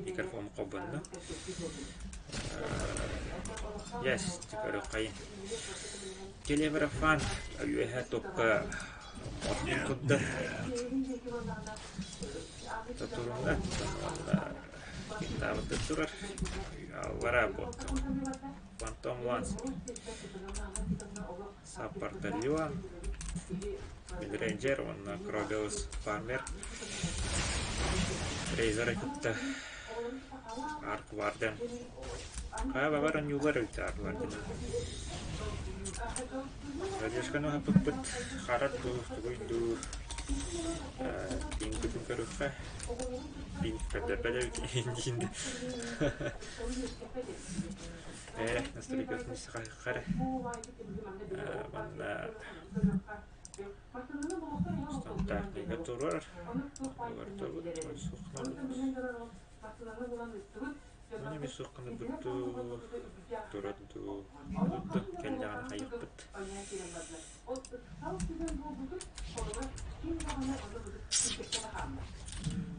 Микрофон холбонно. Yes, көрүөххэйин. Телеварафан үөһэ топка отун турда. Турунна. Киттаабыт турар. Аллара бот. Фантом Ланс. Саппартальон. Рейнджер уонна Кробиус Фармер. Рейзеры кытта Арк Варден. Хайа бабар оонньуулар эбит Арк Варден. Радиошканы уһаппыппыт харат дуу, тугуй дуу пингбитин көрүөххэ. Пинг көрдөрбөт эбит индиин. Ээ, настройкатын сахара. Манна стандартныйга турар. Олордобут, Маны эмиэ суохханарбыт дуу, турар дуу, да кэллэҕинэ хайыахпыт.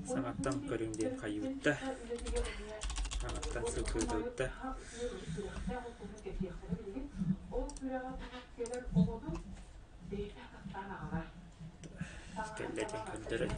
Саҥаттан көрүҥ диэн хайыыбыт да, саҥаттан сылгыытыбыт да. Кэллэ диэн көрдөрөт.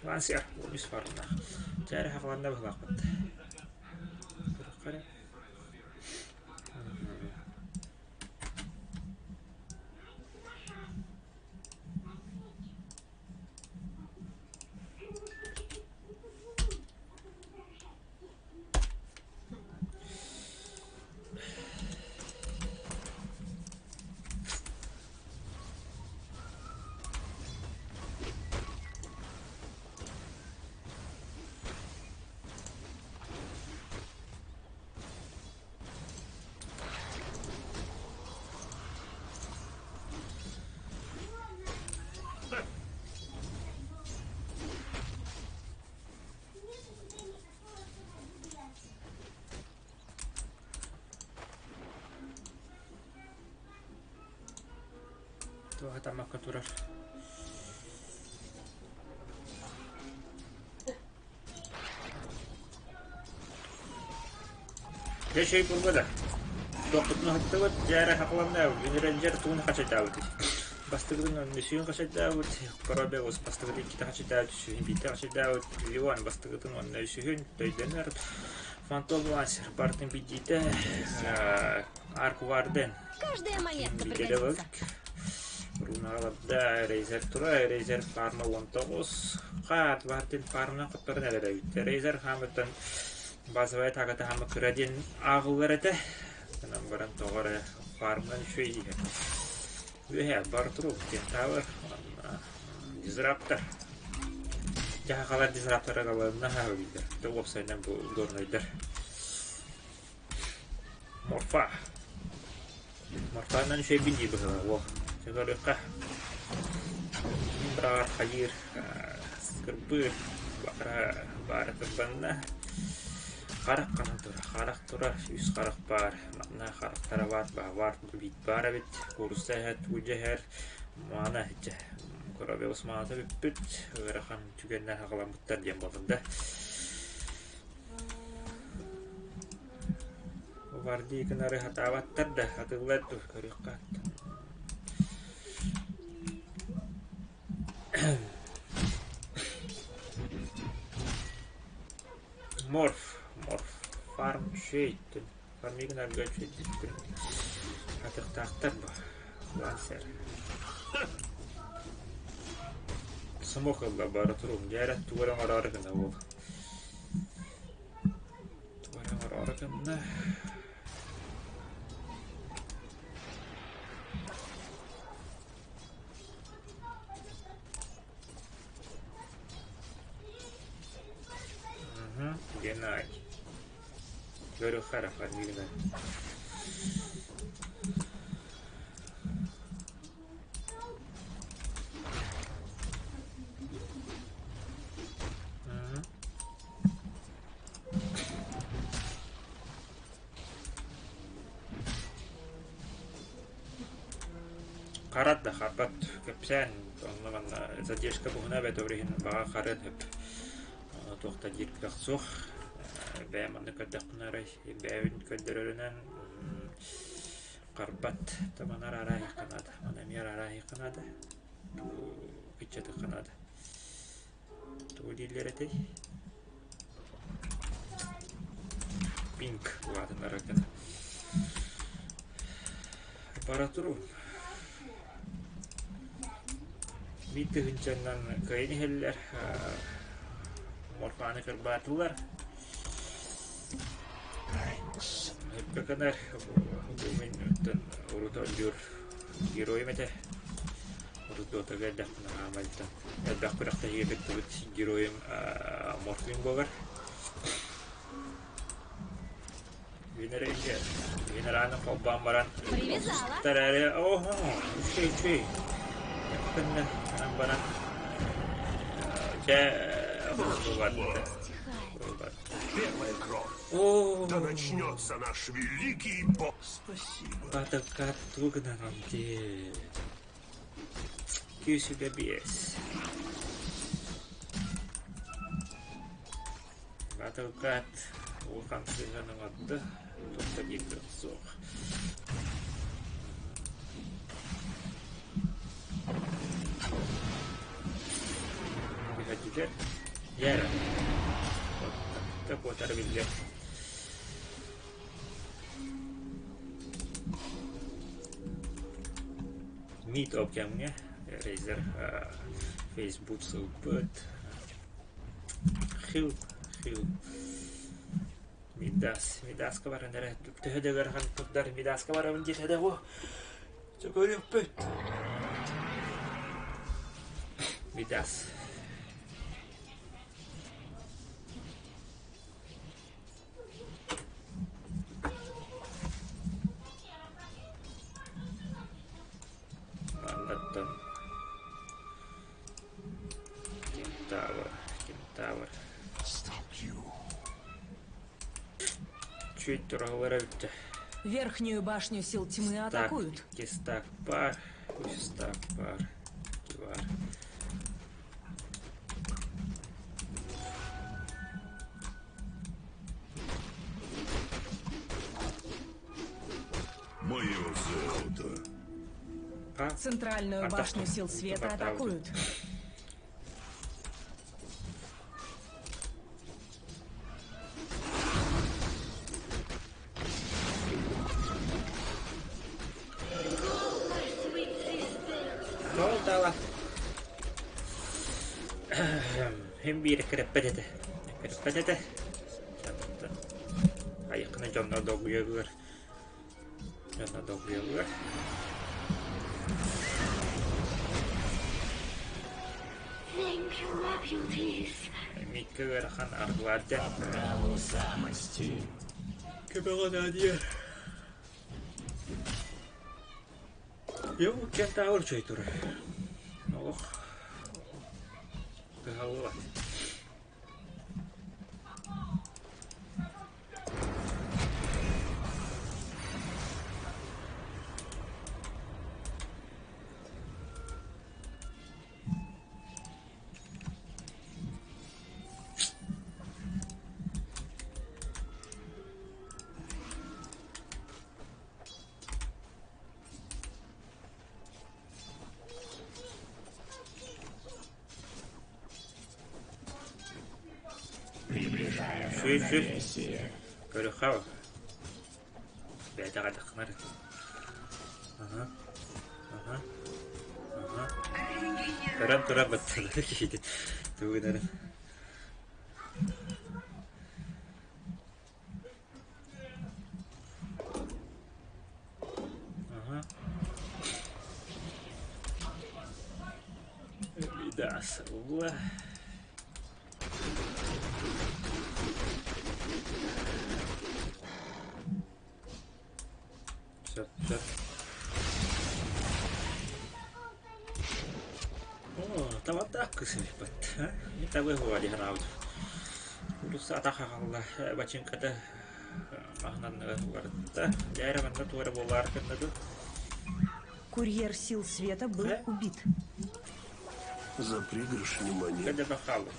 Вася, үс фармнаах. Чээрэ хахаланна быһылаахпыт. Көрүөххэ Туох тамакка турар. Дьэ чэй булла да. Туохпутун уһаттыбыт, дьээрэ хахаланна, үнүрэндьэр тугун хачайдаабыт. Бастыгытын үсүһүн хачайдаабыт, Коробеус бастыгытын иккитэ хачайдаабыт, үсүһүн биирдэ хачайдаабыт, Леон бастыгытын уонна үсүһүн төйдөнөр, Фантом Лансер бартын биирдиитэ, Арк Варден Каждая монетка биирдэ пригодится. Руналарда Рейзер тура, Рейзер фарма 19, хаат баартын фармынан хотторон эрэр эбит. Рейзер хаамыттан базовая атаката хаама кыра диэн ааҕыллар этэ. Онон баран тоҕо эрэ фармынан үчүгэй иһэр. Үөһэ бар турук кентавр, дизраптор. Дьаһахалар дизрапторы ылаларына хаһыйдар. Тэ уопсайынан бу горнайдар. Морфа. Морфанан үчүгэйбин дии быһыылаах уол. Чэ көрүөххэ. Быраҕар хайыыр, кырбыыр, баара, баара кырбанна. Харах ханан турар, харах турар, үс харах баар. Манна харахтара баар, баар, биит баар эбит. Куурусса иһэр, туудьа иһэр. Маана дьэ, коробиус маната бүппүт. Ыарахан түгэннэр хаҕаламмыттар диэн буолла да. Вардии гынары сатаабаттар да, атыллар дуо көрүөххэ Морф, морф, фарм үчүгэйтин, фармы гынарга үчүгэйдик атыктаахтар бу лансер. Смок ылла бара туруум, дьэ эрэ тугу эрэ оҥороору гына буол. Тугу эрэ оҥороору гынна. Геннадий. Көрүөххэ эрэ фармигынан. Харат да харбат кэпсээн онно-манна задержка буһуна эбэтэр ол иһин баҕа харыан сөп. Туох да диир кыах суох. Бэйэм манна көрдөхпүнэ арай бэйэбин көрдөрөрүнэн харбат таманар арааһыахха наада. Маны эмиэ арааһыахха наада. Кыччатыахха наада. Тугу дииллэр этэй? Пинг улаатыннарар гына. Аппаратуру биир тыһыынчаннан кыайан иһэллэр, морфаны кырбаатылар. Сөпкө гынар, бу мин оттон урут оонньуур геройум этэ. Урут Дотага эрдэхпинэ хаамайтан элбэх күрэхтэһиигэ кыттыбыт геройум Морфин буолар. Венераны холбоон баран эрээри оһо үчүгэй үчүгэй кынна баран дьэ Первая кровь. О, Да начнется наш великий бог. Спасибо. Батакка гынан дии. Күүсүгэ биэс. Батылкат улахан сыһыан оҥордо, туох да диир кыах суох. Түһэрдилэр. Дьэ, куотара биллэр. Мит ол кэмҥэ Razer Facebook ылбыт Хил Хил Мидас Мидаска баран эрэ төһө да ыарахан турдар Мидаска барабын диэтэ да буо Чэ көрүөхпүт Мидас Маннаттан Кентавр, Кентавр. Чуть тураллара бүттэ. Верхнюю башню сил тьмы атакуют. Кистак пар, кистак пар, кивар. Мое золото. Центральную башню сил света атакуют. Толтала. Hem биир кэрэппэт этэ. Кэрэппэт этэ. Айыккына дьонно долгуйаллар. Дьонно долгуйаллар. Микка ыарахан аргылаардя. Көбөҕө Надя. Йоо, кентавр үчүгэй турар. Олох кыһаллыбат. Приближаем Сүр сүр равновесие. Көрүөххэ бэйэтэ хайдаххынар Аха аха аха Көрөн туран батталар киһитин тугу гынарын Аха Мидас ула Талантаах кыыс эбиппит. Мин табыа буолуо дии санаабытым. Куурусса атах аҕалла, бачыыҥката маһынан уларытта. Дьэ эрэ манна туора буолаары гынна дуу? Курьер сил света был убит. За пригоршню монет. Кэдэ хаалла.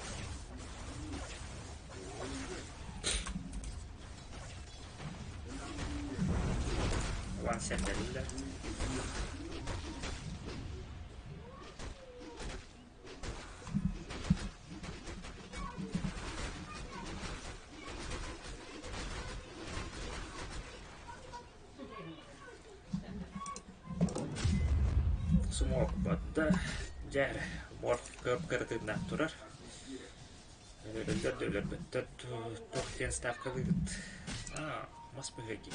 Ван сэрдэриллэр. Смог батта, дьэ эрэ, морг кып-кыратыыннаах турар. Өлөрөллөр да өлөрбөттөр, туох диэн ставкалыыгыт? Аа, мас быһыы дии.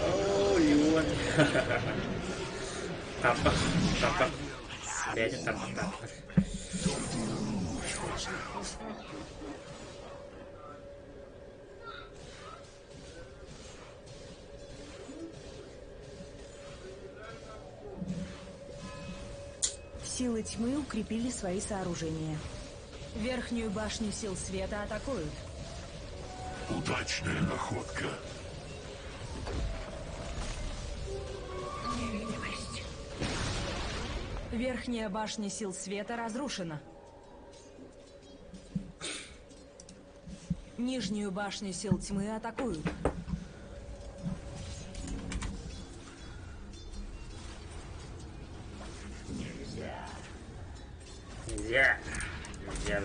Оо, Леон. Тарбах, тарбах. Бэйэтин тарбахтаахтар. Силы тьмы укрепили свои сооружения. Верхнюю башню сил света атакуют. Удачная находка. Невидимость. Верхняя башня сил света разрушена. Нижнюю башню сил тьмы атакуют. Нельзя. Нельзя. Нельзя,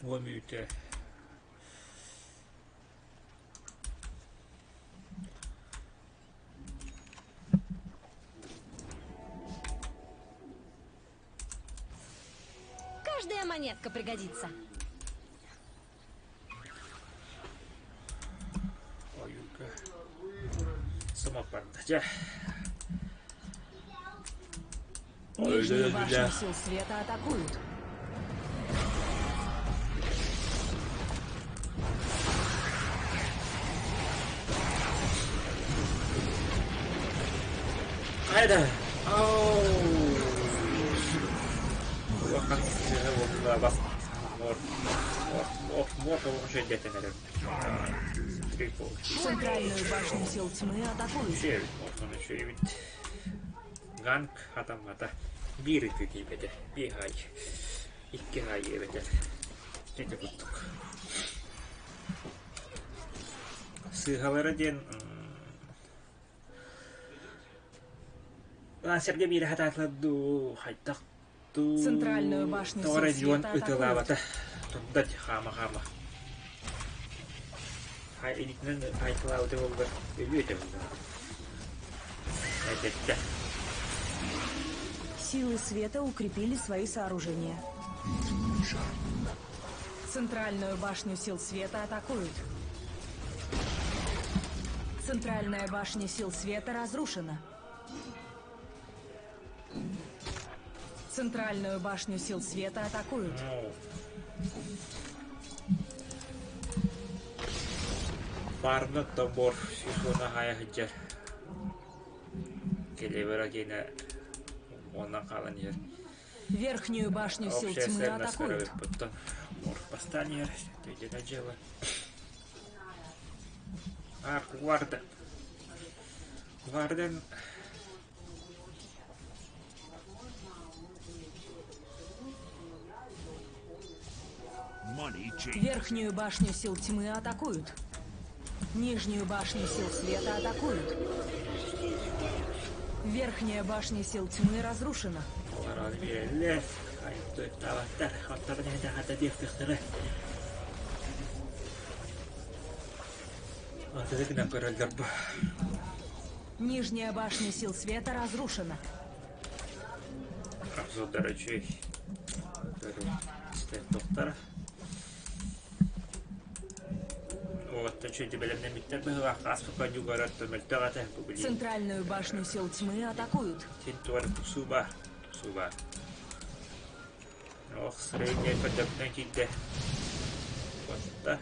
Уон мүнүүтэ Каждая монетка пригодится. Ойууга сымах барда дьэ. Нижнюю башню сил света атакуют. Хайда! Оу! Улахан сыһа буолла бас мор мор мор үчүгэйдэтэн эрэр. Центральную башню сил тьмы атакуют. Үчүгэй эбит, үчүгэй эбит. Ганг хатаммата. Биир ытыы тиийбэтэ. Биир хай. Икки хай эбэтэр. Ити курдук. Сыыһалара диэн Лансерга биирэ хатаатылар дуу, хайдах дуу Центральную башню тоҕо эрэ сил дьуон света атакуют. ытылаабата. Турда хаама-хаама. Хай илиитинэн хайкылаабыта буоллар өлүө этэ буоллаҕа. Этэттэ. Силы света укрепили свои сооружения. Центральную башню сил света атакуют. Центральная башня сил света разрушена. Центральную башню сил света атакуют. Парно тобор сүүс хайа сылдьар. Келебера киэнэ уонна хаалан иһэр. Верхнюю башню сил тьмы атакуют. Морг бастаан иһэр. Төйдөнө дьыала. Ах, Варден. Варден Верхнюю башню сил тьмы атакуют. Нижнюю башню сил света атакуют. Верхняя башня сил тьмы разрушена. Олорон биэрэллэр. Айыптаабаттар. Отторун эһэтэ хата диэхтиэхтэрэ. Аты гынан көрөллөр бу. Нижняя башня сил света разрушена. Обзордар үчүгэй. Истэн тохтара. Уолаттар үчүгэйдик бэлэмнэммиттэр быһыылаах ааспыт оонньууга мөлтөх этэ бу билигин. Центральную башню сил тьмы атакуют. Син туора тупсуу баар, тупсуу баар. Ох, средняя көрдөбүнэн киирдэ. Отта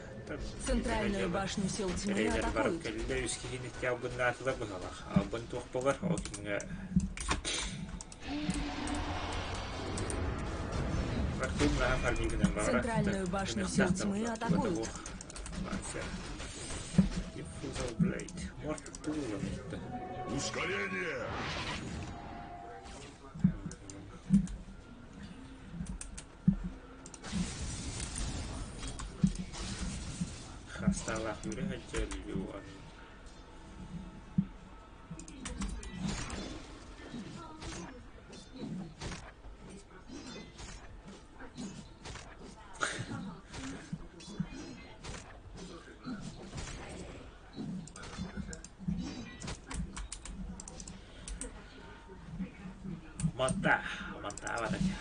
Центральную башню сил тьмы Рейдер барып атакуют. кэллэ үс киһини икки албыннаатылар быһалах. Албын туох буолар, ол күҥҥэ Артур наһаа фармигынан баҕара. Центральную башню сил тьмы атакуют. Diffusal Blade. Морт тулла. Ускорение! Хастаалаах үүрэ сылдьар Юан. Манта, мантаабат этэ.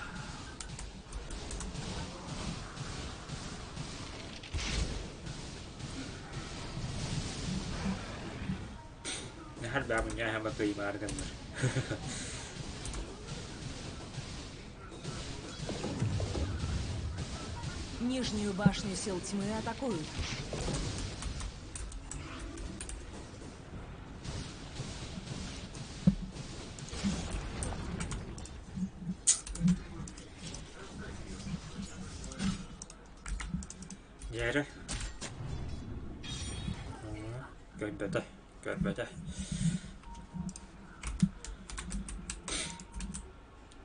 Наһар баабынньаа хаба кыймаары гыннар. Нижнюю башню сил тьмы атакуют. Дьээрэ. Көрбөтө, көрбөтө.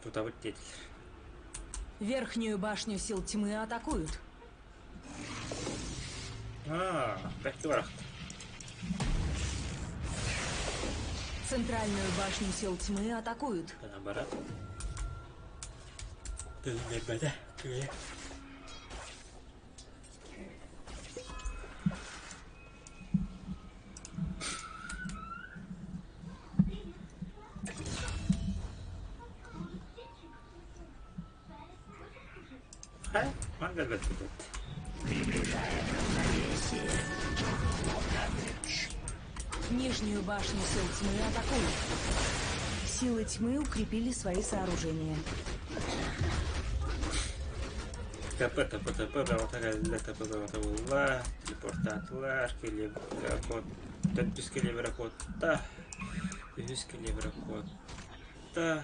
Тутабыт диэтилэр. Верхнюю башню сил тьмы атакуют. Аа, бэркэ барахта. Центральную башню сил тьмы атакуют. Наоборот. Тыын кыйа. Хайа, манна бэрт. Нижнюю башню сил тьмы атакуют. Силы тьмы укрепили свои сооружения. ТП, ТП, ТП, бөҕөтө кэллэ, ТП бөҕөтө буолла, телепортаатылар, килиэбирэ төрдүс килиэбирэ куотта, үһүс килиэбирэ куотта,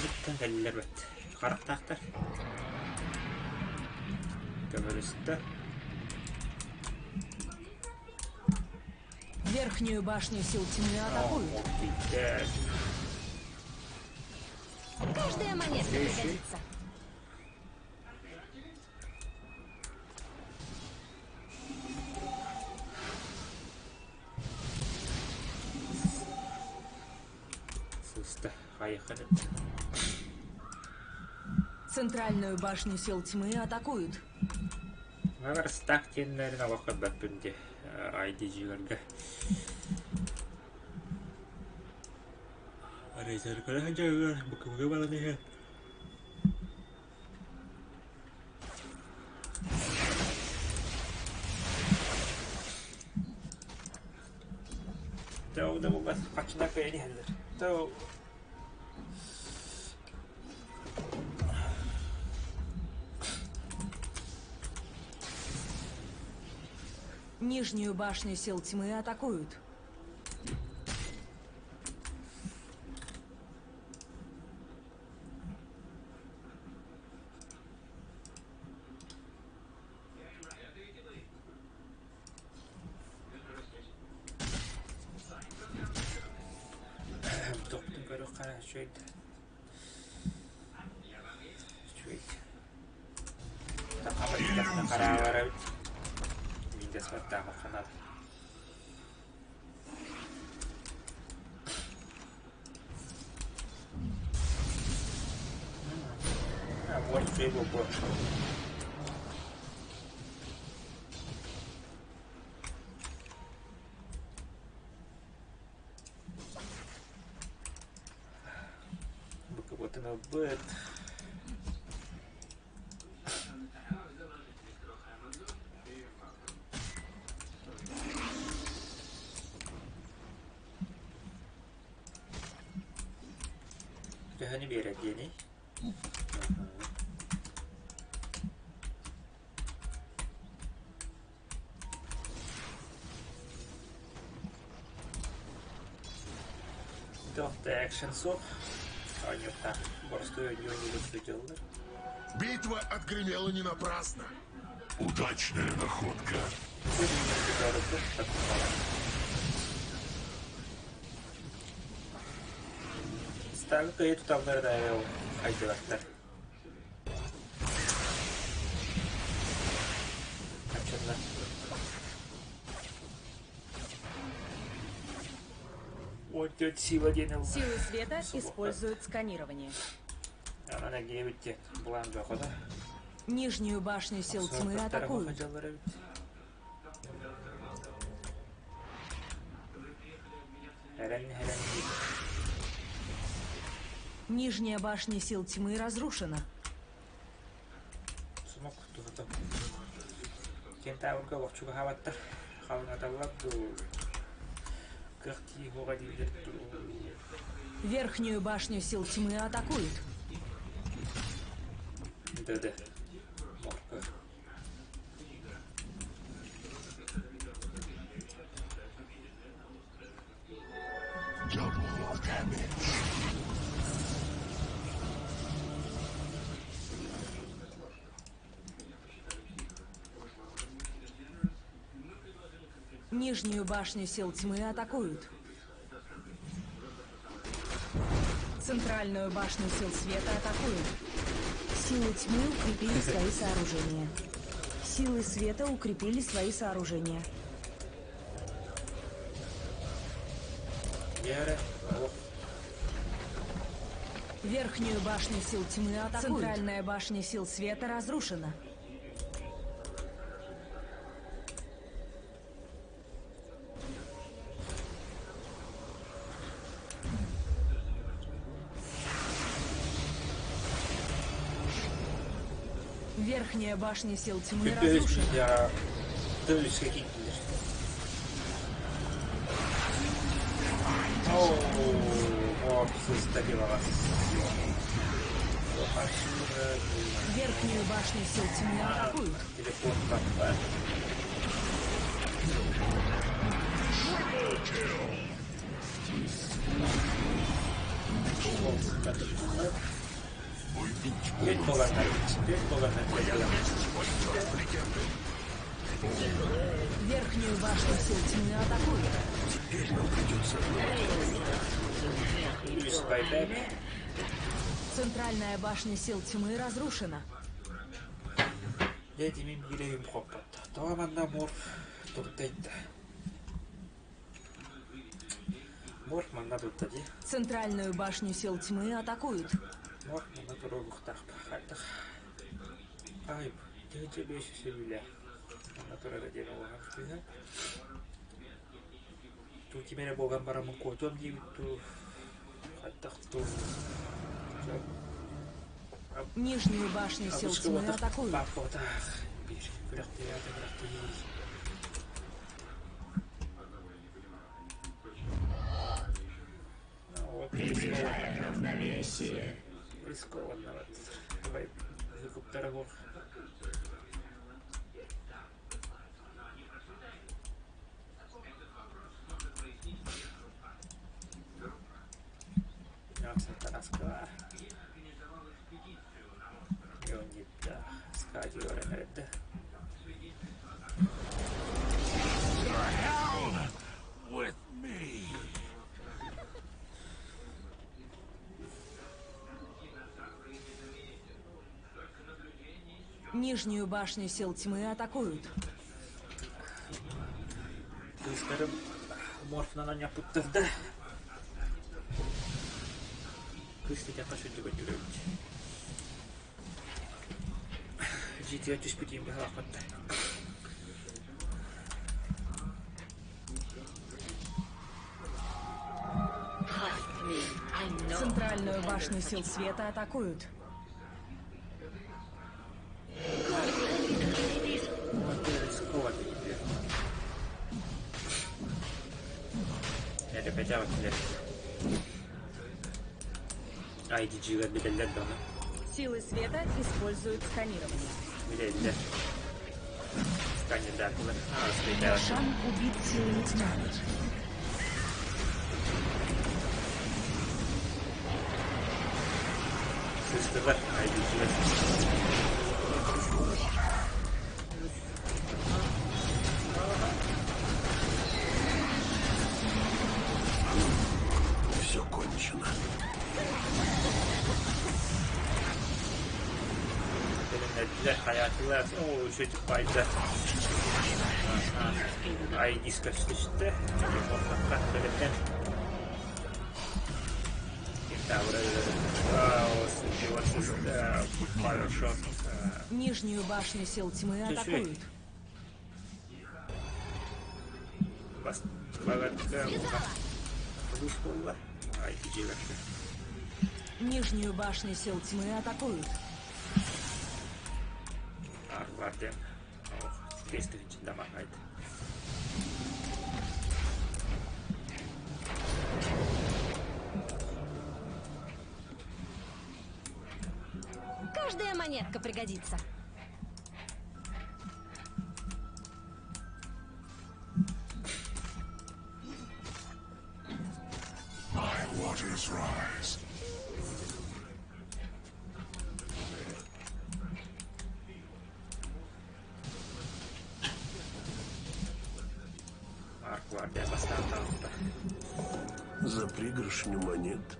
иттэн кэллилэр бэт, харахтаахтар. Көмөлөстө. Верхнюю башню сил тьмы атакуют. Тиийдэ. Каждая монетка Следующий. пригодится. Сыста, хайыхады. Центральную башню сил тьмы атакуют. Магар стак диэннэрин олох көрбөппүн дии IDG-лэргэ. Резеркалар сылдьаллар, буквага баран иһэр. Тау да булбат, хачына кыайан иһэллэр. Тау Нижнюю башню сил тьмы атакуют. Тохтун көрө хара үчүгэй Үчүгэй. Хараалар эбит. Миидэс баттаамахха наада. А, вот үчүгэй буолбуо. Букватын ылбыт. Төһөнү биэрэр диэний? Туох да экшен суох. Оонньуохтаах. Боростуой оонньуу сылдьаллар. Битва отгремела не напрасно. Удачная находка. Стагы кыйы туталлар да хайдыбаттар. Аччаннар. Ой, сила диэн ылла. Силы света используют сканирование. Ана диэбит булан бөҕө Нижнюю башню сил тьмы атакуют. Нижняя башня сил тьмы разрушена. Смок туһата. Кентаврга олохчугаһаабаттар. Халыҥаталлар дуу, кыах тииһуоҕа дииллэр дуу. Верхнюю башню сил тьмы атакуют. Да-да. Морка. Double damage. Нижнюю башню сил тьмы атакуют. Центральную башню сил света атакуют. Силы тьмы укрепили свои сооружения. Силы света укрепили свои сооружения. Вера, ох, Верхнюю башню сил тьмы атакуют. Центральная башня сил света разрушена. Верхняя башня сил тьмы разрушена. Я дövüş çekiktir. Oo, сыстаки вас. Верхнюю башню сил тьмы атакуют. Телефон как Петь боландар. Верхнюю башню сил тьмы атакуют. Use buyback. Центральная башня сил тьмы разрушена. Дьэ димим биирэ хоппот. Тоҕо манна морф турдайда? Морф манна турда дии. Центральную башню сил тьмы атакуют. Морф манна туруохтаах хайдах. Ай, тыһыынча биэс сүүс өлүүлээх. Манна турара диэн улахан сыыһа. Туу ким эрэ буолан бараммын куотуом диэбит дуу, хайдах дуу. Нижнюю башню сил тьмы атакуют. Баппотах. Биир күрэхтэһии күрэхтэһии. Ну, вот, рискованно. Рискованно. Вот. Давай, выкуп дорогов. Тараска. Леонида. Скадиора. Hell with me. Нижнюю башню сил тьмы атакуют. Кыыстарым морфнан анньаппыттар да. Кыыс диэтэххэ сылдьыбат үрэбит. GTA түспүтүн быһаахпаттар. Центральную башню сил света атакуют. Вот рискованно теперь. Это хотя бы. IDG-гэр билэллэр даҕаны. Силы света используют сканирование. Билэллэр. Сканердаатылар. Аа, Рошан убит силами тьмы. Сыстылар IDG-гэр. Все кончено. Тилиннэрдилэр, хайаатылар, оо, үчүгэй байда. ID көстүстэ, телефоннахха бэлэмнэн. Кентавра хорошо. Нижнюю башню сил тьмы атакуют. Бас баларга улус буолла. IDG Нижнюю башню сил тьмы атакуют. Арварден. Ох, 5 дамагает. Каждая монетка пригодится. My waters rise. Арквардия бастаан таҕыста. За пригоршню монет.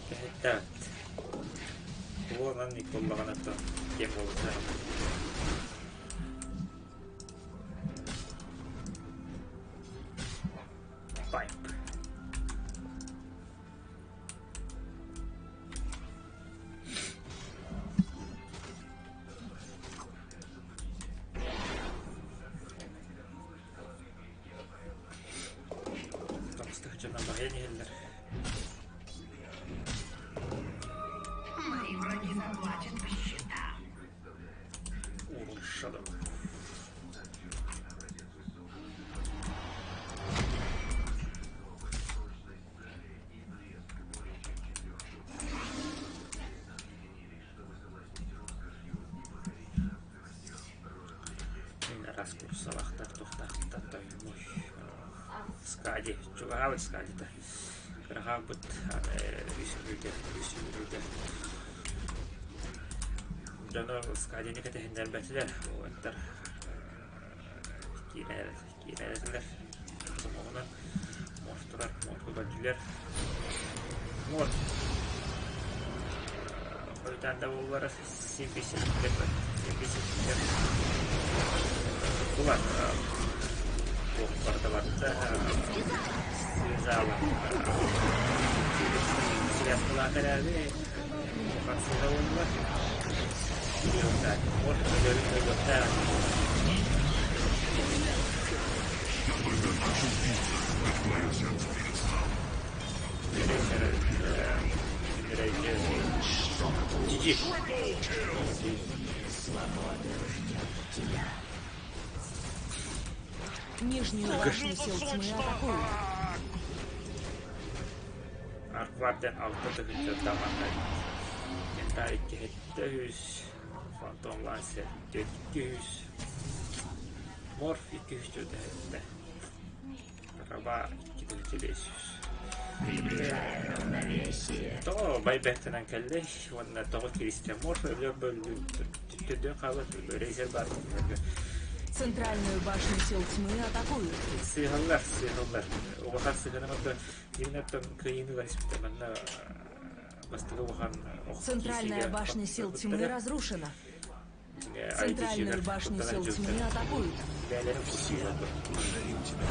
Кэһэттэбит. Уонан икколлаҕына кем буолуохтаах. Pipe. Тоҕус баһыйан иһэллэр. Мои враги заплатят по счетам. Урон Shadow. Раз курсалахтар тухтахтар тоймуй. Скади, чугаабыт скадита. Кыраhaабыт үс мүнүүтэ, үс мүнүүтэ. Дьоно скадини кэтэһиннэрбэтилэр. Уоттар киирэлэр. Сомоҕунан морфтурар, морфу көрдүлэр. Морф хойутаан да буоллар 70 70 туттулар. Туох барыта барда связала. Связкалаата эрээри хансыга буолла. Морф өлөрүн өлүөхтээх. Мое сердце перестало. GG. Нижнюю башню сил тьмы атакуют. Аркварден алта тыһыынча дамаҕай. Кентавр икки үс, Фантом Лансер 200, Морф 247, Раба 2500. Тоҕо байбэктэнэн кэллэй уонна тоҕо киристэ Морф өлөр бөлүн хаалар Рейзер бар Центральную башню сил тьмы атакуют. Сыыһаллар, сыыһаллар. Улахан сыһыаны оттон дьиҥинэн кыайыыны ылан манна бастакы улахан Центральная башня сил тьмы разрушена. Центральную башню сил тьмы атакуют. Бээлэрин курсуйа Благодарим тебя.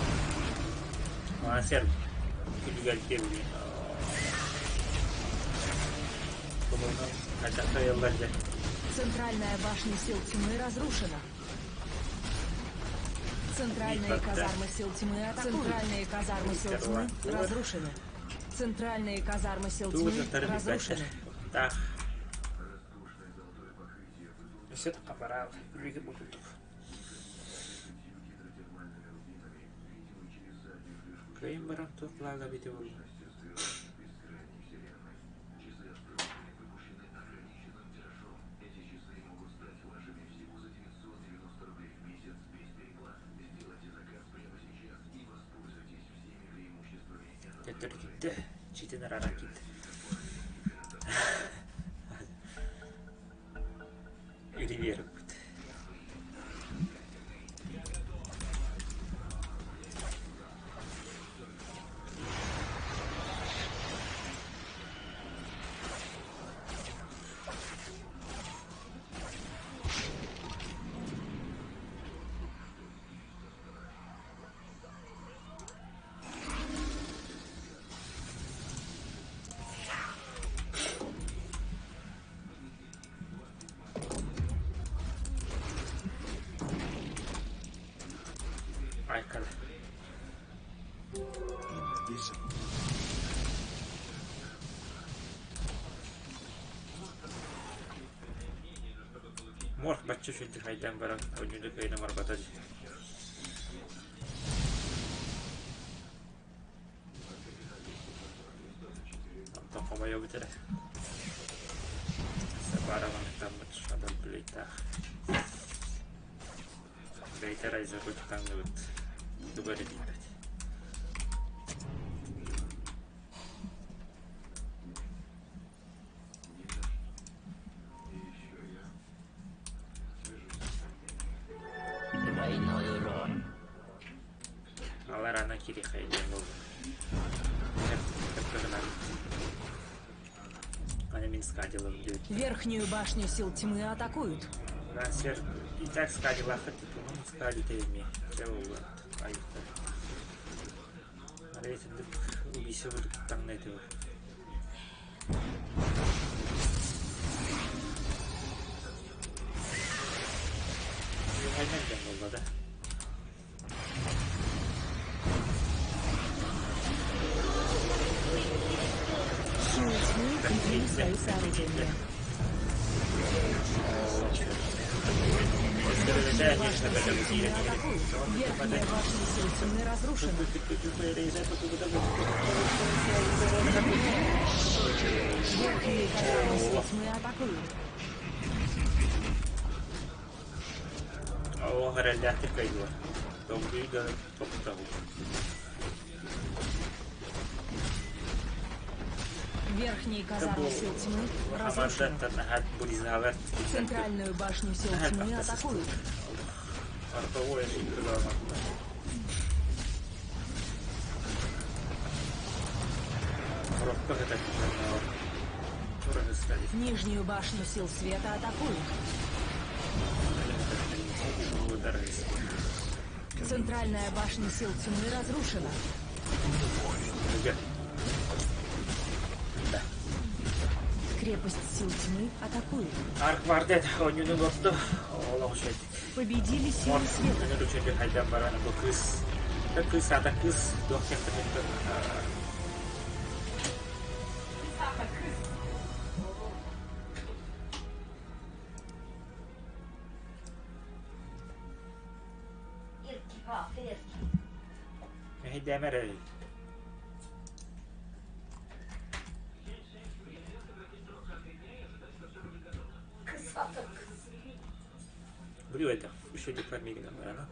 Лансер күлүгэр диэн Кулуну хайдах кыайаллар дьэ. Центральная башня сил тьмы разрушена. Центральные казармы сил тьмы атакуют. Центральные казармы сил тьмы разрушены. Центральные казармы сил тьмы разрушены. Так. Все так аппарат. Кыайан баран туох лаага эбитэ буолла. Төттөрү киирдэ, чиитин арааран киирдэ. Ривьерабыт. Айкал. Морг бачча үчүгэй хайдан баран ойнууда кыайан барбата дии. Онтон хомойобут эрэ. Сабараҕыныттаммыт шабал плейтаах. Бэйэтэ райзербыт таҥныбыт туга эрэ тиийбэт. Двойной урон. Алар ана кириэхэй диэн буолла. Аны мин скадилым диэбит. Верхнюю башню сил тьмы атакуют. Лансер и так скадилаха типа скадите ими. Дьэ буолла. Айыктар. Рейтинг убийся таҥна этибит. Юхайнан диэн буолла да. Силы тьмы укрепили свои сооружения. Башню сил тьмы атакуют. Верхняя башня сил тьмы разрушена. Верхние казармы сил тьмы атакуют. Олох эрэллээхтик кыайдылар. Долгуйуу да тохтообут. Верхние казармы сил тьмы разрушены. Хамаандаттан наһаа булизаалар Центральную башню сил тьмы атакуют. Ортовой Нижнюю башню сил света атакуют. Центральная башня сил тьмы разрушена. Крепость сил тьмы атакуют. Арк оонньууну олордо. Олох үчүгэйдик. Победили силы света. Морг үчүгэйдик хайдан баран бу кыыс кыыс аата кыыс туох диэхтэрин Мэһэйдээмэ эрэ. Билбэтэх, үчүгэйдик фамилиям барана.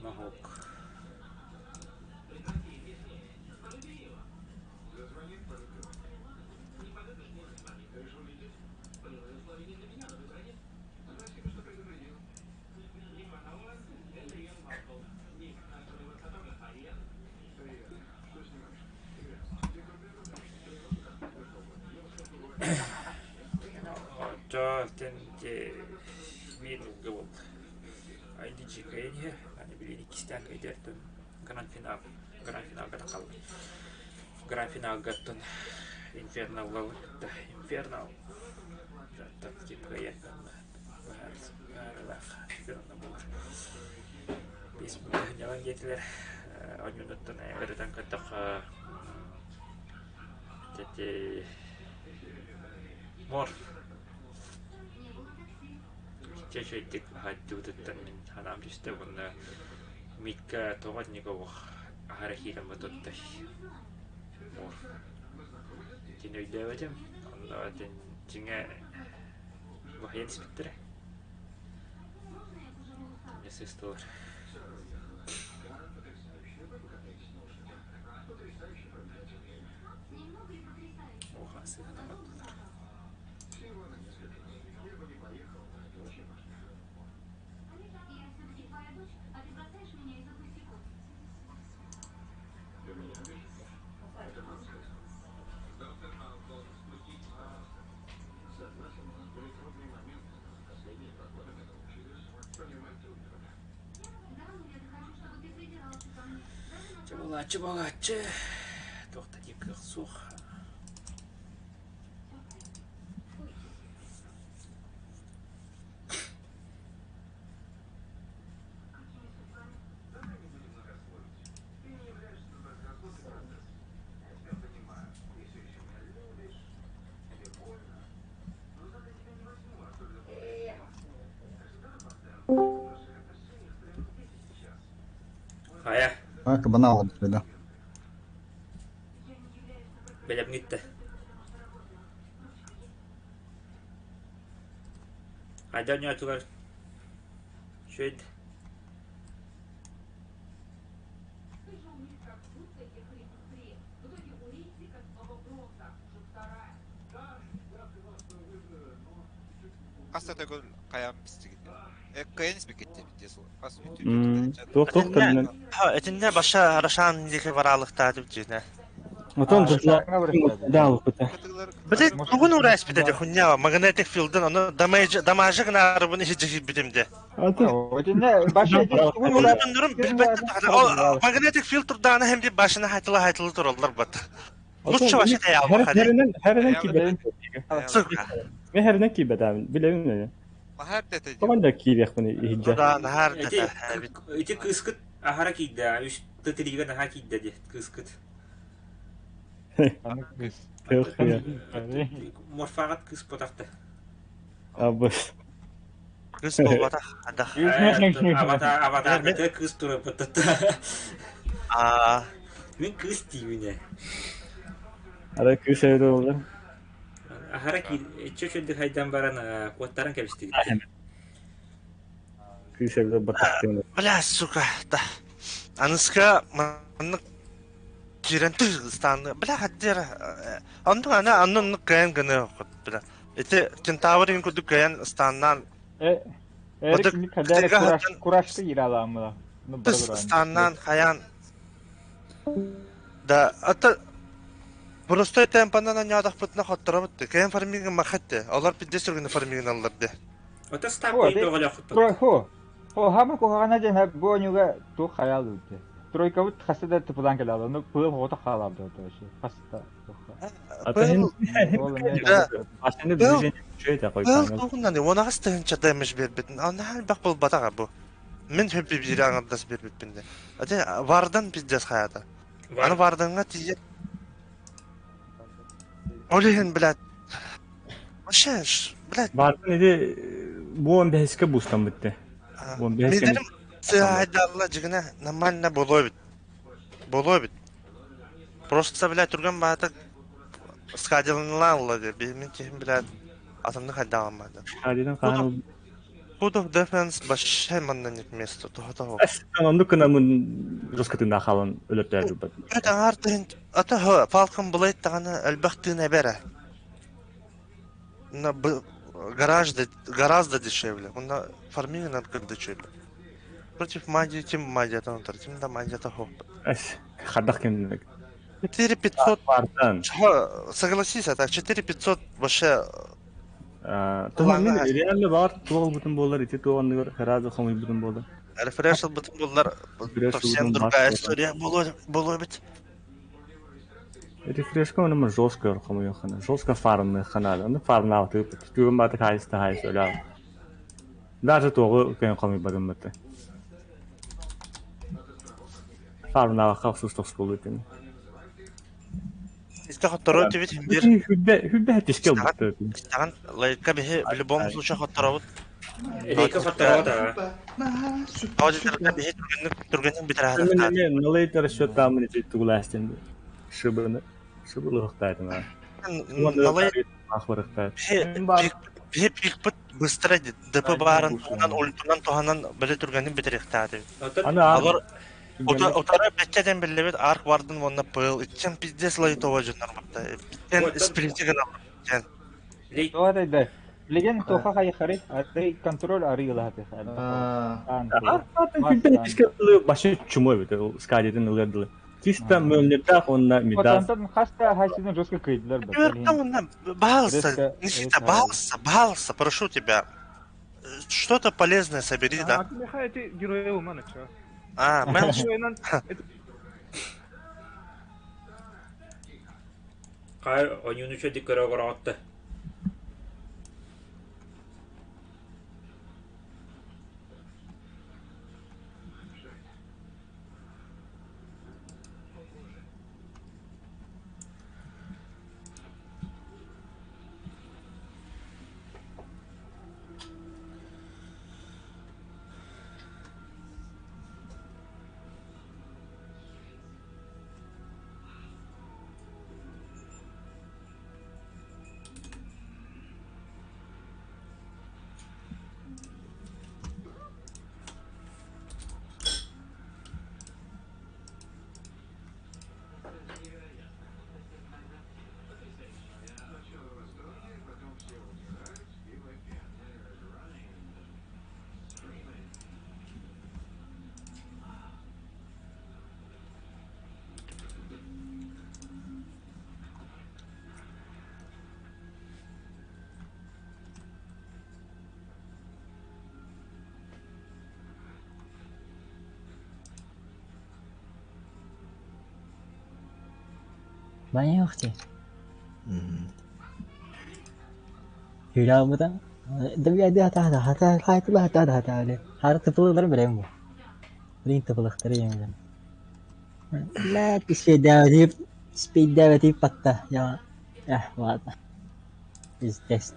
Моһуок. Оччоттон дьэ биир ылга буолла. IDG кыайан иһэр, аны билигин иккистээн кыайдыартан гранд финал, гранд финалга тахаллар. Графиналгаттан Инферналлабыт да Инфернал ким кыайар быһаарыылаах онно буолар. Биэс сынньалаҥ диэтилэр. Оонньуунуттан ырытан көрдөххө ити морф Иччэ үчүгэйдик аһардыбытыттан мин санаам түстэ уонна Митка тоҕо итинник олох аһара киирэн батыттай морф итини өйдөөбөтүм онно итин дьиҥэ баһыйан испиттэрэ итиннэ сыыстылар. Оха сыһына бардылар. Чэ буолааччы буолааччы туох да диир кыах суох. Хайа? А, кабана алабыт да. Бэлэмҥит да? Хайда оонньоотулар? Үчүгэй да? Хас да төгүл хайаан бистигит? Кыайан испиккит диэбит хас Туох туох Итиннэ итиннэ баша Рошан диэки бараалыктаатым дьиэнэ. Отон даалыппыта. Били тугун урааспыта де хуньява magnetic field'ын ону дамажы гынаарыбын иһи де. Оннорум билбэттим magnetic field турдаана hem bir başına haytılı haytılı тураллар бат. Лучше вообще таялма хади. Herinen herinen киибэтин. Сука. Мен herinen киибэтаабын билэбин эне. Махар тете Коман да киириэхпин иһиджа. Да, нахар Ити ити кыыскыт аһара киирдэ, үс тытырыыга наһаа киирдэ диэ кыыскыт. Морфаҕат кыыс ботахта. Абыс. Кыыс буолбатах, адах. Аватар аватарга кыыс тураппыт. Аа. Мин кыыс диибин ээ. Ара кыыс эбит буолла. Аһара киир чөчөдүк хайдан баран куоттаран кэбистигит. Кыыс эбит батахтыын. Бля, сука, да. Аныска маннык киирэн тыгыстааны бля хаттера оннук ана аннын кыайан гына бля ити кентавр ин курдук кыайан станнан Эрик никогда курашты ираламыла. Станнан хаян да ата Простой темпанан анньаадахпытына хотторобут кээн фармингы махатте олар пидде сүргүнү фармингын алларды Ото стап көйдөҕөлөөхпүт. Хо. Хо хама куһаҕана диэн бу оонньууга туох хайаал үүтэ. Тройкабыт хаста да тыпылаан кэлэ алла. Ну пыл оҕото хаалаабыта вообще. Хаста. Машина движение үчүгэй Пыл тугунан уонаҕас тыһыынча дэмэж биэрбитин онно элбэх буолбатаҕа бу. Мин хөппү биир аҥардас биэрбиппин де. Ати вардан пиздец хаята. Аны варданга тиийэ. Ол иһин, блядь. Вообще, блядь. Вардан иди буон бэһискэ буустаммытты. Буон бэһискэ. Мидерим сыайдалла жигине нормально болой бит. Болой бит. Просто, блядь, түргэн баата скадиланылаалла де. Мен кихим, блядь, атымны хайдаламмады. Скадилан хаан Code of Defense вообще манна нет места, того того. Оннук гынамын жесткотын хаалан өлөртөөр Эт аҥаар тыһын ата хо Falcon Blade даҕаны элбэх тыын эбэрэ. На гораздо гораздо дешевле. Онно фарминг намного дешевле. Против магии тем магията онтор, тем да магията хоп. Хардах кемнек. 4500 согласись, а так 4500 вообще Туһан мин реально баар туох ылбытым буоллар ити туох анныгар сразу хомуйбутум буолар. Рефреш ылбытым буоллар совсем другая история буолуо эбит. Рефрешка онно жестко хомуйуохха, жестко фармныахха наада. Онно фармнаабатыгыт түгэн баата хаайыста хаайыс өлөөх. Даже туоҕу кыайан хомуйбатым быты. Фармнаабакка охсус тохсулуу итини. Истэ хоттороо тибит бир. Хүббэ хүббэ тискэ ылбыт. Истэҕин лайка биһи в любом случае хотторобут. Лейка хоттороо да. Аудиторга биһи түргэнник түргэнник бүтэрэ Мен налейт расчеттаамын ити тугулаастен шыбыны шыбылыхтаатым аа. Налей Ахварыхтаат. биһи пикпит быстро ДП баарын туһунан ультунан туһанан били түргэнник бүтэриэхтаатыбит. Аны Алар утары бэччэтэн биллибит арк бардын уонна пыл иччэн пиздец лайтова дьоннор барда. Биттен спринти гына барбыт. Тоҕо да Билигин тоха хайхары, ары контроль ары ылаһаты. Хүббэ тискэ ылы башы чумой бит. Скадитин ылырдылы. Чисто мөлнөрдөөх онна мидас. Онтон хаста хайсыны жестко кыйдылар. Баалса, Никита, баалса, баалса, прошу тебя. Что-то полезное собери, да? А, эти герои уманы, чё? А, мен... Кай ойуну чөдүк көрө көрөттө. ما أختي هلا دبي عندها تحت حتى هاي كلها تحت حتى هذا طفل ضرب العمو لين طفل اختري لا تسبيد داوتي سبيد داوتي بطة يا اه واضح is this.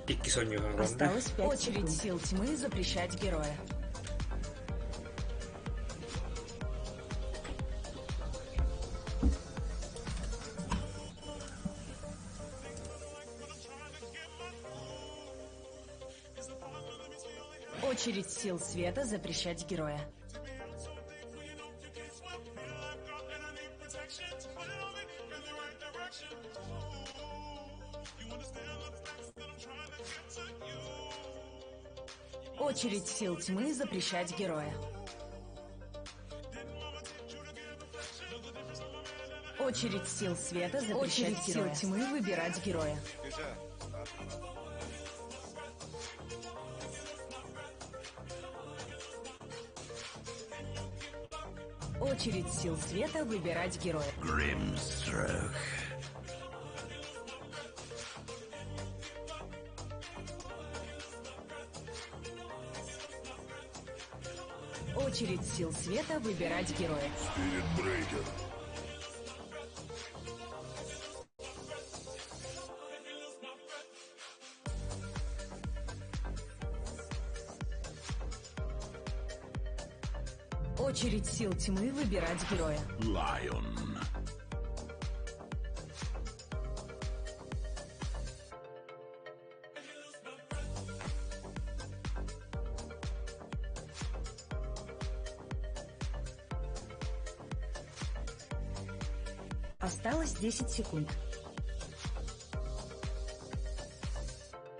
Иккис оонньууга Осталось 5 Очередь сил тьмы запрещать героя. Очередь сил света запрещать героя. Очередь сил тьмы запрещать героя. Очередь сил света запрещать Очередь героя. сил тьмы выбирать героя. Очередь сил света выбирать героя. Grimstroke. Очередь сил света выбирать героя. Spirit Breaker. Очередь сил тьмы выбирать героя. Lion. Осталось 10 секунд.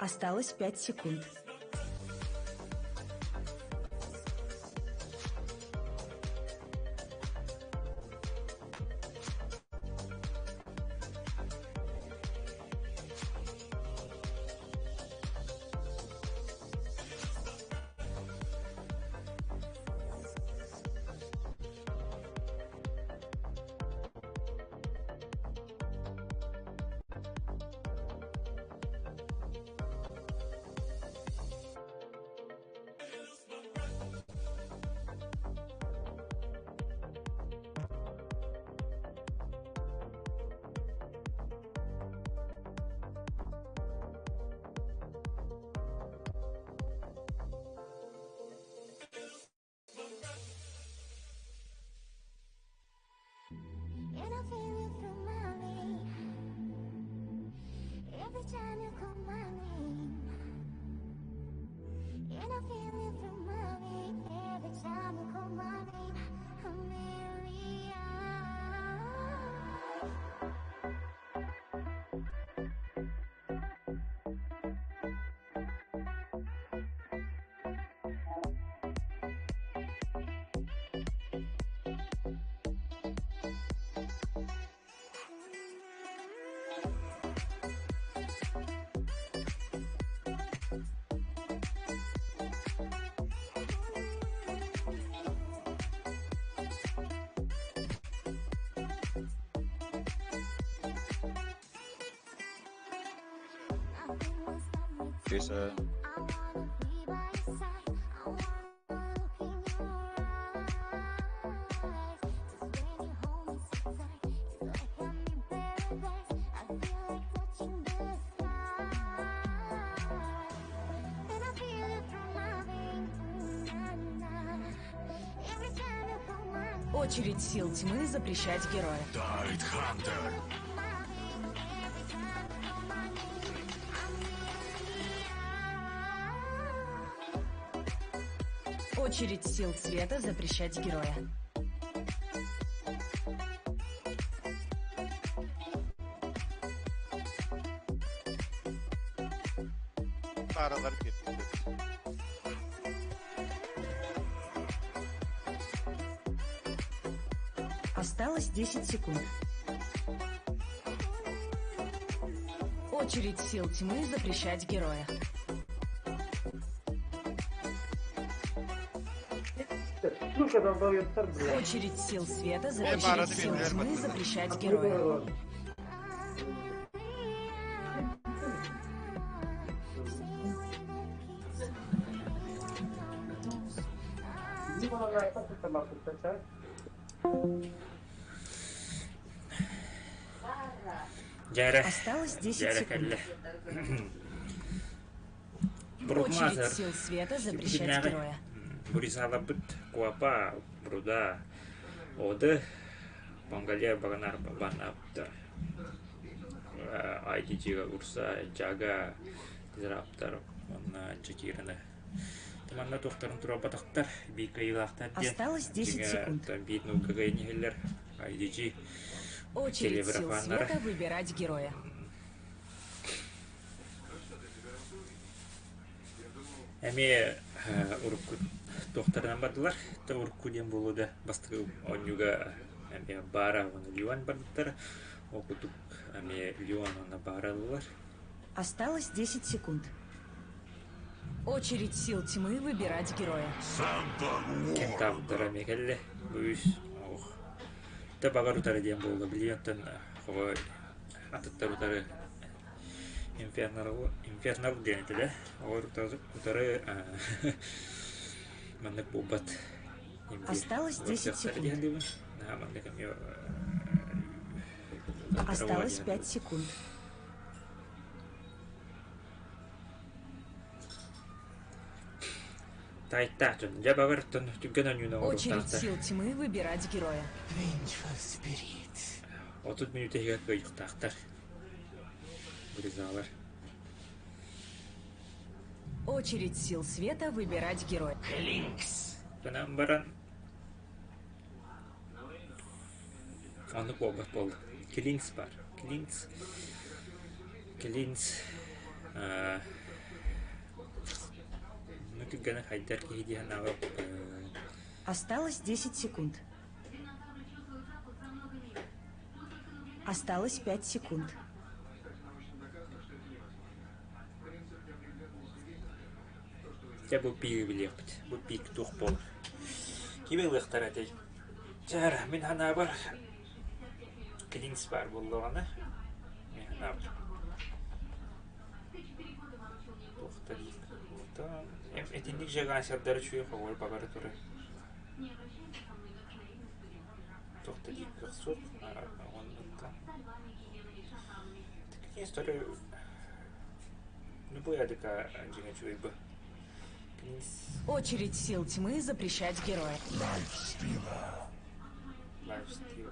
Осталось 5 секунд. And I feel it through my veins. Every time you call my name. And I feel it through my veins. Every time you call my name. Amelia. Кеша. Очередь сил тьмы запрещать героя. Tide Hunter. Очередь сил света запрещать героя. Aralar girdi. Осталось 10 секунд. Очередь сил тьмы запрещать героя. Очередь сил света запрещать сил тьмы запрещать героя. Дьэ эрэ. Осталось 10 Дьэ эрэ секунд. кэллэ. Очередь сил света запрещать героя. Буризалабыт Куапа, Бруда, Оды, Монголия Баганар Банаптар, IDG Урса, Джага, Дизраптар, уонна Джакираны. Манна туохтарын туруорбатахтар, биир кыайыылаахтар диэн. Осталось 10 секунд. Биир наукаға иһиллэр IDG Очередь сил света выбирать героя. Эмиэ урукку туохтарынан бардылар. Та урукку диэн буолуо да бастакы оонньууга эмиэ Бара уонна Леон барбыттара. Ол курдук эмиэ Леон уонна Бара ыллылар. Осталось 10 секунд. Очередь сил тьмы выбирать героя. Кентаврдара эмиэ кэллэ. Бу үс ох. Та баҕар утары диэн буолла. Билигин оттон атыттар утары Инфернал, Инфернал диэн этэ да, ол утары маннык буолбат. Осталось 10 секунд. Осталось 5 секунд. Тайтаах дьон, дьэ баҕар түргэн онньууну Очередь сил тьмы выбирать героя. 30 мүнүүтэ иһигэр кыайыахтаахтар. Вырезалар. Очередь сил света выбирать героя. Клинкс. Гынан баран оннук буолбат буолла. Клинкс бар. Клинкс. Клинкс. Ну түргэнэ хайдар киһи диэн аҕып Осталось 10 секунд. Осталось 5 секунд. Дьэ бу пиги билиэхпит. Бу пик туох буолар. Кими ылыахтара этэй? Чэ мин санаабар Клинкс баар буоллаҕына мин санаабар туох да диир итинник жагансердары үчүгэй хоҕур баҕары турар Туох да диир кыах суох оннуктан история любой адыка дьиҥэ үчүгэй бу Очередь сил тьмы запрещать героя. Лайфстил.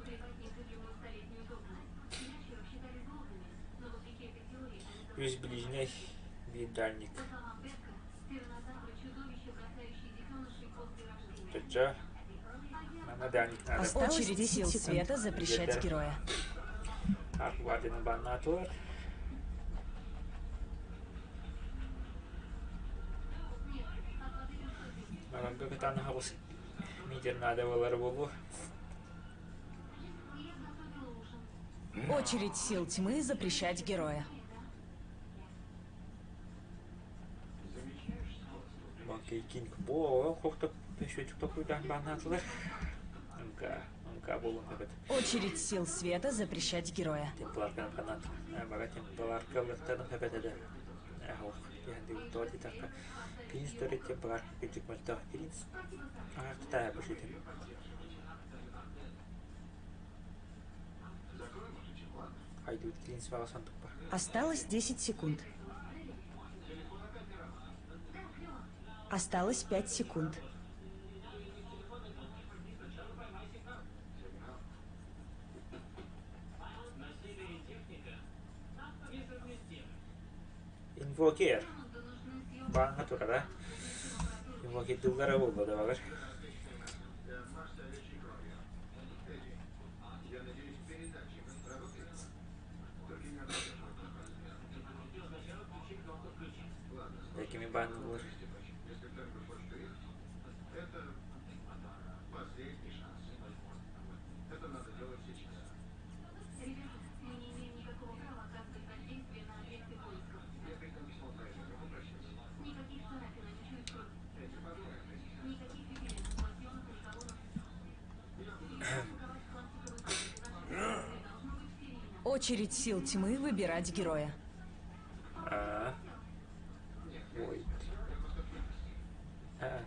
Үс ближний, биир дальник. Чача. Нам дальник надо. Осталось Очередь сил света запрещать героя. Арквадины баннатылар. Маранга кытаана хаҕыс мидер надо болар болу. Очередь сил тьмы запрещать героя. Monkey King буо хохто счетчик токуйдан баннатылар. МК, МК болун эбит. Очередь сил света запрещать героя. Темпларканы канат. Бага темпларкалыктарын хэбэтеде. Ох, диэн тоҕо диэтэххэ, Кинис төрүт темпларка кырдьык мөлтөх. Кинис аахтытаа бышытын. Хайдыбыт Кинис баҕа сандыкпа. Осталось 10 секунд. Осталось 5 секунд. Инвокер. Бааҥҥа турара. Инвокердыыллара буолла да баҕар. Кими бааннылар? Очередь сил тьмы выбирать героя. А, Void. А.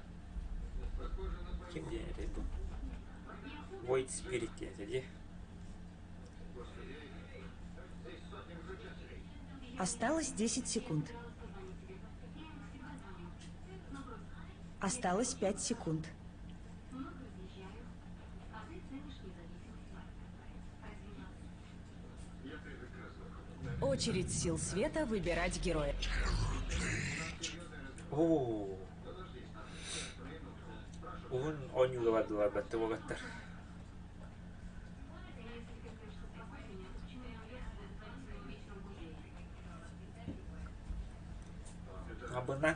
Ким диэн этэй бу? Void Spirit диэн этэ дии. Осталось 10 секунд. Осталось 5 секунд. Очередь сил света выбирать героя. Оо. Уһун оонньууга бардылар бэрт уолаттар.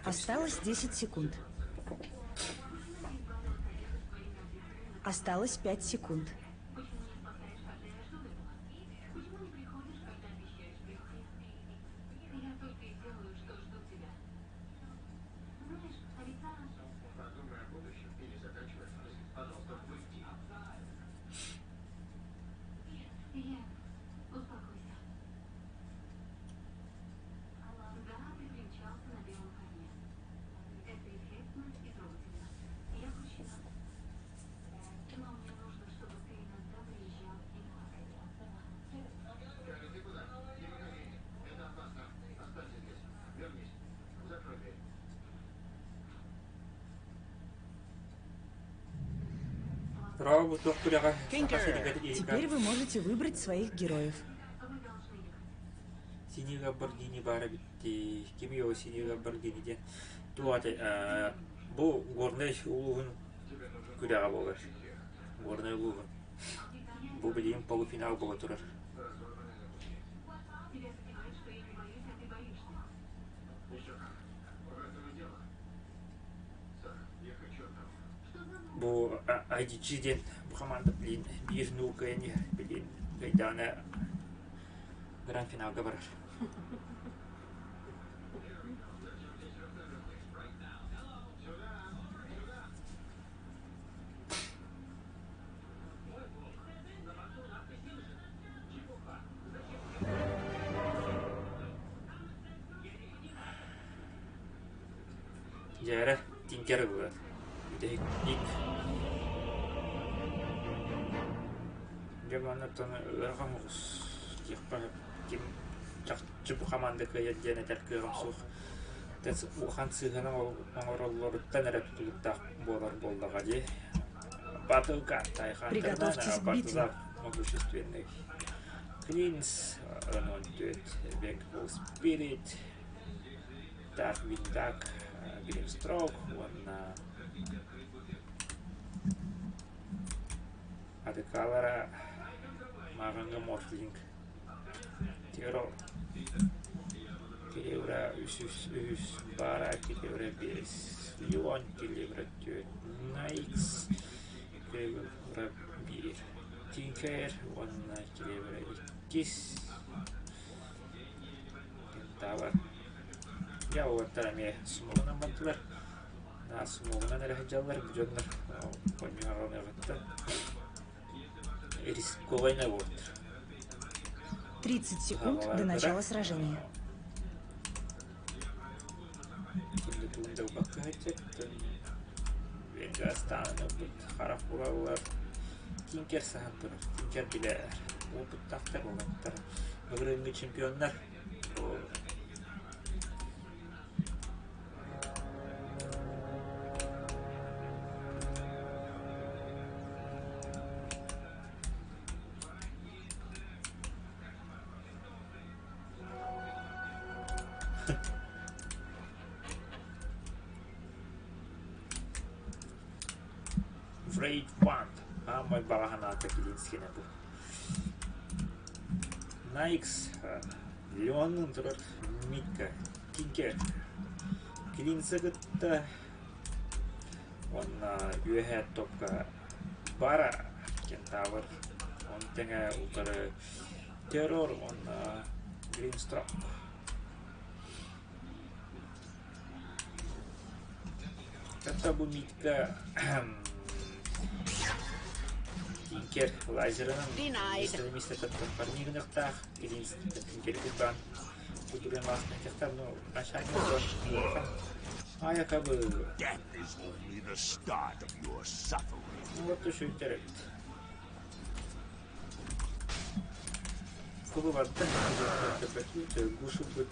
Осталось 10 секунд. Осталось 5 секунд. Теперь вы можете выбрать своих героев. Синий Lamborghini баара эбит Кими ол Синий Lamborghini диэн туох бу Горнай улууһун күрэҕэ буолар. Горнай улууһун. Бу билигин полуфинал буола турар. Бу IDG диэн бу хамаанда билин биир нуу кыайан иһэр билин кыайдаҕына гранд-финалга барар. Дьээрэ, тиҥкэр ыллар. Бүтэһик Дьэ манныттан ыарахан оҕус диэххэ ким чахчы бу хамаанда кыайар диэн этэр кыаҕым суох. Улахан сыыһаны оҥороллоруттан эрэ тутулуктаах буолар буоллаҕа дии. Батылга Приготовьтесь к битве. Могущественный Клинс, 04, Vengeful Spirit, Darkwing Duck, Grimstroke уонна Адыкалара Мааҕыҥҥа Морфлинг Террор Килевра үс үс Бара Килевра биэс Леон Килевра түөрт Найкс Килевра биир Тинкер уонна Килевра иккис Кентавр Дьэ уолаттар эмиэ смогунан бардылар Смогунан эрэ сылдьаллар бу дьоннор хонньуһаҕыныаҕыттан рисковайна вот. 30 секунд до начала сражения. Харах ураллар Тинкер саһан турар. Тинкер билэр. Опыттаахтар уолаттар. Былырыыҥҥы чемпионнар. Wraith One. Аамай баҕа санаата Килинскинэ бу. Найкс Леоннун турар Митка Тинкер Клинса кытта уонна үөһээ топка Бара Кентавр он тэҥэ утары Террор уонна Гримстрок. Это бу Митка Тинкер лазерынан миэстэ миэстэ парни гыныахтаах Тинкери курдаан кудуруйан маастан ну Айакабы Death is only the start of your suffering. Вот үчүгэй эбит. Кубу барда гусу быт.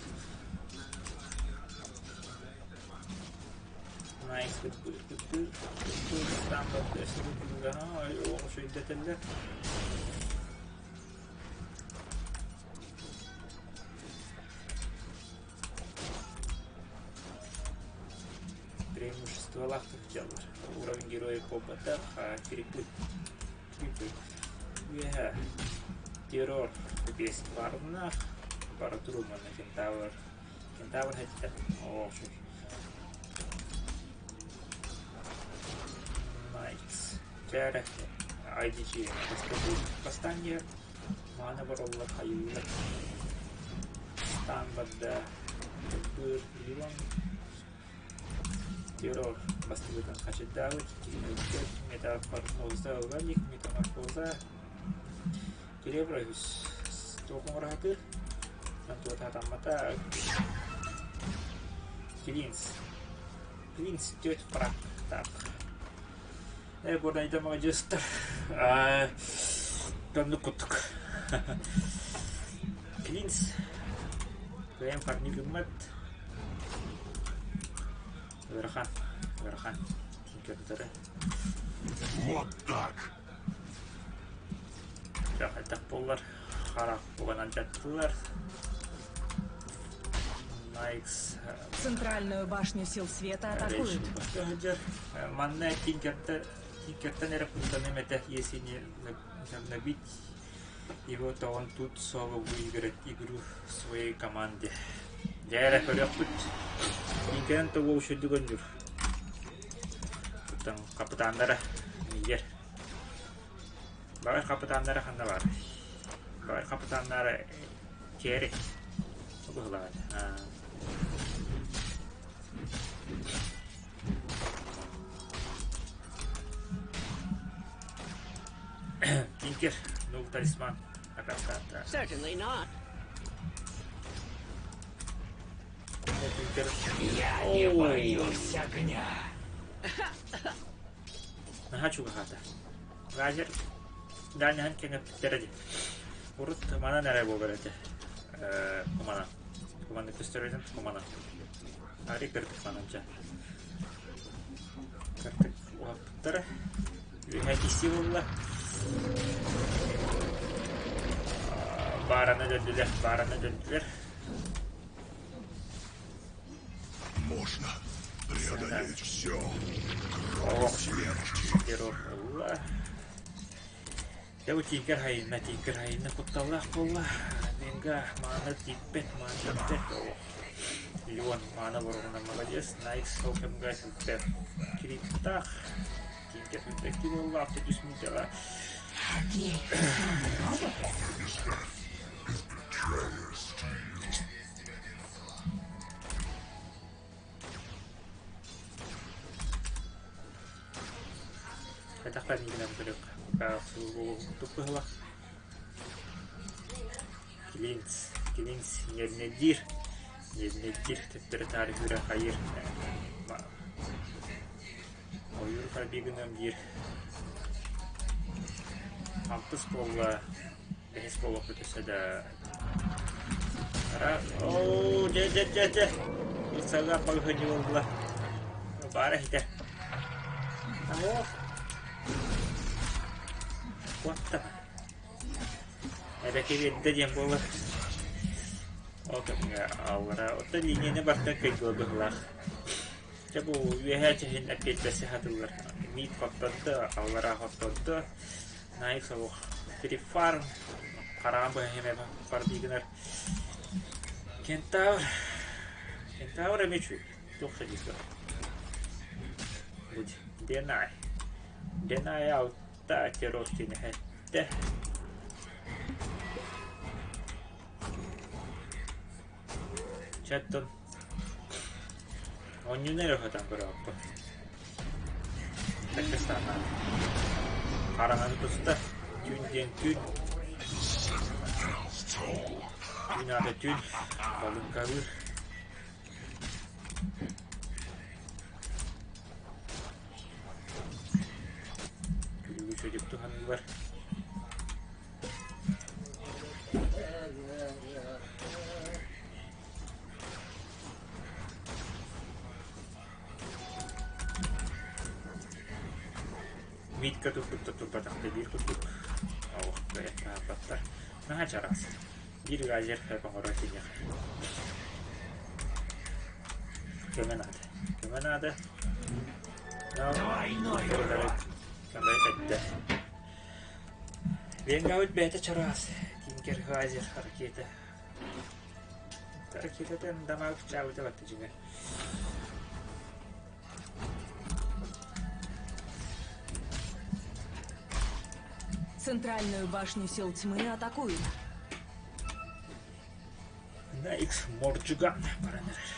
Найс Өйдөтөллөр. Преимуществолаах сылдьаллар. Уровень героев буолбатах, крипы. Крипы. Үөһэ террор биэс баарына бара туруу манна кентавр. Кентавр хэттэ. Оо, Найс. Чээрэ IDG бастаан маана бараллар хайыылар. Стан барда быр Лилон террор бастыгытын хачырдаабыт метаморфоза ылар метаморфоза Келебра үс туох оҥоро Туотаатаммата Клинс Клинс түөрт фрактаах Э Горнайда маладьыастар Тоннук куттук Клинс Кыайан парни гыммат Ыарахан ыарахан Көрдөрө Вот так! Хайдах буоллар харах буган алдьаттылар. Найкс Центральную башню сил света атакуют. Манна Тинкертен Тинкертен эрэ куттаным этэ, если не загнобить его, то он тут соло выиграет игру своей команде. Дьэ эрэ көрүөхпүт. Тинкерен тобу үчүгдүк өннүр. Оттон капитаннара миигэр. Баҕар хапытааннара ханна баар? Баҕар хапытааннара Керри быһылаан. Тинкер, ну талисман. Акастаата. Certainly not. Тинкер. Я не боюсь огня. Наһаа чугаһаата. Лазер даанньаһан кэҥэппиттэрэ дии. Урут манан эрэ буолар этэ. Э, куманан. Куманы көстөрүнэн куманан. Ари кырдык мананча. Кырдык уһаппыттара. Үөһэ кисти буолла. Баараны өлөрдүлэр, баараны өлөрдүлэр. Можно преодолеть все, кроме смерти. Террор ылла. Дьэ бу тиикэр хайынна, тиикэр хайынна кутталлаах буолла. Нинга маана тииппэт, маана тииппэт. Леон маана боругунан молодец. Найкс ол кэмгэ сылтар кириктаах. Тиикэр сылтар буолла, авто түс мүнтэҕэ. Хайдах бэрнигинэн көрүөх курдук быһылах. Клинц, Клинц ньэрнэдиир, ньэрнэдиир төттөрү-таары күүрэ хайыыр. Ойуур харбыгынан диир. Алтыс буолла, бэһис буолуохпут өссө да Оо, дьэ, дьэ, дьэ, дьэ. Ыксаллаах балаһыанньа буолла. Баара иһитэ. Оо. Куотта. Эбэки биэрдэ диэн буолар. Ол кэмҥэ аллара оттон линияны барыта кыйгыла быһыылаах. Дьэ бу үөһээ чэһин эппиэттэсэ сатыыллар. Миит хоттордо, аллараа хоттордо. Наайык солуох Фрифарм хараҕын быһа иһимэ бардыы гынар. Кентавр Кентавр эмиэ үчүгэй. Туох да диир Будь Денай. Денай алта террор тинэһэттэ. Чаттон Оонньууну эрэ уһатан көрөөппүн. Таккыстаатаҕым. Хараҥаны туста, түүн диэн түүн. Түүн аата түүн, балыыҥкалыыр. Күлүгү үчүгэйдик туһаннылар. Митка турбут да турбатах да биир курдук. Ох, бэйэттаабаттар. Наһаа чараас. Биир газер оҥорор киниэхэ. Көмө наада. Көмө наада. Көмө эттэ. Венгабыт бэйэтэ чараас. Тинкер газер ракета. Ракетатын дамаг чаабыта батта дьиҥэр. Центральную башню сил тьмы атакуют. На X Морджуган баран эрэр.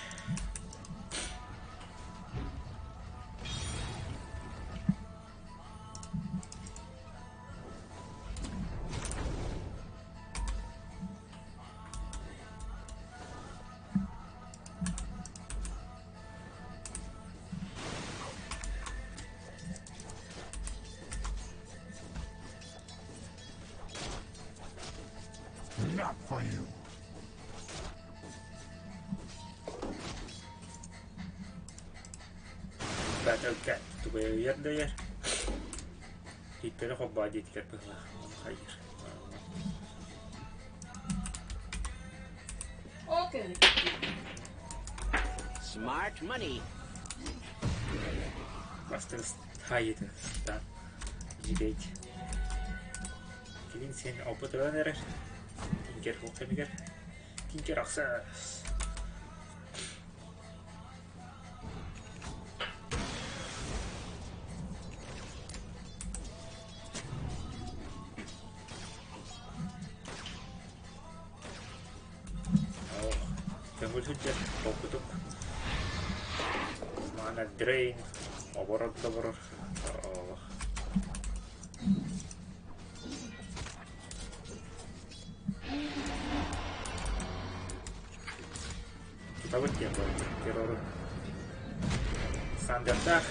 Not for you. Battle Cat тугуйар да ер. Тииттэри холбоо диэтилэр быһыылаах. Ону хайыыр. Smart money. Бастыр хайыты стан. Жигейт. Килин сен опыт ылан эрэр. Тинкер хук кэмигэр. Тинкер ахсаас. Көҥүл сылдьар холкутук Маана дрейн оборор да оборор Тутабыт диэн буолла террору Сандердаах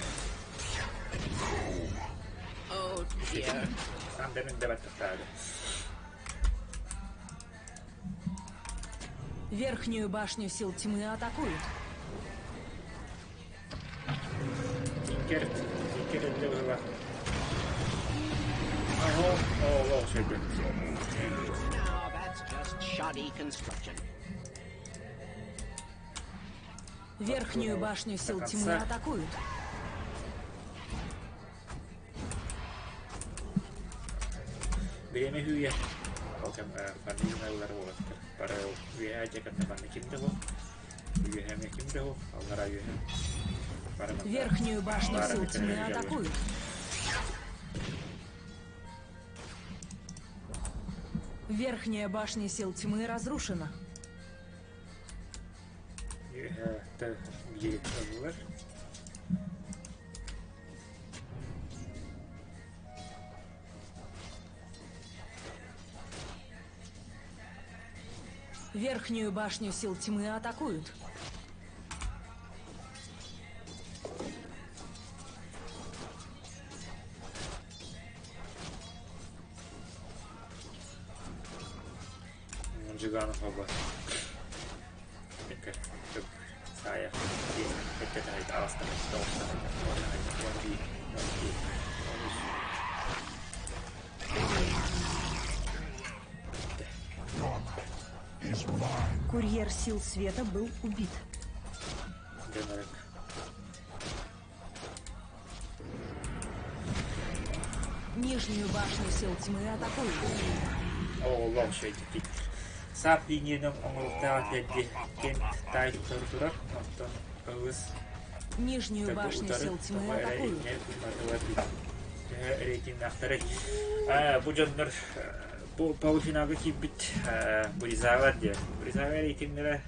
Oh dear. Сандерын да баттахтаады Верхнюю башню сил тьмы атакуют. Тинкер, Тинкер өллө быһыылаах. Аһо, оолоо сөйдө. Now that's just shoddy construction. Верхнюю башню сил тьмы атакуют. Бириэмэ үүйэ. Ол кэм фарминалар уолаттар. Бары үөһээ дьэ манна ким да суох. Үөһээ эмиэ ким да суох. Аллараа үөһээ. Бары манна. Верхнюю башню Бары сил тьмы бэтэрээ атакуют. Верхняя башня сил тьмы разрушена. Үөһээ биир ыллылар. Верхнюю башню сил тьмы атакуют. Жиганов оба. Сая. Курьер сил света был убит. Нижнюю башню сил тьмы атакуют. О, шөйдү Сап линияның оҥоруктаах лэдди кент таай утары турар, оттон ылыс Нижнюю төбө башню утары сил тьмы тоҕо эрэ атакуют. иннэ туматылар төһө рейтиннээхтэрэй. Бу дьоннор бу полуфиналга киирбит Буризава диэн. Буризава рейтиннэрэ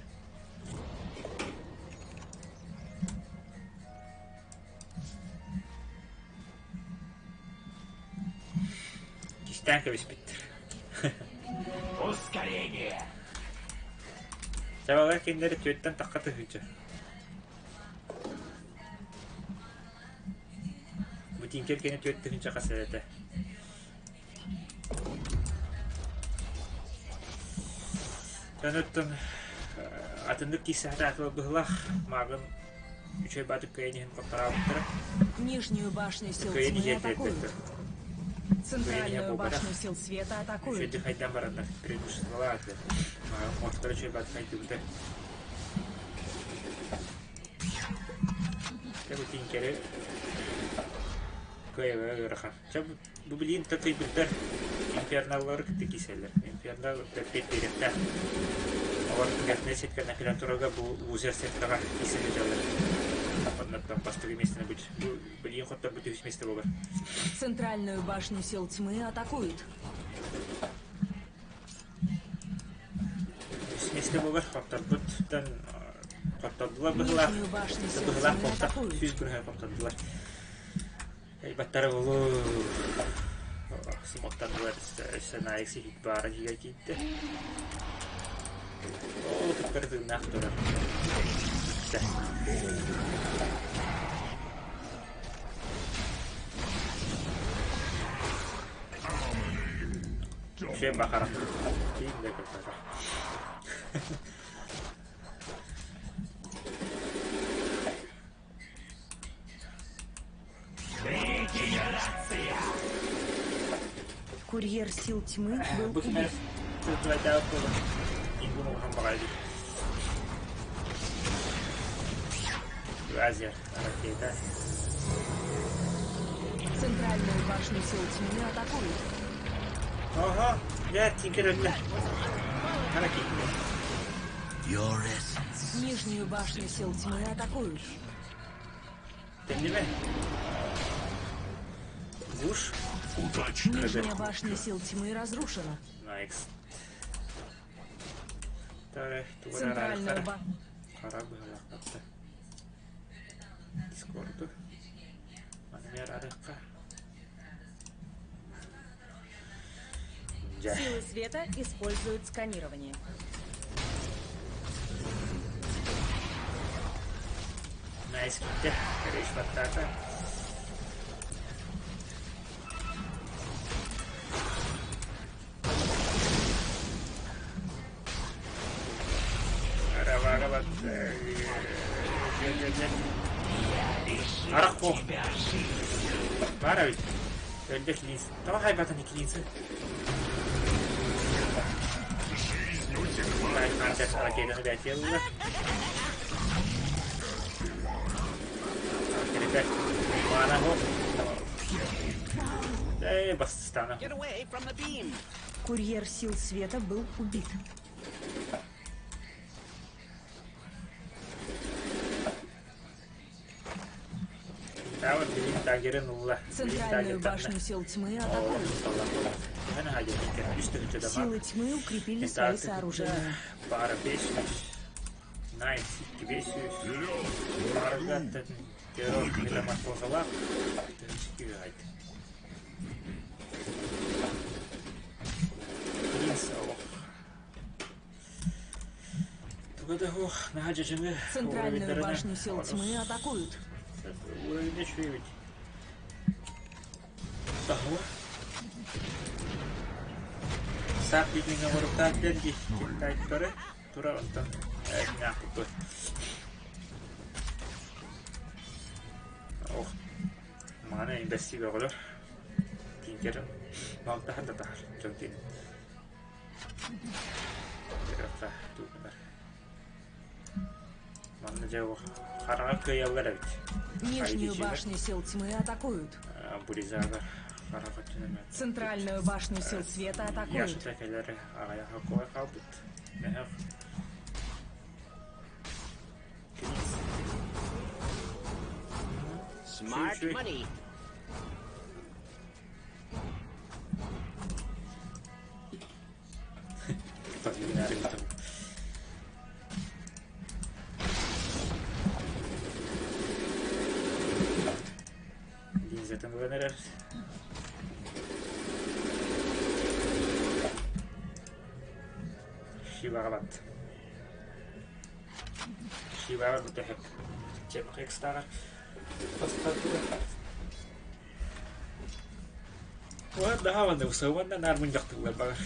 кистээн кэбиспиттэр. Ускорение! Чабалар кинилэри түөттэн тахха тыһыынча. Бу тинкер кини түөрт тыһыынча хас этэ. Оттон атыннык киирсэхтэ атыла быһылаах мааҕын Үчүгэй баатык кыайан иһин хоттораабыттара. Нижнюю башню сил Кыайан тьмы иһиэн атакуют. тиэрдибэттэр. Кыайан иһэ Центральную буолбатах. башню сил света атакуют. Үчүгэйдик хайдан бараннар преимуществолаах этилэр. Мостара үчүгэй баатык хайдыбыта. Дьэ бу тиҥкэри кыайалара ыарахан. Чэ бу билигин кыайбыттар инферналлары кытта киирсэллэр. Инфернал эппиэт биэриэхтээх. Олор верхняя сетканы кэлэн турарга бу лузер сеткаҕа киирсэн сылдьаллар. Оннуттан бастакы миэстэни бу билигин хотторбут үһүс миэстэ буолар. Центральную башню сил тьмы атакуют. Үс миэстэ буолар хотторбуттан хоттордулар быһыылаах. Нижнюю башню сил Быһыылаах тьмы буолта. атакуют. Сүүс бырыһыан хоттордулар. Элбэттэрэ булуу смоктаннылар өссө Наик сиһит баара иһигэр киирдэ. Ол туттар тыыннаах турар. Бүттэ. Үчүгэй бахара. Киин да көрбөтөх. Курьер сил тьмы был Бу убит. күннэр буолан ингун улахан баҕайы Азия ракета. Центральную башню сил тьмы атакуют. Ого, дьэ тинкер өллө. Хара киирдэ. Your essence. Нижнюю башню сил тьмы атакуют. Төннүбэ. Буш. Удачная Нижняя башня сил тьмы разрушена. Найкс. Тары, Центральную тугар башню. Хара быһалаахтар. Дискорду. Манер арыхха. Дьэ. Силы света используют сканирование. Найс киттэ. Рейш баттаата. Арабага бат. Арах бо. Баар эбит. Өлдө клинс. Тоҕо хайбатан клинсы? Жизнь утекла. Хантер ракетаны бэтиэллэ. Ребят, маана хо. Эй, бастана. Get away from the beam. Курьер сил света был убит. Тавр билин тагерин улла. Билин Центральную тагер башню сил тьмы атакуют. Силы тьмы укрепили свои сооружения. Бара 500. Найс, 500. Баргаттан террор метаморфозалар. Тынчки айт. Принц ох. Тугада ох, наһаа дьадьаҥы Центральную уровеннарына башню сил тьмы атакуют. Уровень үчүгэй Таһуа. Саап билиҥҥэ оҥоруктаах диэн дии киттаайдары тура онтон ньаахпыппыт. Ох, мааны имбэсси бөҕөлөр. Тиҥкэрин малтаһан да таһар дьон киэнин. Көрүөххэ тугунар. Манна дьэ хараҥа кыайаллар эбит. Нижнюю Айдичилэр. башню сил тьмы атакуют. Буризага хараҕа өттүнэн Центральную башню сил света атакуют. Яшата кэлэр аҕайах куой хаалбыт. Мөһөх. Smart Чүй-чүй. money. Линзатын ылан эрэр. Шиваҕа бат. Шиваҕа бүтэһик. Чепхекстааҕар бастаатылар. Уонна уонна уонна наар мунньахтыыллар баҕар.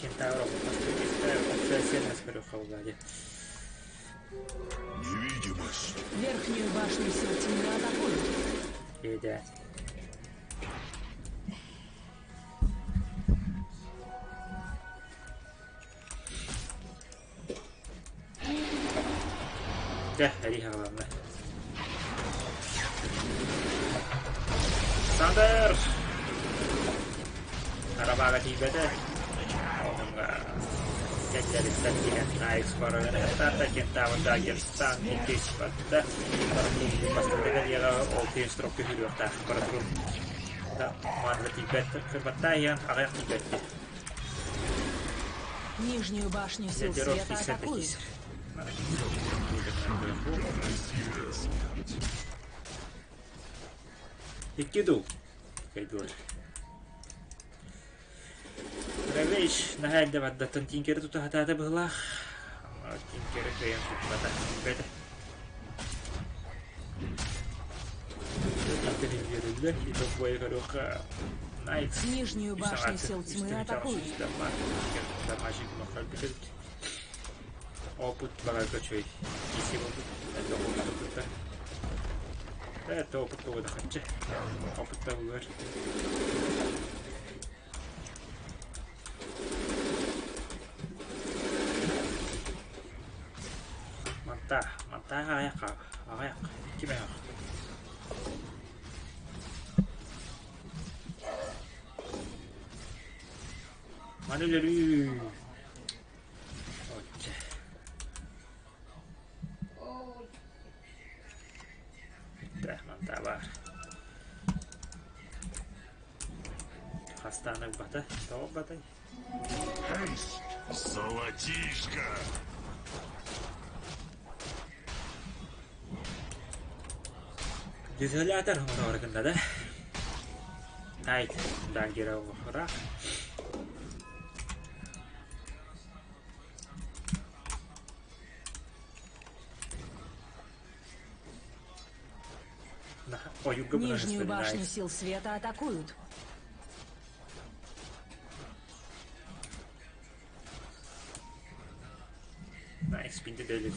Кентавр Опция Невидимость. Верхнюю башню сил тьмы атакуют. Иде. Дэ, әриһэ главное. Сандер! Арабаға тиибэтэ. Онунга кэллэриттэн киһэн Найкс баран хаттаата Кентавр Дагер стан иккис батта. Бастакы кэлиэҕэ ол тиһин строк күһүрүөхтээх баратурун. Да, манна тиийбэт кырбаттаа иһэн аҕыйах тиийбэтти. Нижнюю башню сил Ядеров света киирсэр да атакуют. киирсэр. Икки дуу. Кайдуар. Равейш наһаа элдэ бардаттан тиҥкэри тута сатаата быһыылаах. Тиҥкэри кыайан туппата. Билбэтэ. Үөрүллэр, итог бойа көрүөххэ Найкс Нижнюю башню сил тьмы атакуют. Опыт баларга үчүгэй. Киси буолбут. Элбэх опыт ылбыта. Это опыт тугу да хаччы. Опыт да булар. Манта, манта аҕыйах, аҕыйах, икки мөһөх. Маны өлөрүү. Очча. Да, манта бар. Хастааны бата, тоҕо батай? Золотишко. Дезолятор оҥороору да? Найт, даггера оҕора. Ойуга Нижнюю башню Найт. сил света атакуют. Найс, бинде дөлүт.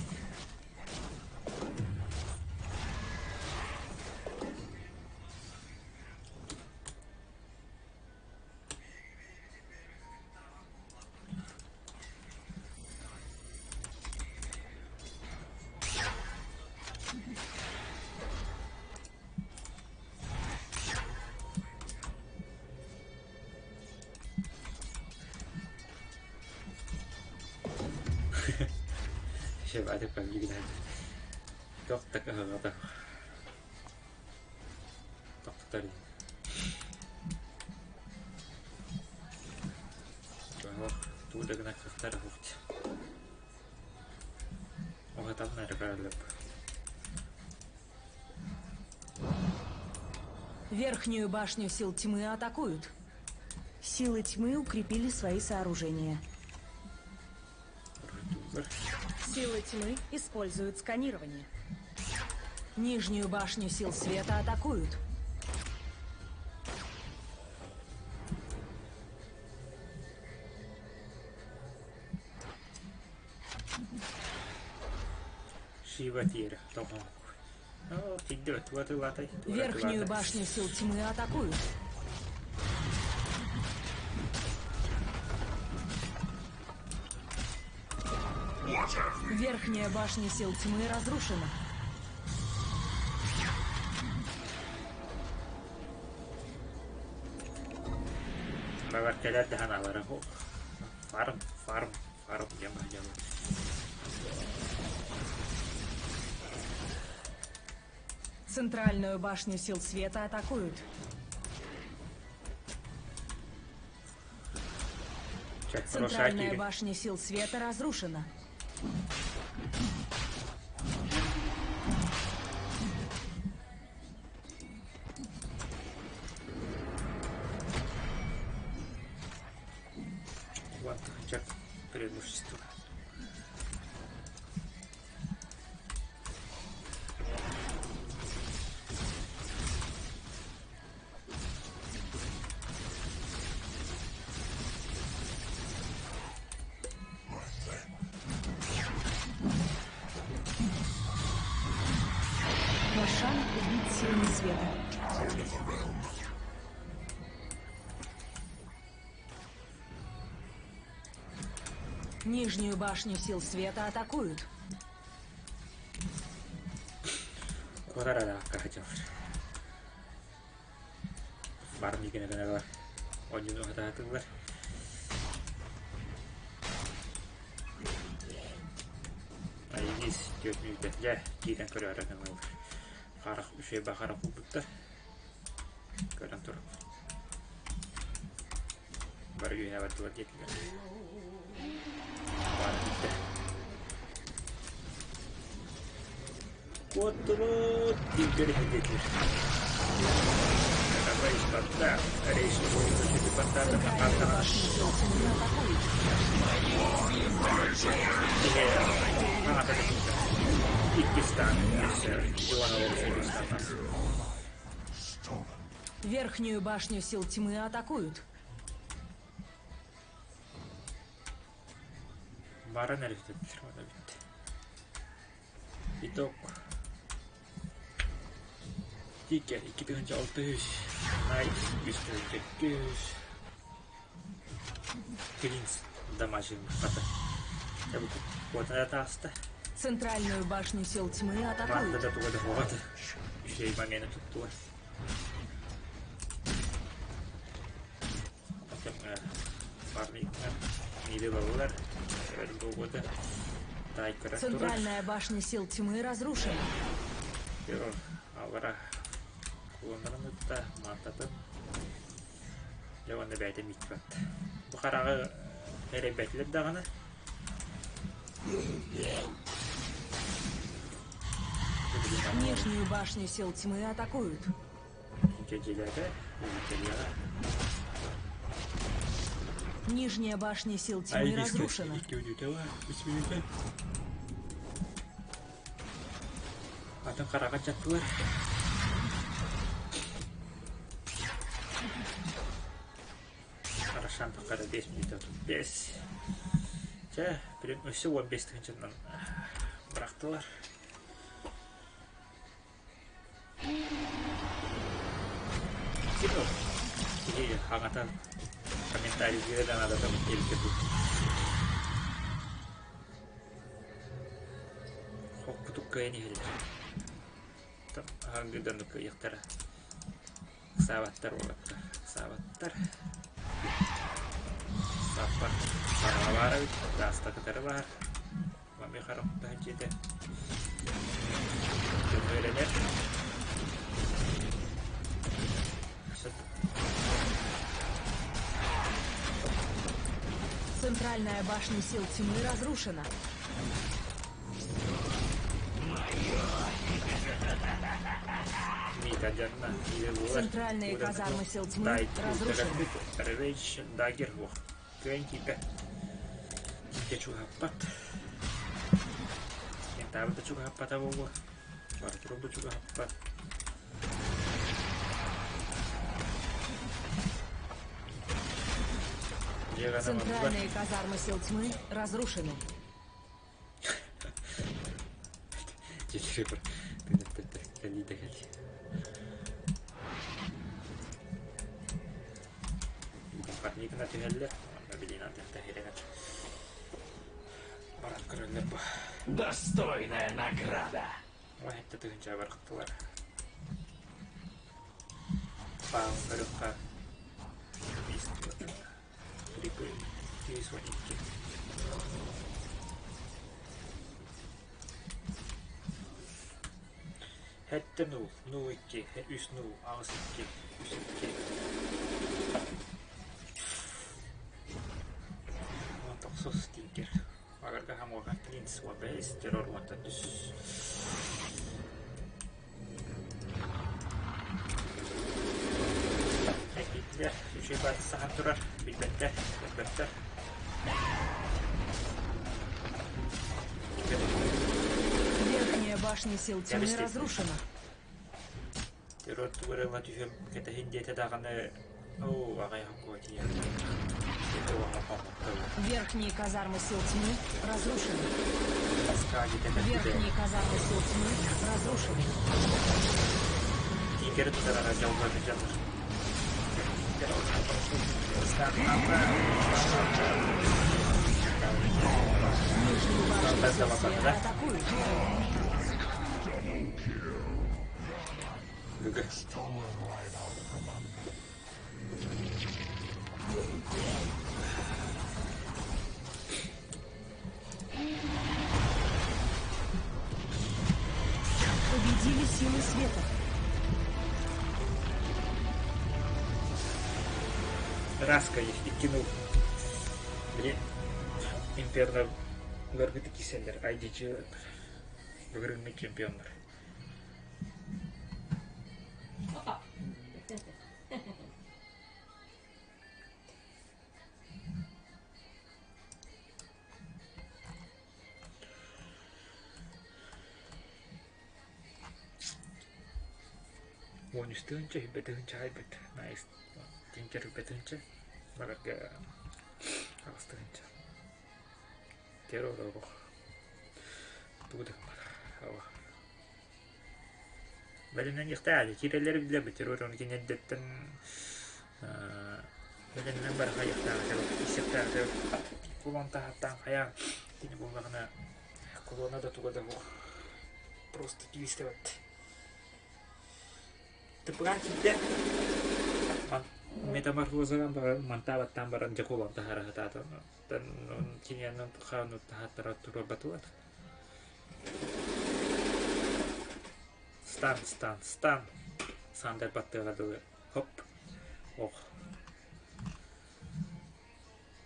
Шеб атып калгибин Тоқтак аһаҕата. Тоқтар. Туудагына кыхтар хухт. Оҕатан эргалып. Верхнюю башню сил тьмы атакуют. Силы тьмы укрепили свои сооружения. Силы тьмы используют сканирование. Нижнюю башню сил света атакуют. Шива тиэр. Тоҕо. О, тидде туатылатай. Верхнюю башню сил тьмы атакуют. Верхняя башня сил тьмы разрушена. Бабар кэлэр дахан алара хо. Фарм, фарм, фарм дема дема. Центральную башню сил света атакуют. Центральная башня сил света разрушена. Вот, чек преимущество. силами света. Нижнюю башню сил света атакуют. Куотар эрэ хаһыталлар. Барын гына гыналар. Оонньууну уһатаатылар. Айгиз түөрт мүнүүтэ. Дьэ, киирэн көрөөрү гыналар. Харах үчүгэй баҕара куурбуттар. Көрөн туран. Бары үөһэ бардылар диэтилэр. Баара бүттэ. Куоттубут диэн көрүһэ диэтилэр. Рейс барда. Рейс чуть баттаата Центральную хаалтаҕына. башню сил тьмы атакуют. Киһи аҥата да киирбэт. Иккис таан өссө Иван олорус иккис тааннас. Верхнюю башню сил тьмы атакуют. Баран эрэ бүтэ. Итог. Тикер 2600, Найт 3200, Клинс дамажын хата. Куотана тааста. Центральную башню сил тьмы Манта атакуют. да туга да хоҕата. Үчүгэй момена туттулар. Парникнар, миди балылар, бугута, тайкара турар. Центральная башня сил тьмы разрушена. Террор алара кулоннарын ытта, мантатын. Дьэ уонна бэйэтэ миикпэт. Бу хараҕы эрэйбэтилэр даҕаны. Нижнюю башню сил тьмы атакуют. Дьэдьилэрэ, үлүтэлиэҕэ. Нижняя башня сил тьмы разрушена. Икки мүнүүтэ бар, үс мүнүүтэ. Атын хараҕа дьаттылар. Арашан таххара 5 мүнүүтэ 35. Чэ, билим өссө 15 тыһыынчанан бырахтылар. Син киһи хаҥатан комментарийдыыра да наадата эбитэ дуу. Хоккутук кыайан иһэллэр. Аһаҥгыдан кыайыахтара. Саабаттар уолаттар. Саабаттар. Саппар хараҕа баар эбит. Дааста кытары баар. Мами харахтаһын дьиэтэ. Дьон үөрэнэр. Центральная башня сил тьмы разрушена. Центральные казармы сил тьмы разрушены. Ревенж Дагер Кыайан киирбэт. Тииккэ чугаһаппат. Кентавр да чугаһаппата буолуо. Артур да чугаһаппат. Центральные казармы сил тьмы разрушены. Кэлии да кэлии. Парникына түһэллэр, уонна билиин антыахта иһирэнэр. Баран көрөллөр бу. Достойная награда. Уон тыһыынча барахтылар. Паун көрүөххэ 312. Сэттэ нуул, нуул икки, үс нуул, аҕыс икки, үс икки. Уон тохсус тиҥкир. Агарга хамуоха клинс уон бэһис, террор уонтан үс. Экиитилэр үчүгэй бааты саһан турар, билбэттэр, көрбөттөр. Верхняя башня сил тьмы разрушена. Террор тугу эрэ ыла түһүөм кэтэһин диэтэ даҕаны оо аҕыйах куотуйа. Верхние казармы сил тьмы разрушены. Верхние казармы сил тьмы разрушены. Кэрэ тутарара дьолго дьаллар. Нижнюю башню сил света атакуют. Гг. Победили силы света. Раска и кинул. Били Имперно быргыты киселлер IDG бүгүрүҥҥү чемпионнар. Уон үс тыһыынча, сүүрбэ тыһыынча аайбыт. Найс. Тинкер сүүрбэ тыһыынча. Барарга аҕыс тыһыынча. Террор олох. Тугу да гымматах. Бэлэмнэниэхтээх киирэллэри билэбит, террор ону кини эрдэттэн бэлэмнэн бары хайыахтаах этэ, исиэхтээх этэ. Кулон таһаттаан хайаан кини буоллаҕына кулона да туга да суох. Просто кииристэбэт. Тыпыган киирдэ. Метаморфозанан баран мантаабаттаан баран дьэ кулон таһара сатаата. Киниэнэн хааны таһаттара туруорбатылар. Стан, стан, стан. Сандер баттыаҕа дылы. Хоп. Ох.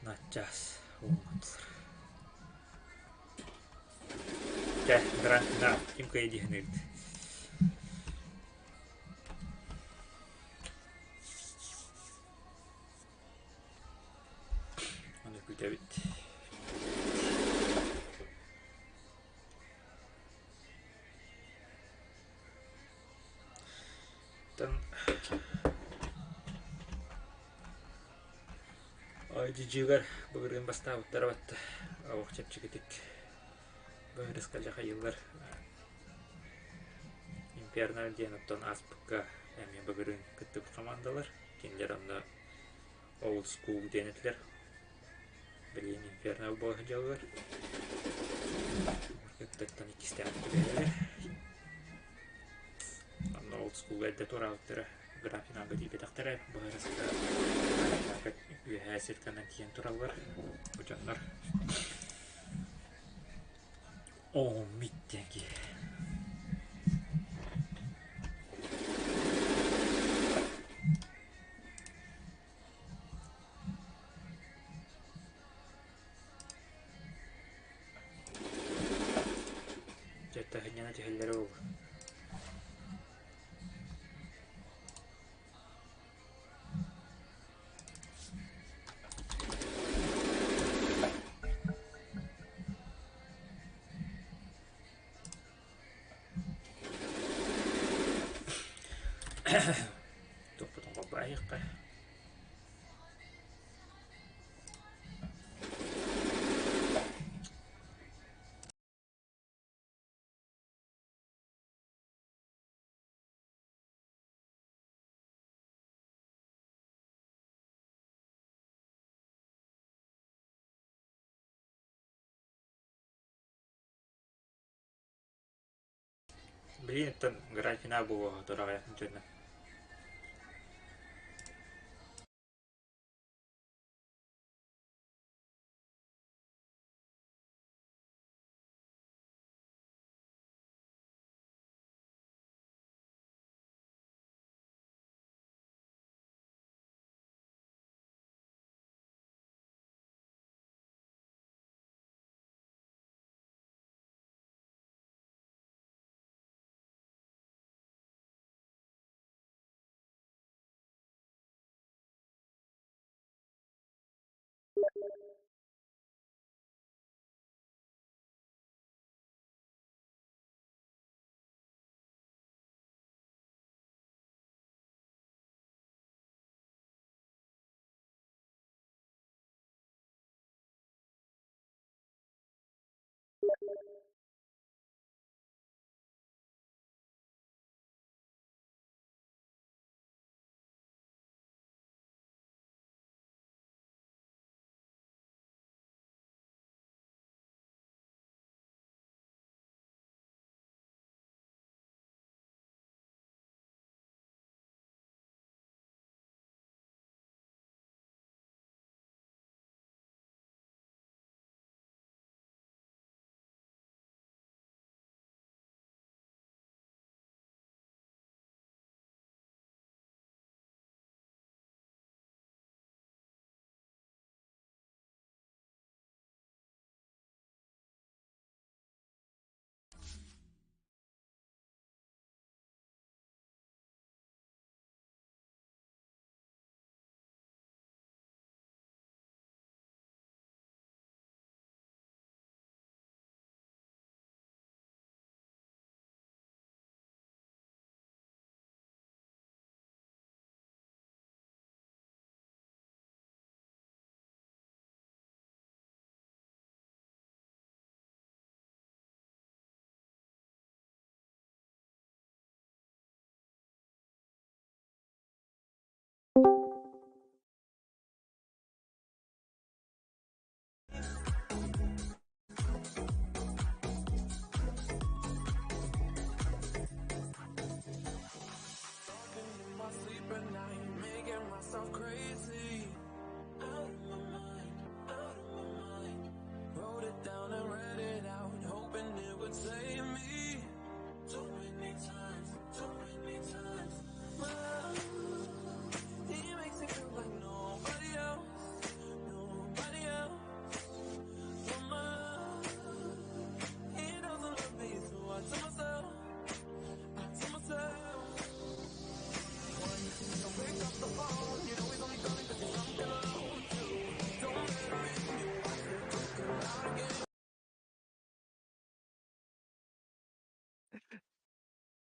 Начаас. Уонатылар. Чэ, гранд финал. Ким кыайа дии саныыбыт? Аны күүтэбит. Оттон IDG-гар былырыын бастаабыттара батта олох чэпчэкитик быһырыска дьахайыллар Импернал диэн оттон ааспыкка эмиэ былырыын кыттыбыт хамаандалар кинилэр онно Old School диэн этилэр Билигин Инферно буола сылдьаллар. Кыттыттан иккистээх түбэһэллэр. Онно Old School эрдэ туораабыттара, гранд финалга тиийбэтэхтэрэ. Быһаарыска үөһээ сиртэн тиийэн тураллар. Бу дьоннор Оо, миттээки. Дьэ, таһынньана түһэллэрэ буолуо. Туппутун холбоойуохха. Билигин оттон гранд финал буолуо тураҕайах дьонно.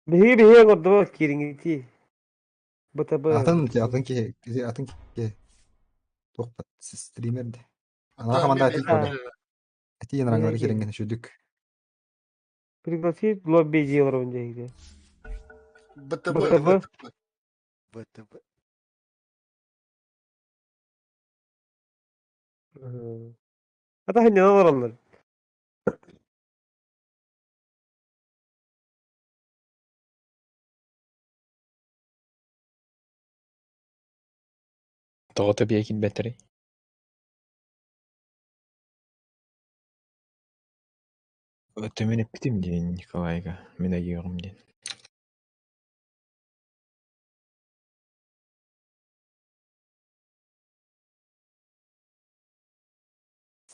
Биһиги биһиги оҥордубут киириҥитии. БТБ. Атын атын киһи атын киһи туохпат стример де. Анара хаманда этии коля. Этии анараңары кириҥҥин үчүдүк. Пригласить лобби дьиэлэрин диэки. БТБ. БТБ. БТБ. Ата ханньана олороллор. Тоҕо тэбиэ киирбэттэрий? Түмэн эппитим диэн Николайга, мин өйүөҕүм диэн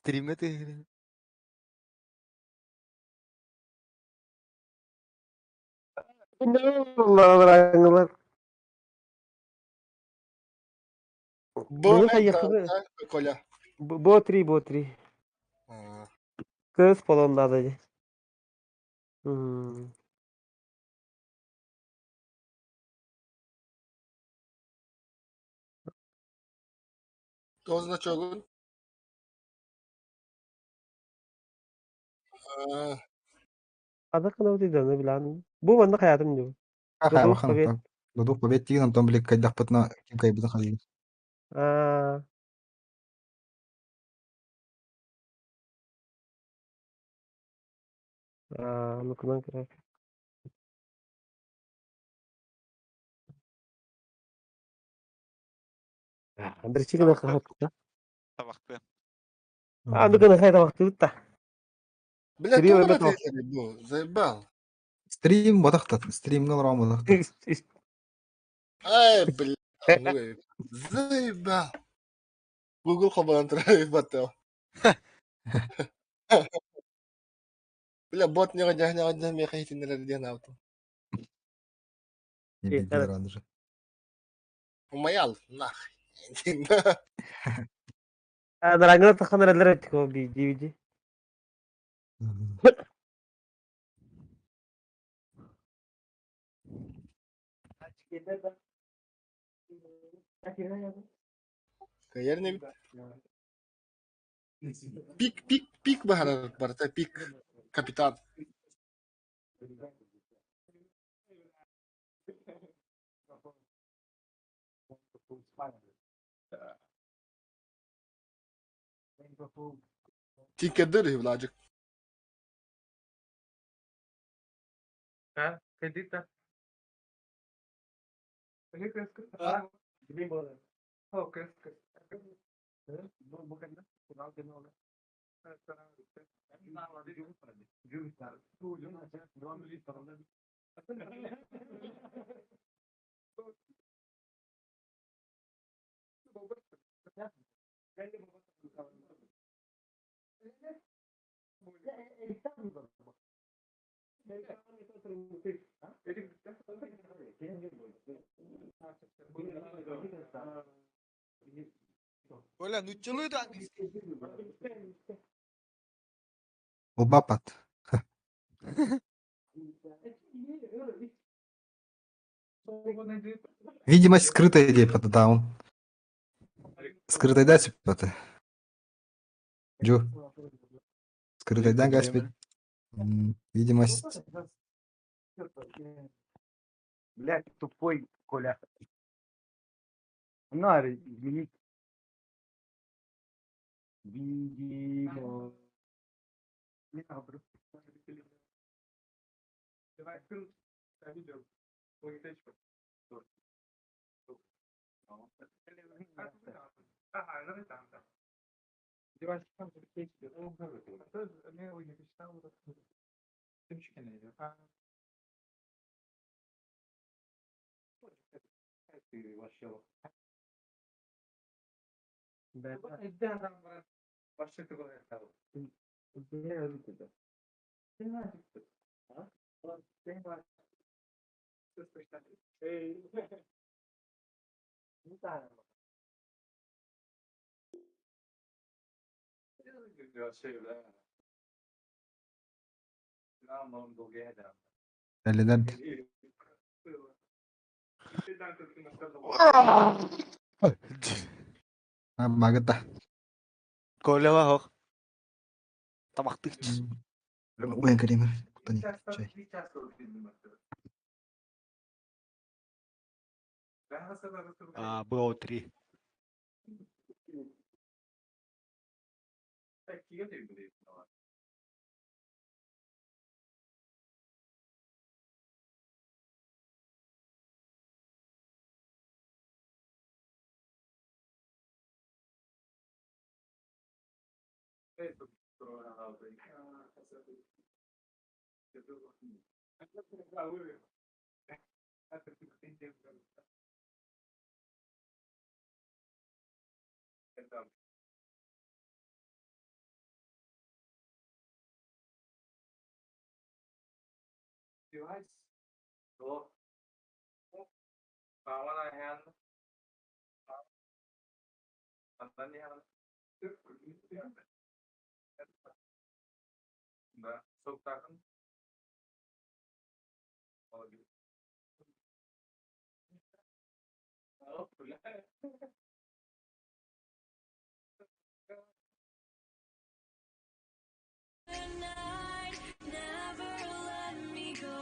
Стримҥэ тыаһырын. Бу Бу хайыхпыт? Коля. Бо три, бо три. Кыз полон надо дии. Тоҕус значогун? Ханна гынабытый да билан. Бу манна хайаатым дуу. Додуох побед. Додуох побед тиген онтон били кайдахпытына ким кайбытын хайыыбыт. Аа. Аа, нукунан кырар. Андрей гына хахатта. Табахтыа. Аны гына хай табахтыбыт та. Бля, Кирилл туох эбэ этэллэрий бу? Заебал. Стрим бодохтот, стримҥэ олорон бодохтот. Ай, бля, ну заебал. Google хобонон турар баттал. Бля, бот ньоҕо дьаһ ньоҕо миэхэ иһитиннэрэр диэн аабытым. Не билдилэр аны. Умайал, нах. Адараңҥа таххан эрэллэр эттик ол биирдии Кыайар инибит. Пик, пик, пик баһарар барыта пик. Капитан. Тинкердер үһү Владик. Коля, нууччалыы да английский. Убапат. Видимость скрытая деп даун. Скрытая да типа Жу. Скрытайдан гаспит. Видимость. Блядь, тупой Коля. На, изменить. Видимо. Эллинэн. Магыта. Коля ох. Тамактыч. Уен Каример. Кутани. Чай. А, было три. Never let me go.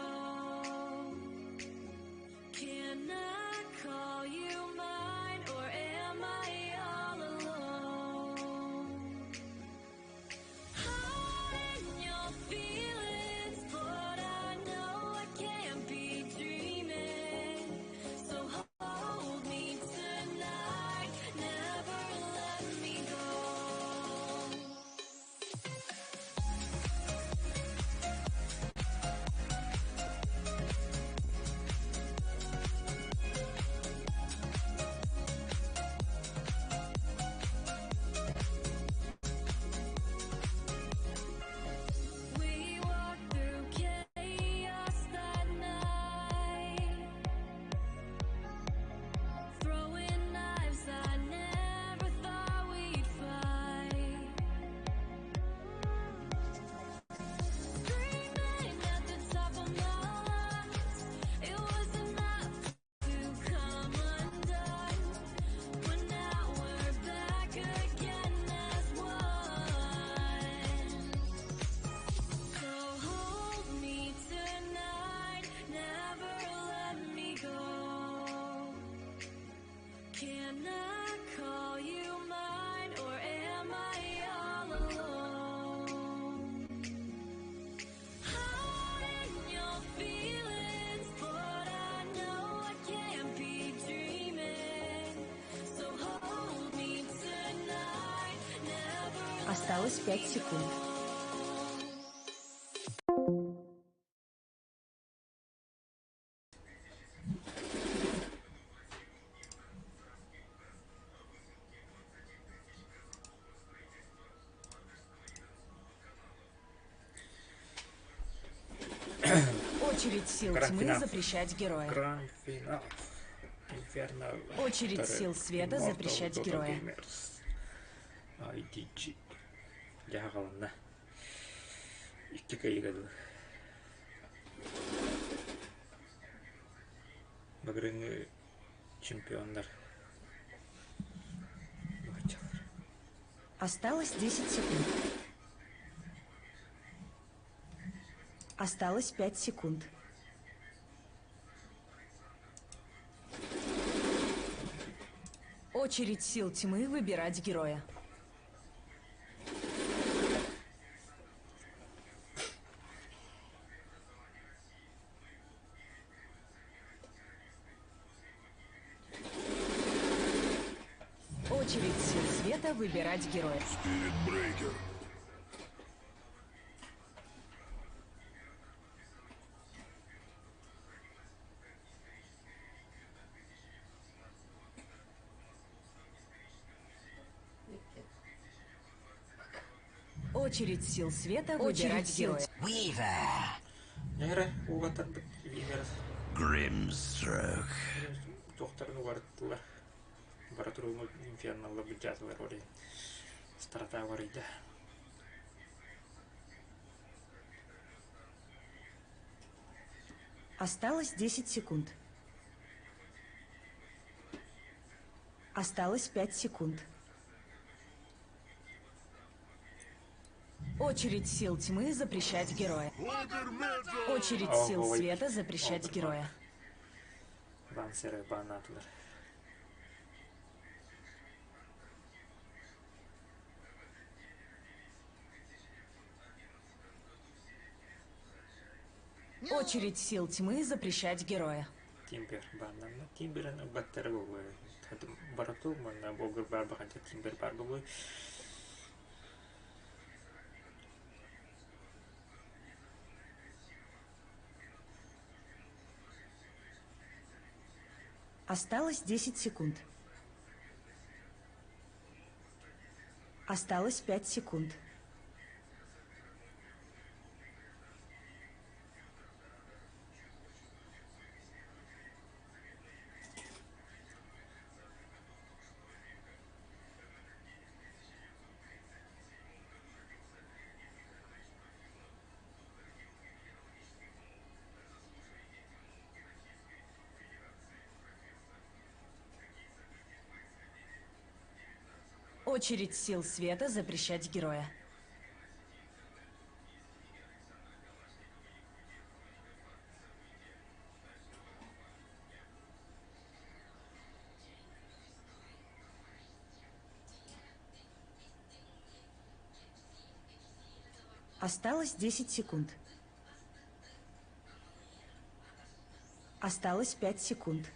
Can I call you mine or am I all alone? Hiding your feelings, but I know I can't be dreaming. So hold me tonight, never let me go. We walked through chaos that night, throwing knives I never thought we'd fight. Screaming at the top of my lungs, it was enough to come undone. But now we're back again as one. So hold me tonight, never let me go. Can I call you mine or am I all alone? Hiding your feelings, but I know I can't be dreaming. So hold me tonight, never Осталось 5 секунд. Очередь сил Гранд тьмы финал. запрещать героя. Гранд финал. Инферно. Очередь сил света Immortal запрещать Dota героя. Gamers. IDG. Дьаһаҕаланна. Икки кыйыгадылар. Багрыҥы чемпионнар. Осталось 10 секунд. Осталось 5 секунд. Очередь сил тьмы выбирать героя. Очередь сил света выбирать героя. Спирит Брейкер. Очередь сил света выбирать героя. Нere угатар Вимер Grimstroke. Докторын угартылар. Бара туругу инферналла бюджетылар орый. Страта барыйда. Осталось 10 секунд. Осталось 5 секунд. Очередь сил тьмы запрещать героя. Очередь сил Ой. света запрещать Обермак. героя. Лансеры баннаатылар. Очередь сил тьмы запрещать героя. Тимбер баннанна. Тимберин ылбаттара буолуо. Барату манна буолгур баар баханча Тимбер баар буолуо. Осталось 10 секунд. Осталось 5 секунд. Очередь сил света запрещать героя. Осталось 10 секунд. Осталось 5 секунд.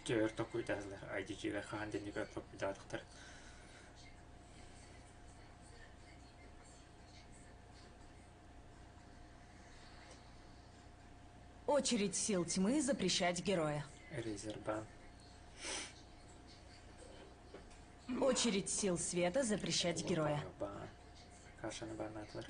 Дьэ өр толкуйдаатылар, IDG-лэр хаһан дэннигэр толкуйдаатахтар. Очередь сил тьмы запрещать героя. Резербан. Очередь сил света запрещать героя. Бан. Кашаны баннаатылар.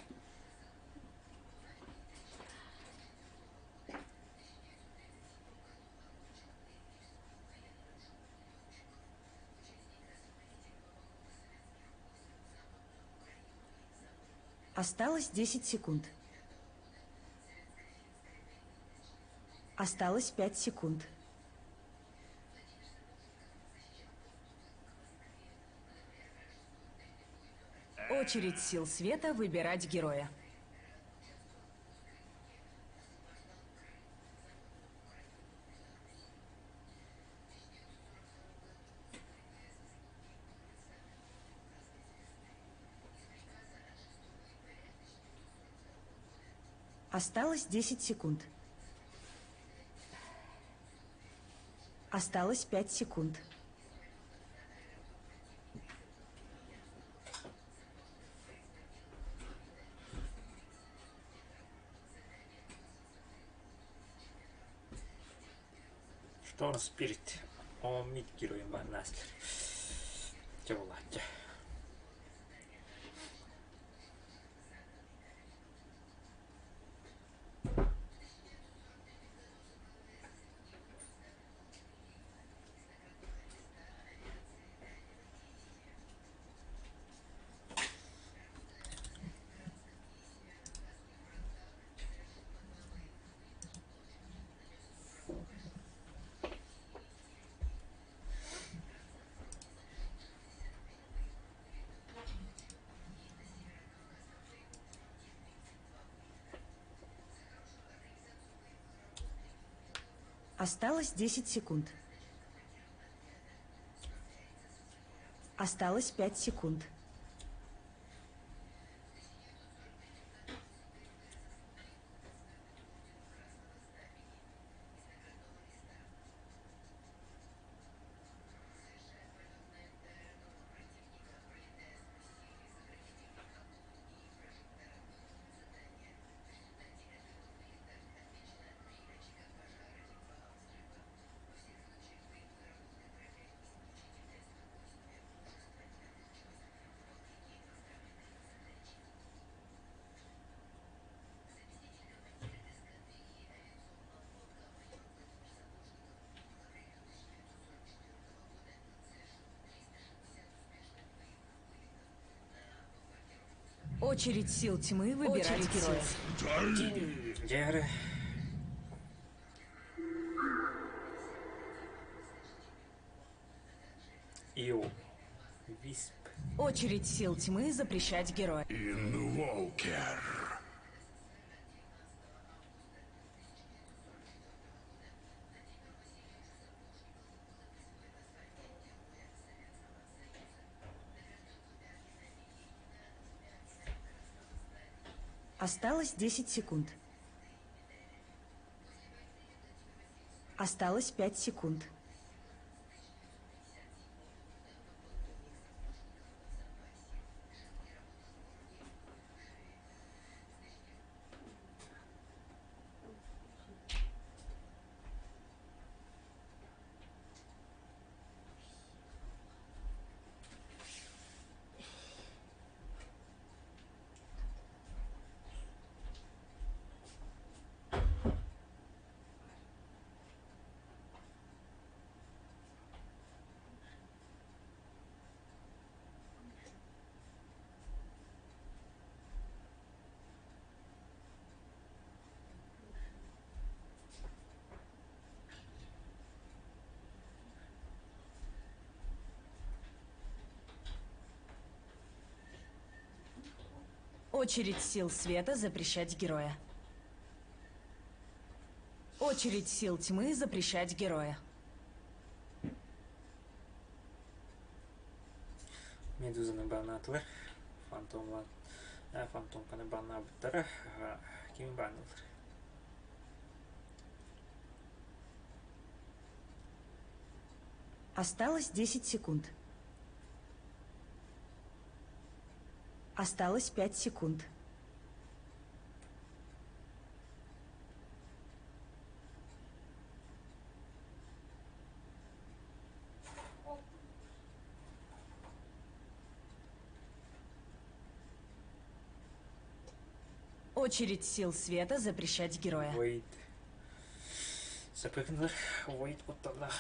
Осталось 10 секунд. Осталось 5 секунд. Очередь сил света выбирать героя. Осталось 10 секунд. Осталось 5 секунд. Storm Spirit. О, мид геройын баннаатылар. Дьэ буолааччы. Осталось 10 секунд. Осталось 5 секунд. Очередь сил тьмы выбирать Очередь героя. сил. Дьэ эрэ. Висп. Очередь сил тьмы запрещать героя. Инвокер. Осталось 10 секунд. Осталось 5 секунд. Очередь сил света запрещать героя. Очередь сил тьмы запрещать героя. Медузаны баннаатылар. Фантомлан. Фантомканы баннаабыттара. Кими баннылар? Осталось 10 секунд. Осталось 5 секунд. Очередь сил света запрещать героя. Void. Сапыгынлар. Void кутталлах.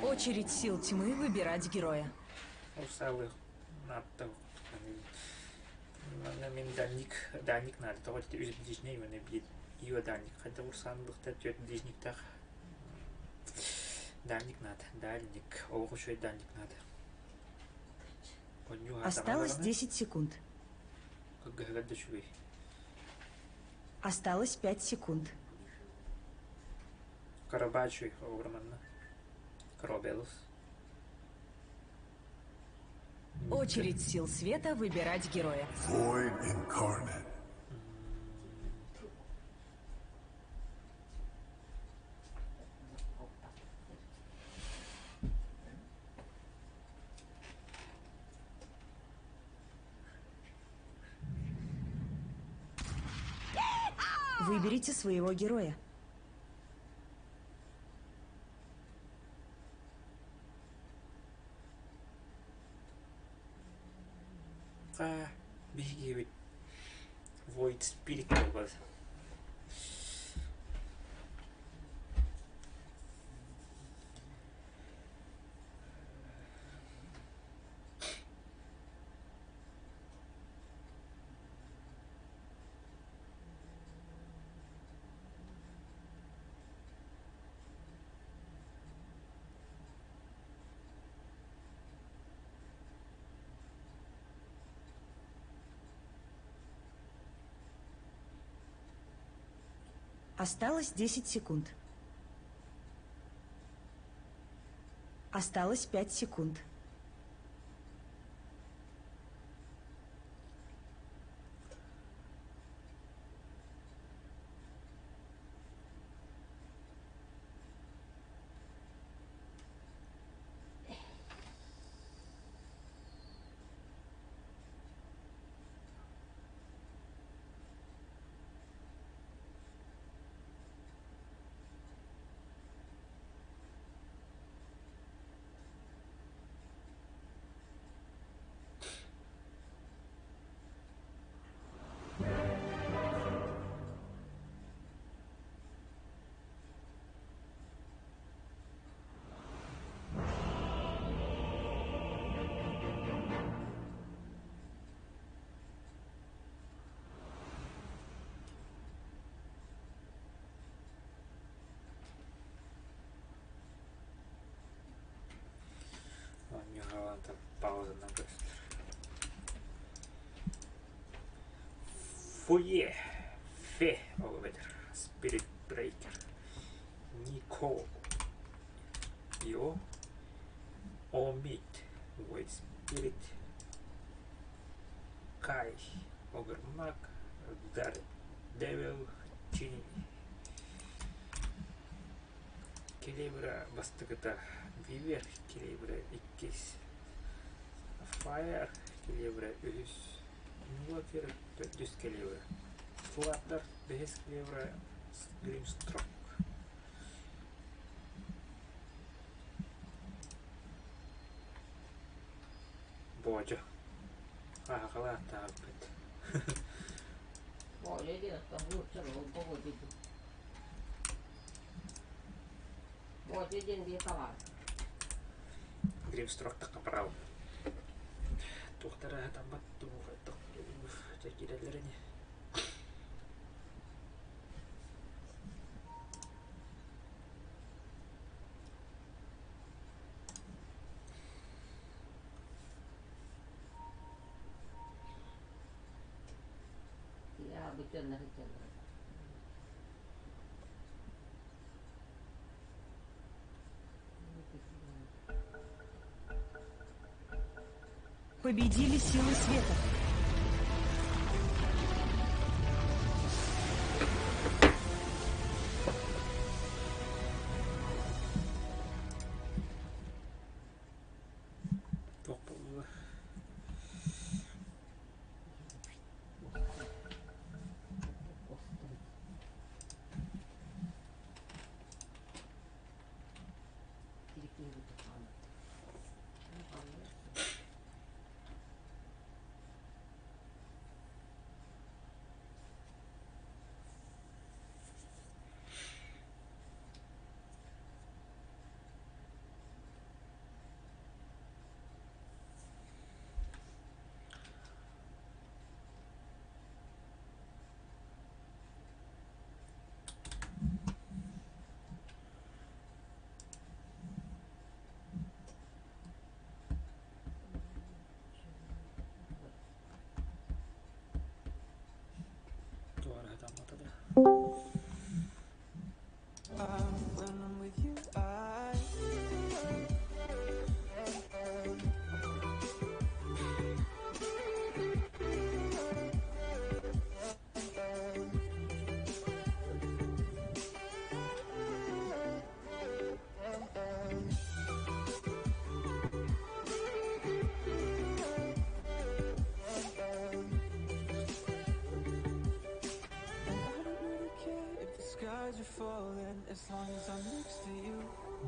Очередь сил тьмы выбирать героя. Урсалы натта. Мен дальник, дальник надо. Того үз ближний мене бит. Ио дальник. Хотя урсанлыкта төт ближниктах. Дальник надо. Дальник. Ого, шөй дальник надо. Осталось 10 секунд. Как шуй. Осталось 5 секунд. Карабачуй, огромно. Коробелус. Очередь сил света выбирать героя. Void incarnate. Выберите своего героя. Биһиги Void Spirit буолбат. Осталось 10 секунд. Осталось 5 секунд. Паузанан көрүстүлэр. Фуе, Фе, ол эбэтэр Spirit Breaker, Нико, Ио, Омит, Void Spirit, Кай, Огермак, Daredevil, Чини. Келебра бастакыта, Вивер Келебра иккис, Fire Келебра үһүс, Инвокер төрдүс Келебра, Flutter бэһис Келебра, Grimstroke. Боодьу. Аһаҕала ааттаабыт. Гримстрок тахха Туохтара хатаммат туох киирэллэр ини. Победили силы света. Туох буолла? Туора хатаммата да.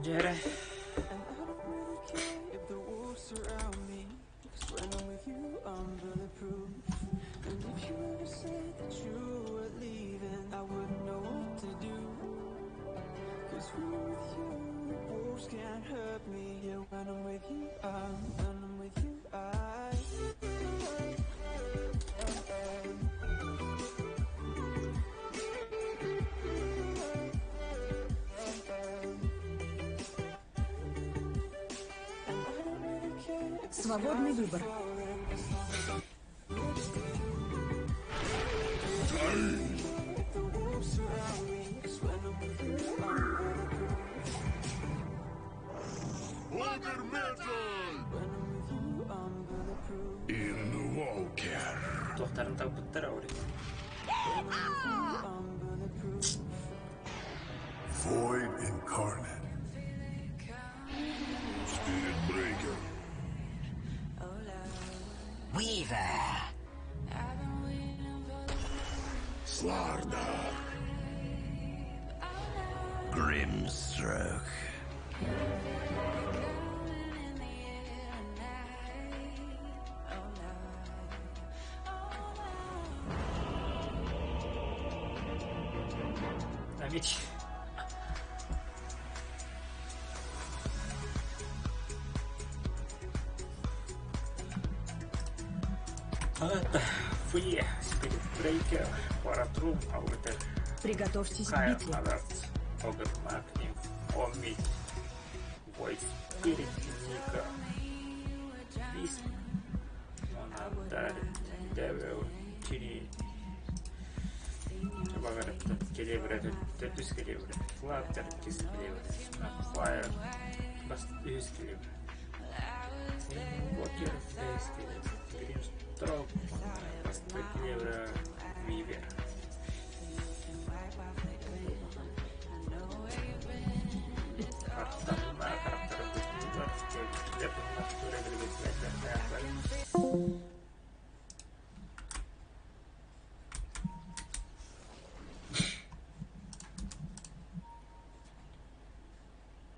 Дьэрэ. Свободный выбор. Инвокер. Туохтарын талбыттар аури. Void Incarnate. Spirit Breaker. Weaver. Slardar. Grimstroke. Амич. Это Фуе, Spirit Breaker, Паратрум, Аутер, Приготовьтесь к Кайл битве. Алерт, Огермак, Омид, Void Spirit, Ника, Beast Devil Chini Багараттан келебре төрдүс келебре Флаттер иккис келебре Snapfire бас үһүс келебре Walker бэһис келебре Grimstroke бастакы келебре Weaver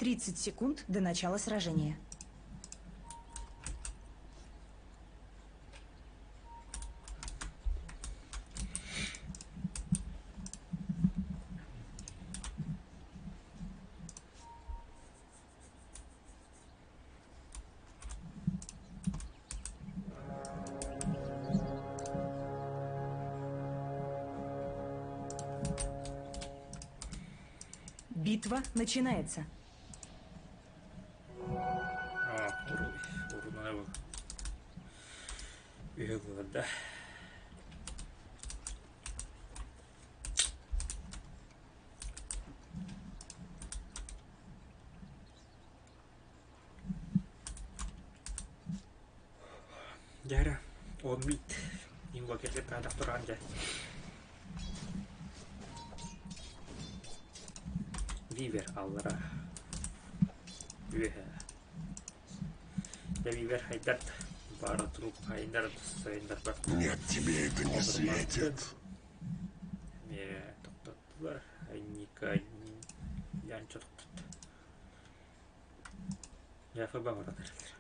30 секунд до начала сражения. Битва начинается. Да. Дьэ он бит инвокерге таадах туран дьэ. Вивер аллара. Үөһэ. Дьэ Вивер хайдар бара труп хайдар сайындар Нет, тебе это не светит. Эмиэ тохтоттулар. Ника Янчо тохтотто. Дьэ ФБ баран эрэллэр.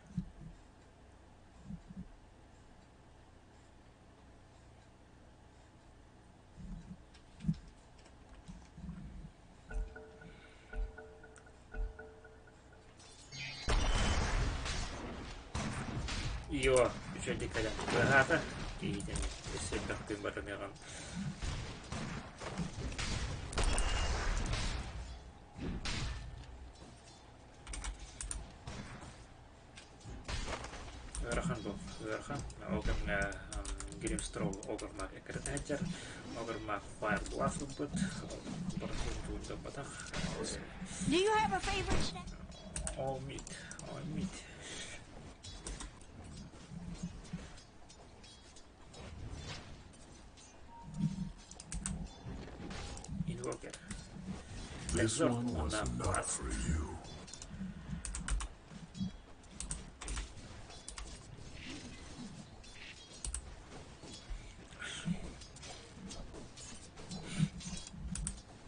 Ио, үчүгэйдик кэлэн тыаһаата, киһитин өссө элбэх күн барыныаҕын Ыарахан бу, ыарахан. Ол кэмҥэ Гримстрол Огрмак эккирэтэ сылдьар. Огрмак Fire Blast ылбыт. Барытын туурдаппатах. Do you have a favorite snack? All meat, all meat. Invoker. This Exort one was уонна not Blast. for you.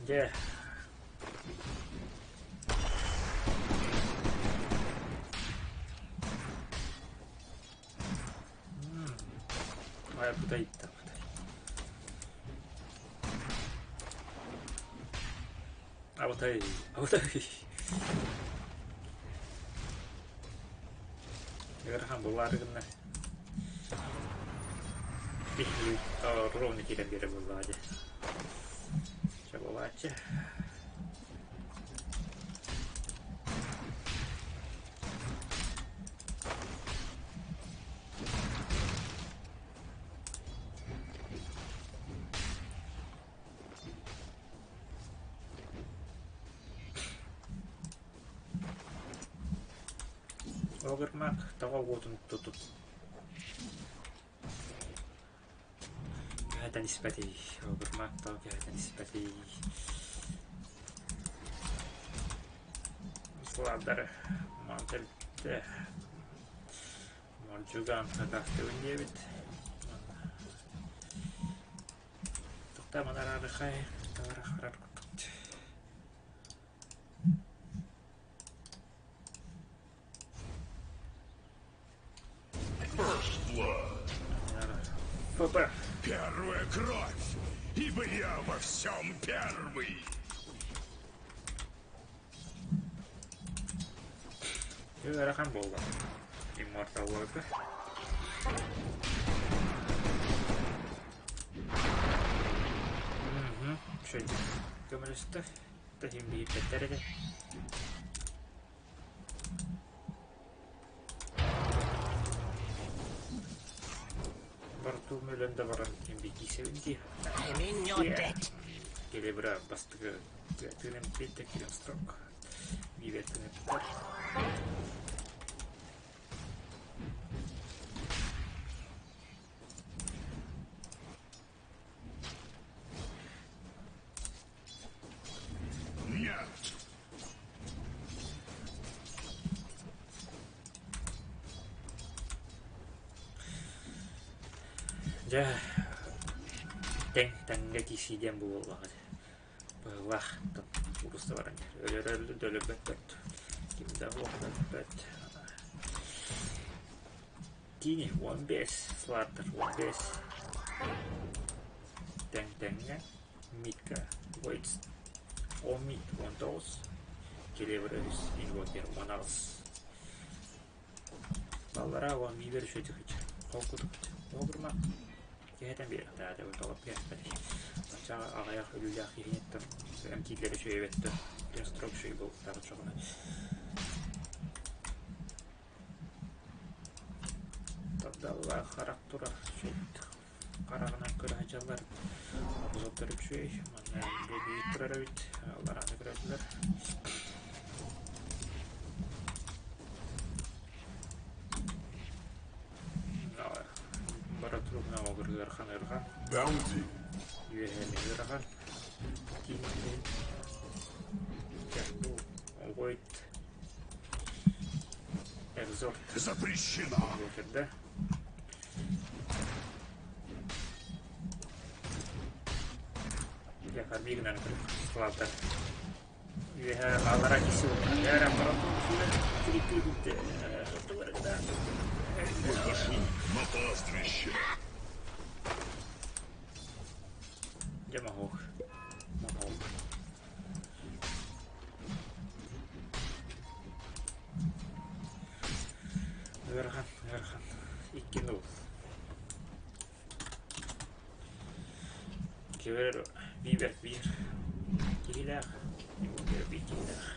Дьэ. Ай, бутайта, бутай. Абатай, абатай. Ыарахан буллаары гынна. Биһиги ровно киирэн биэрэ буоллаҕа дии. Чэ буолааччы. Огырмак тоҕо уотун тутут Кэһэтэн испэтий, Огырмак тоҕо кэһэтэн испэтий Славдары мантелте Мордьуган хатаахтыбын диэбит Тохтоомон араарыхай харар курдук First blood. ФБ. Первая кровь, ибо я во всем первый. Ыарахан буолла. Immortal Warfare. Үчүгэйдик көмөлөстө. Таһым биирбэттэр этэ. Өлөн да баран ким дии. I'm in your debt. Келебра бастыгы тыыным битте кирен строк. Бибер тыны Нет! Дьэ, тэҥ тэҥҥэ киирсиидиэн буоллаҕа быһыылаах уруста баран өлөр өллө өлөрбөттөр ким да өлбөт Тини 15 Слартер 15 тэҥ тэҥҥэ Митка Войц Омит 19 Келебрөс Инвокер 18 Баллара уон биир үчүгэй холкутук оҕурма киһитэн биэриэхтээх этэ тоҕо биэрбэтий оччоҕо аҕыйах өлүүлээх киһиниттэн эмтииллэр үчүгэйбэттэр строк үчүгэй буолуохтаах оччоҕуна Тардаллаах харах турар хараҕынан көрө сылдьаллар обзордор үчүгэй манна бу турар эбит алларааны көрөллөр Бара туругуна оҕур ыарахан ыарахан Bounty. үөһээни ыарахан киин Void Exort Запрещено! да? Я фармигнан складер. Үөһэ алара киси Яра Выхожу на пастбище. Я могу. Могу. Ыарахан, ыарахан. Икки нул. Кибер бибер бир. Киһилээх. Бир киһилээх.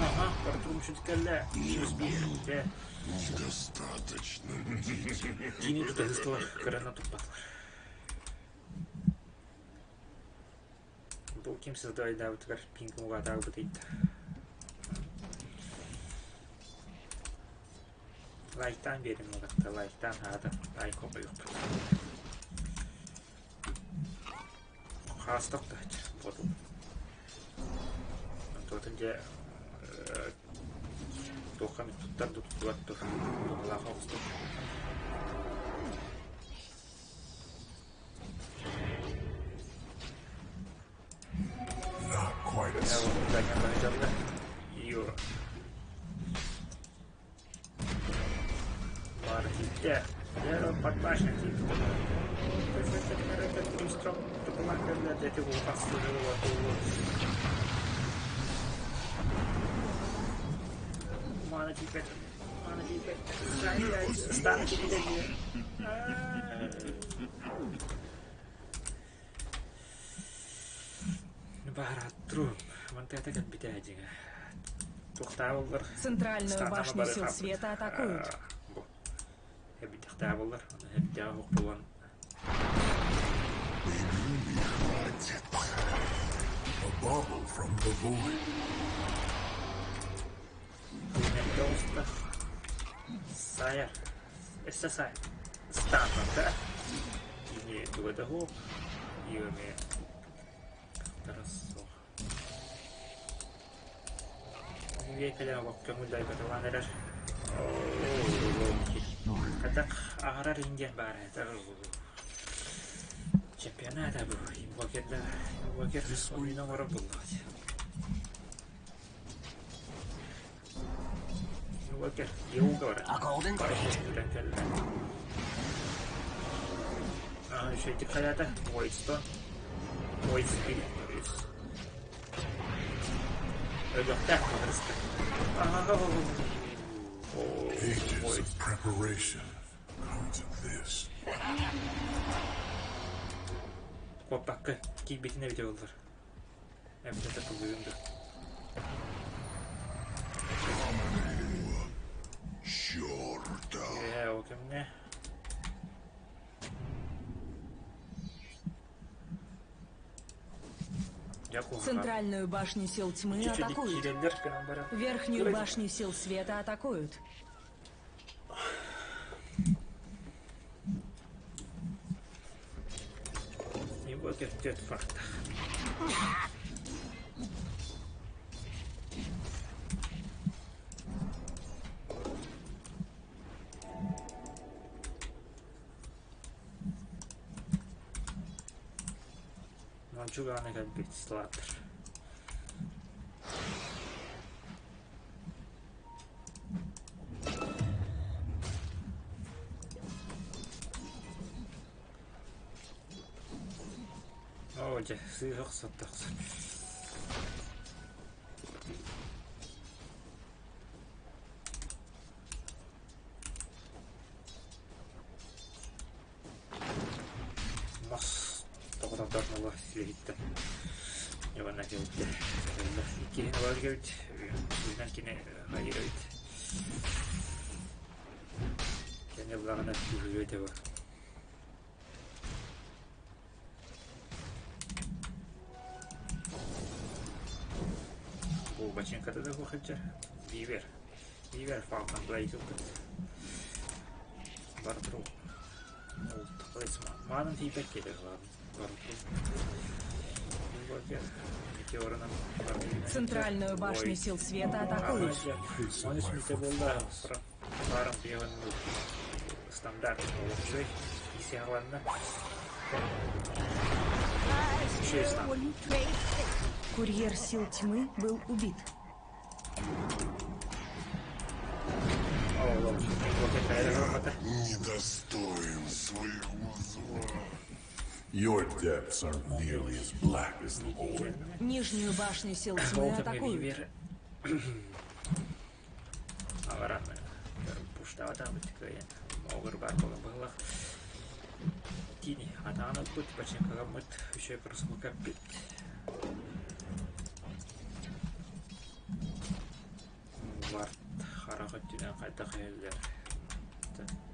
Ага, Артур кэллэ. Минус биир. Дьэ. Недостаточно. Кини тута сыстылар, кырана туппатылар. Бу ким создавайдаабытыгар пинг мугаатаабыт ыйда. Лайктаан биэрин мугатта, лайктаан аата, лайк хопойуохпут. Хаастах да боту. Онтуотун дьэ туохха эмит туттар да туттубат дуо, туһалаах оҕустук. Not quite as Йо. Баар тиийдэ. Леро подбашня тиийдэ. Мана тиийбэт. Мана тиийбэт. Стана тиийдэ. Бааратру. Мантата кэлбитэ дьиҥэ. Туохтаабыллар. Центральную башню сил света атакуют. Бу. Эбитэхтаабыллар. Эбитэҕэ хоппулан. Не хватит. A bauble from the void. Тыынар Сайар. Өссө сай. Станната. Кини туга да хуох. Иоме. Тарас суох. Үекеле көҥүл дайбатылаан эрэр. Хатак аҕарар индиан баар Чемпионата бу. Инвокерда. Инвокер ойун оҥорор буллаҕа. Инвокер еуга бар. A golden ticket. Үчүгэйдик хайаата. Voidstone. Void Spirit. Өлүөхтээх баҕарыста. Ages of preparation come to this. Куоппакка киирбитин эбитэ буоллар. Эбитэ тыллыгын да. ол кэмҥэ. Дьэ куһаҕан. Центральную башню сил тьмы Чуть-чуть атакуют. киирэллэр гынан баран. Верхнюю Кыра башню сил света атакуют. Инвокер түөрт фактах. Мончугааны кэлбит слаттер. Оо дьэ, сыыһа охсотто охсор. Мас тоҕо тардар силиһиттэн Ивана кэлбитэ. Иккиһин ылар кэбит, үһүнэн кини хайыыр эбит. Кини ыллаҕына күүһүрүө этэ бу. Бу бачыыҥката да суох сылдьар. Бивер. Бивер Falcon Blade ылбыт. Бартру. Маанын тиийбэт киһи Центральную башню сил света атакуют. Стандарт Курьер сил тьмы был убит. Недостоин своего зла. Your depths aren't nearly as black as the void. Нижнюю башню сил тьмы атакуют. Варт харах өттүнэн хайдах иһэллэр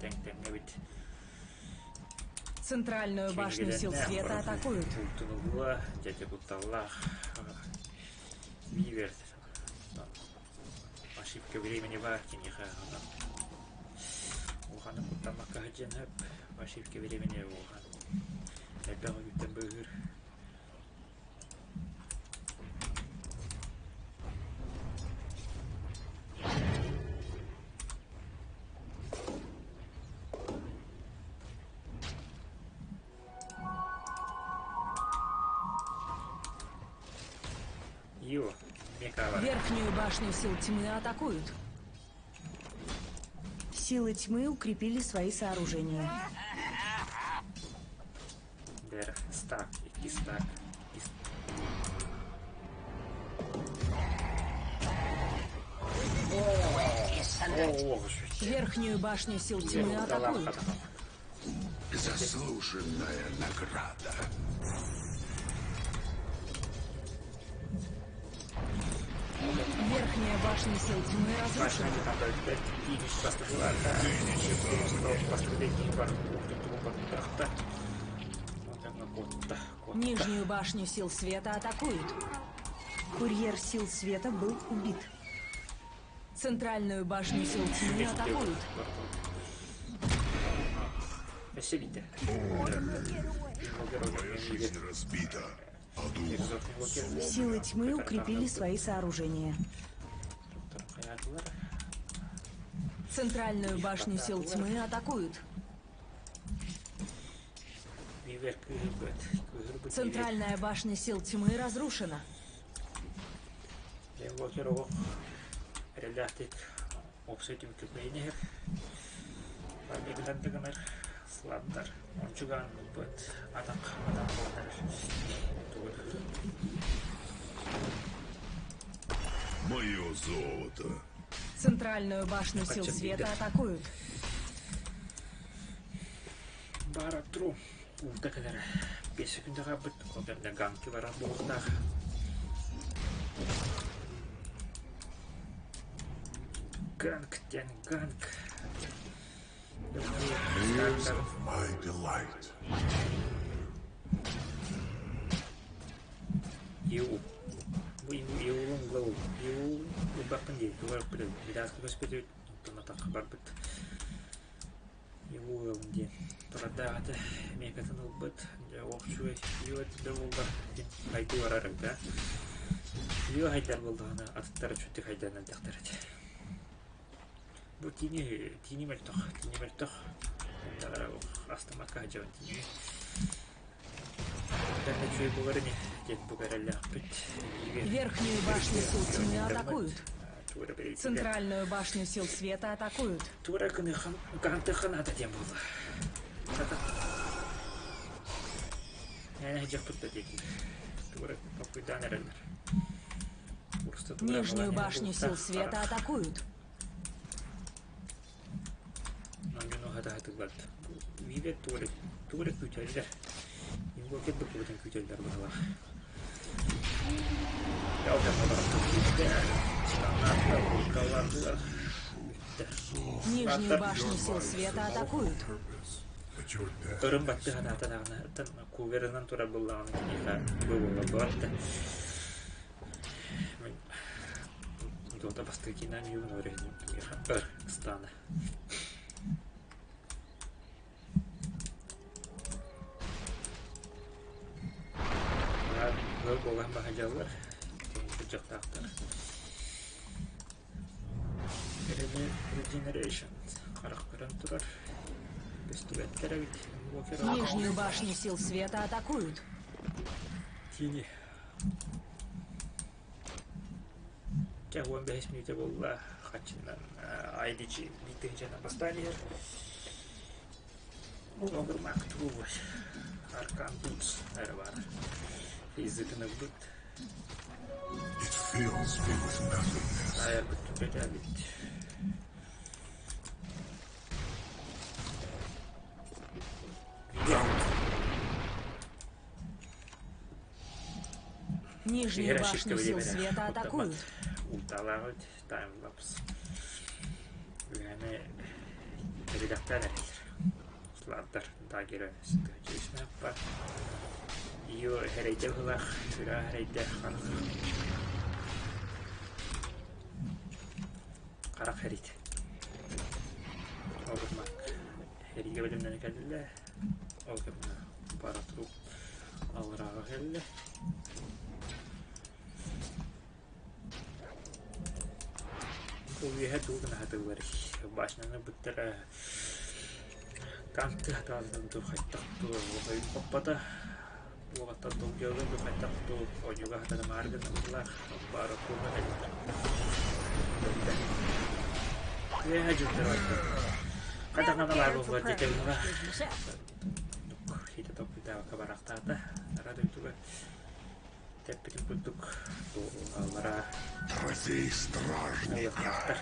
тэҥ-тэҥҥэ эбит Центральную башню сил света атакуют. Бултунулла, дядя кутталлаах Вивер ошибка времени баар киниэхэ онон улаханнык куттаммакка сылдьан сөп ошибка времени улахан элбэх үгүттэн быыһыыр Ю, Мекава. Верхнюю башню сил тьмы атакуют. Силы тьмы укрепили свои сооружения. Дэр, стак, икки стак. Верхнюю башню сил тьмы атакуют. Заслуженная награда. Верхняя башня сил тьмы разрушена. Нижнюю башню сил света атакуют. Курьер сил света был убит. Центральную башню сил тьмы атакуют. Твоя жизнь разбита, а дух сломлен. Силы тьмы укрепили свои сооружения. Центральную башню сил тьмы атакуют. Центральная башня сил тьмы разрушена. Мое золото. Центральную башню сил света атакуют. Баратру. Уута кэлэр. Биэс секундаҕа быт ол кэмҥэ ганки барар буолуохтаах. Ганк диэн ганк. Years of my delight. Иу. Бу иулун глау. Иу ылбаппын дии. Тугар билэн. Биляска көспүтү онтон атахха барбыт. Иу ылын диэн. Турардаах этэ. Мекатын ылбыт. Дьэ ох үчүгэй. Иу этэ буоллар. Хайдыы барар эбит ээ. Иу хайдар буоллаҕына атыттара үчүгдүк хайдан элдэхтэр этэ. Бу тиини тиини мөлтөх, тиини мөлтөх. Астымакка сылдьабын тиини. Дэһэ үчүгэй буолар ини диэн бу эрэллээхпит. Верхнюю башню сил тьмы атакуют. Центральную башню сил света атакуют. Тура кыныхан кантыхан ата диэн буолла. Эне дьахпыт да диэки. Тура толкуйдаан эрэллэр. Нижнюю башню сил света атакуют. Биибэт тугу тугу эрэ күүтэллэр. Инвокер букубутун күүтэллэр быһалаах. Нижнюю башню сил света атакуют. Ырым батты ханаатанаҕына тан куверынан турар буоллаҕына киниэхэ бу буолла буолла. Дота бастакынан юун өр ыстаана. Ыал буолан баһадьаллар, кырдьыктаахтар. Regeneration харах көрөн турар. Көстүбэттэр эбит. Нижнюю башню сил света атакуют. Тини. Чэ, уон бэһис мүнүүтэ буолла. Хаччынан IDG биир тыһыынчанан бастаан иһэр. Огурмак тугуй? Аркан Boots эрэ баар. Физиканы ылбыт. It fills me with nothingness. Айарбыт түбэтээбит. Нижнюю башню сил света атакуют. Улталаабыт таймлапс. Үһэни редактор эрэллэр. Слардар дагера сытыачыснаппа. Ио хэрэйдэ быһылаах, сүрэ хэрэйдэ харах. Харах хэрит. Ол гыммак хэригэ бэлэмнэнэ кэллэ. Ол гымна бара турук алырааҕа кэллэ. Үөһэ тугу гына сатыыллар башняны быттара танк тыатааларын дуу хайдах дуу хоппото уолаттар долгуйаллар дуу хайдах дуу ойууга хатанамаары гыннылар баара куума кэллилэр үөһэ дьылтар хайдах наналаар буолбат диэтэбинэ хитэ толкуйдаабакка барахтаата ара дойдуга Тэппитин курдук аллараа Трофей стражника.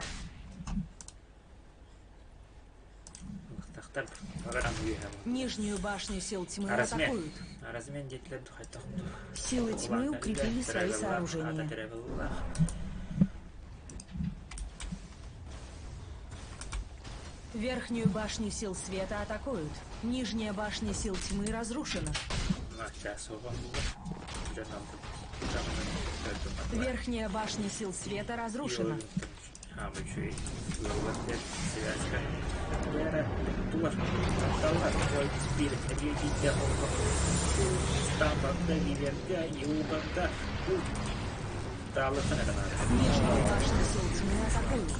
Ылыктахтар баран үөһэ Нижнюю башню сил тьмы Размен. атакуют. Размен диэтилэр хайдах Силы тьмы укрепили свои сооружения. Верхнюю башню сил света атакуют. Нижняя башня сил тьмы разрушена. Верхняя башня сил света разрушена. Нижнюю башню сил тьмы атакуют.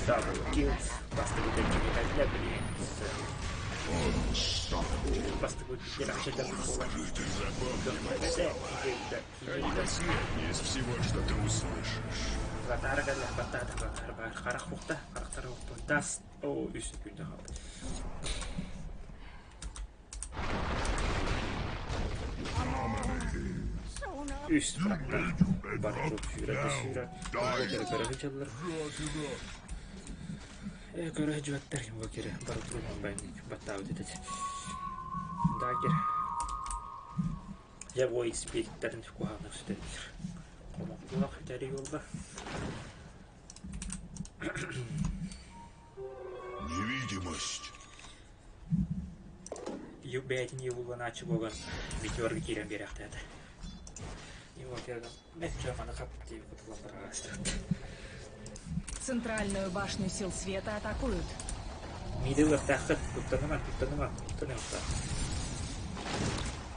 Double kill. Из всего, что ты услышишь. Үс фрактар бар сүүрэ да сүүрэ көрө сылдьаллар ээ көрө сылдьыбаттар бу кире бары турунан байын баттаабыт этэ дагер Дьэ бу испииттэрин куһаҕаннык сүтэрдилэр. Хомолтолоох сүтэрии буолла. Невидимость. Бэйэтин юбулланааччы буолан метеорга киирэн биэрэхтээтэ. Центральную башню сил света атакуют. Миди ылыахтааххыт, куттанымаҥ, куттанымаҥ, куттаныахтаах.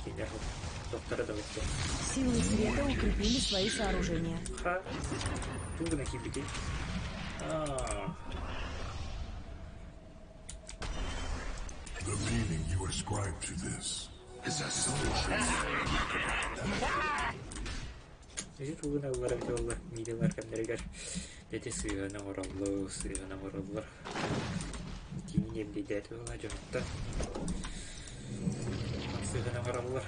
Кинилэр доктора да бутту. Силы света укрепили свои сооружения. Ха, тугу гына киирбитий? Аа, The meaning you ascribe to this is as Ити тугун ыллар эбитэ буолла, миидэлэр кэмнэригэр ити сыыһаны оҥороллор, сыыһаны оҥороллор. Итиини эмдийдээти буолла дьонуттан. Сыыһаны оҥороллор.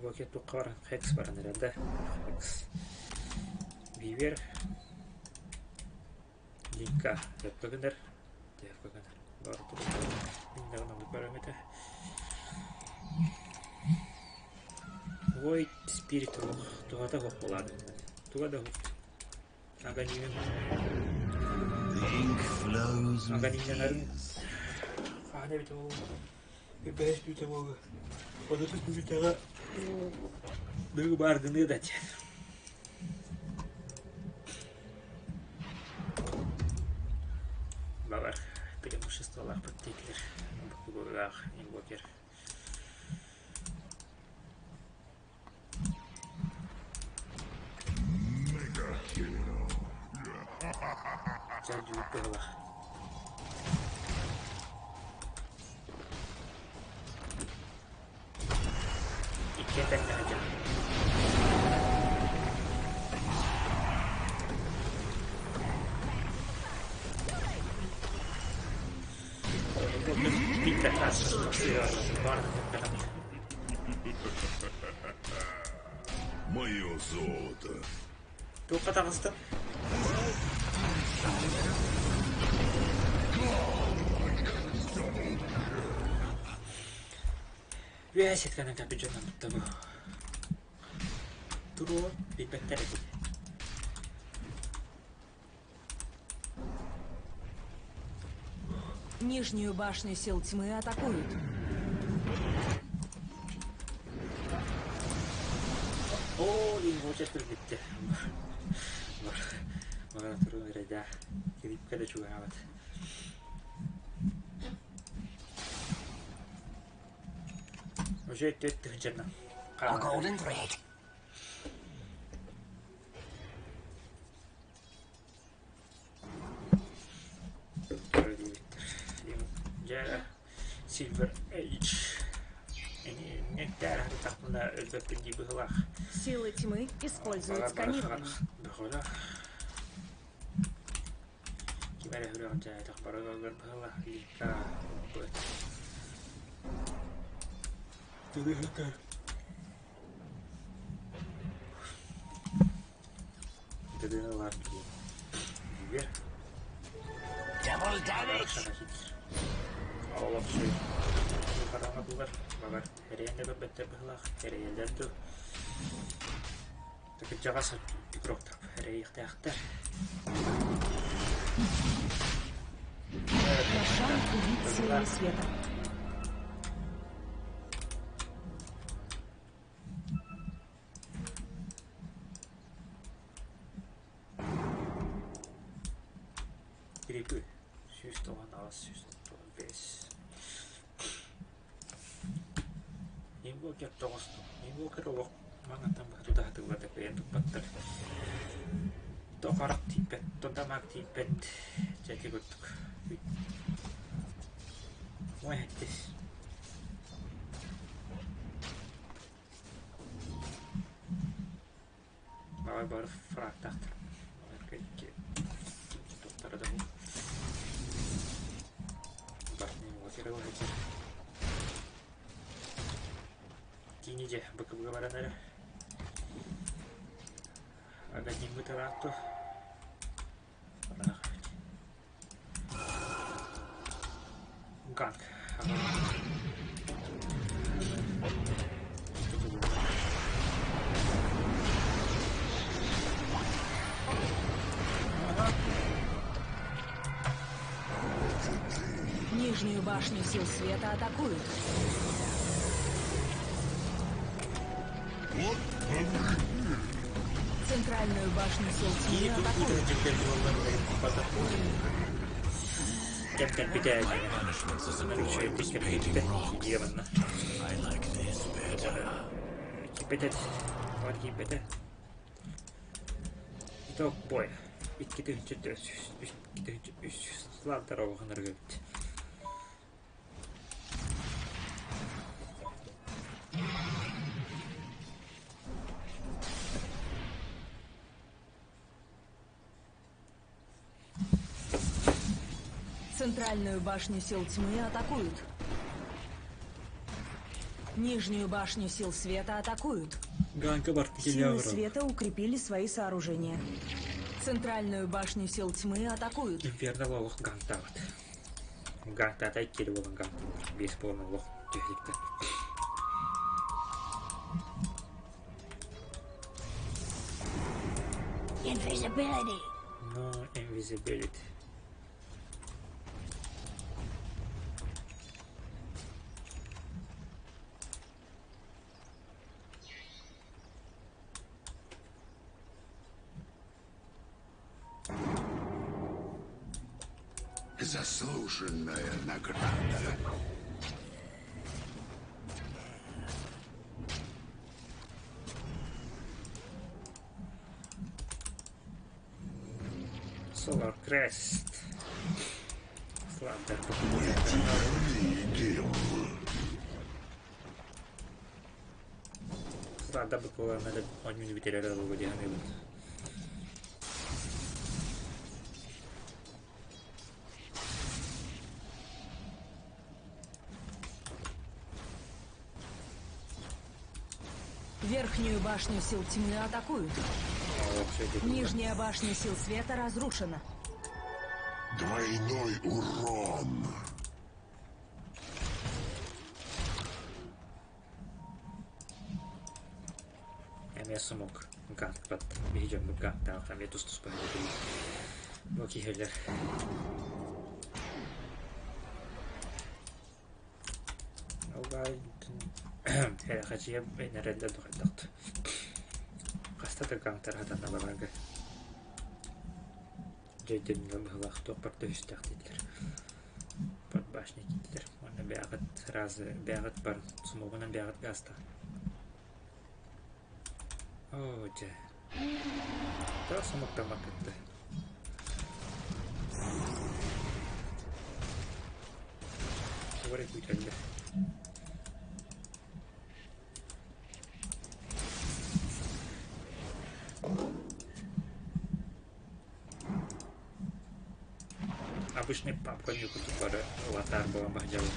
Бу туохха баран Хекс баран эрэр да Хекс Вивер Линка сөпкө гынар сөпкө гынар баар оннук барыам этэ Void Spirit туһата суох буолаары туга да суох Аганинын The ink flows with Аганиннарын ease. хаһан эбитэ буолуо бэһис түүтэ буолуо отутус түүтэҕэ быгы баар гыныы да диэн Баҕар преимуществолаахпыт диэтилэр буккуллаах инвокер Mega kill. Дьэ быһылах Иккиэн тэҥҥэ сылдьар. Мое золото. Туохха таҕыстым? Үөһэ ситканан кэлбит дьоннор бу. Туруо билбэттэр эбит. Нижнюю башню сил тьмы атакуют. Оо, инвочер кэлбиттэр. Бара турун эрэйдээх. Килипкэ да чугаһаабат. Уже төрт тыһыынчаннан A golden thread. Дьэ, Silver Age. Иннектээр тахпына өлбөппүн дии быһылаах. Силы тьмы используют сканирование. Бөҕөлөөх. Ким эрэ сүрэҕин дьаайатах барыга быһылаах лика быт. Тыгыһыта. Тыгыһылар киир. Double damage. Олох сүр. Хараҥа булар. Багар эрэйэн да көрбөттөр быһылаах. Эрэйэллэр дуу. Кырдьаҕас игроктар эрэйиэхтээхтэр. Рошан убит силами света. Гриппы. 198, 195. Инвокер тоҕус. Инвокер олох маҥантан быһа тута сатыыллар кыайан туппаттар. То харах тиийбэт, то дамаг тиийбэт. Дьэ ити курдук. Ой, здесь. Бары бары фрактаахтар. Туохтара да Башня инвокеры Иже БКБ баран эрэ. Аганиммыт ыраах Ыраах эбит. Ганг. Нижнюю башню сил света атакуют. Центральную башню сил тьмы атакуют. Кэм кэлбитэ Punishments as a boy was painting rocks. I like this better. Кипетет. Вот кипетет. Итог бой. 2400, 2300 Славдар оҕунаргыбыт. Центральную башню сил тьмы атакуют. Нижнюю башню сил света атакуют. Ганка барты Силы света укрепили свои сооружения. Центральную башню сил тьмы атакуют. Инферно олох гантаабат. Гантаата иккири буолан гантыылар. Биэс буолан олох түһэликтэр. Invisibility. No invisibility. Заслуженная награда. Solar Crest. Славдар Мы тебя видим. Славдар буквально он не бүтэрэр буолуо дии саныыбын. Верхнюю башню сил тьмы атакуют. Нижняя башня сил света разрушена. Двойной урон. Эмиэ сумук гааппат биһи дьоммут гааттаах эмиэ тус-туспа бу киһилэр Хачия эрэллэр духайдахт хаста да гаҥтар хатанна барарга дьэйдэннэ быһылаах туох барда үстээх дииллэр под башня киирдилэр уонна бэйэҕит сразу бэйэҕит бар сумугунан бэйэҕит гаастаах Оо дьэ тоҕо сумуктаммаккыт да Тугу эрэ күүтэллэр Обычный папка ньукутук бары аватар буолан баһдьабыт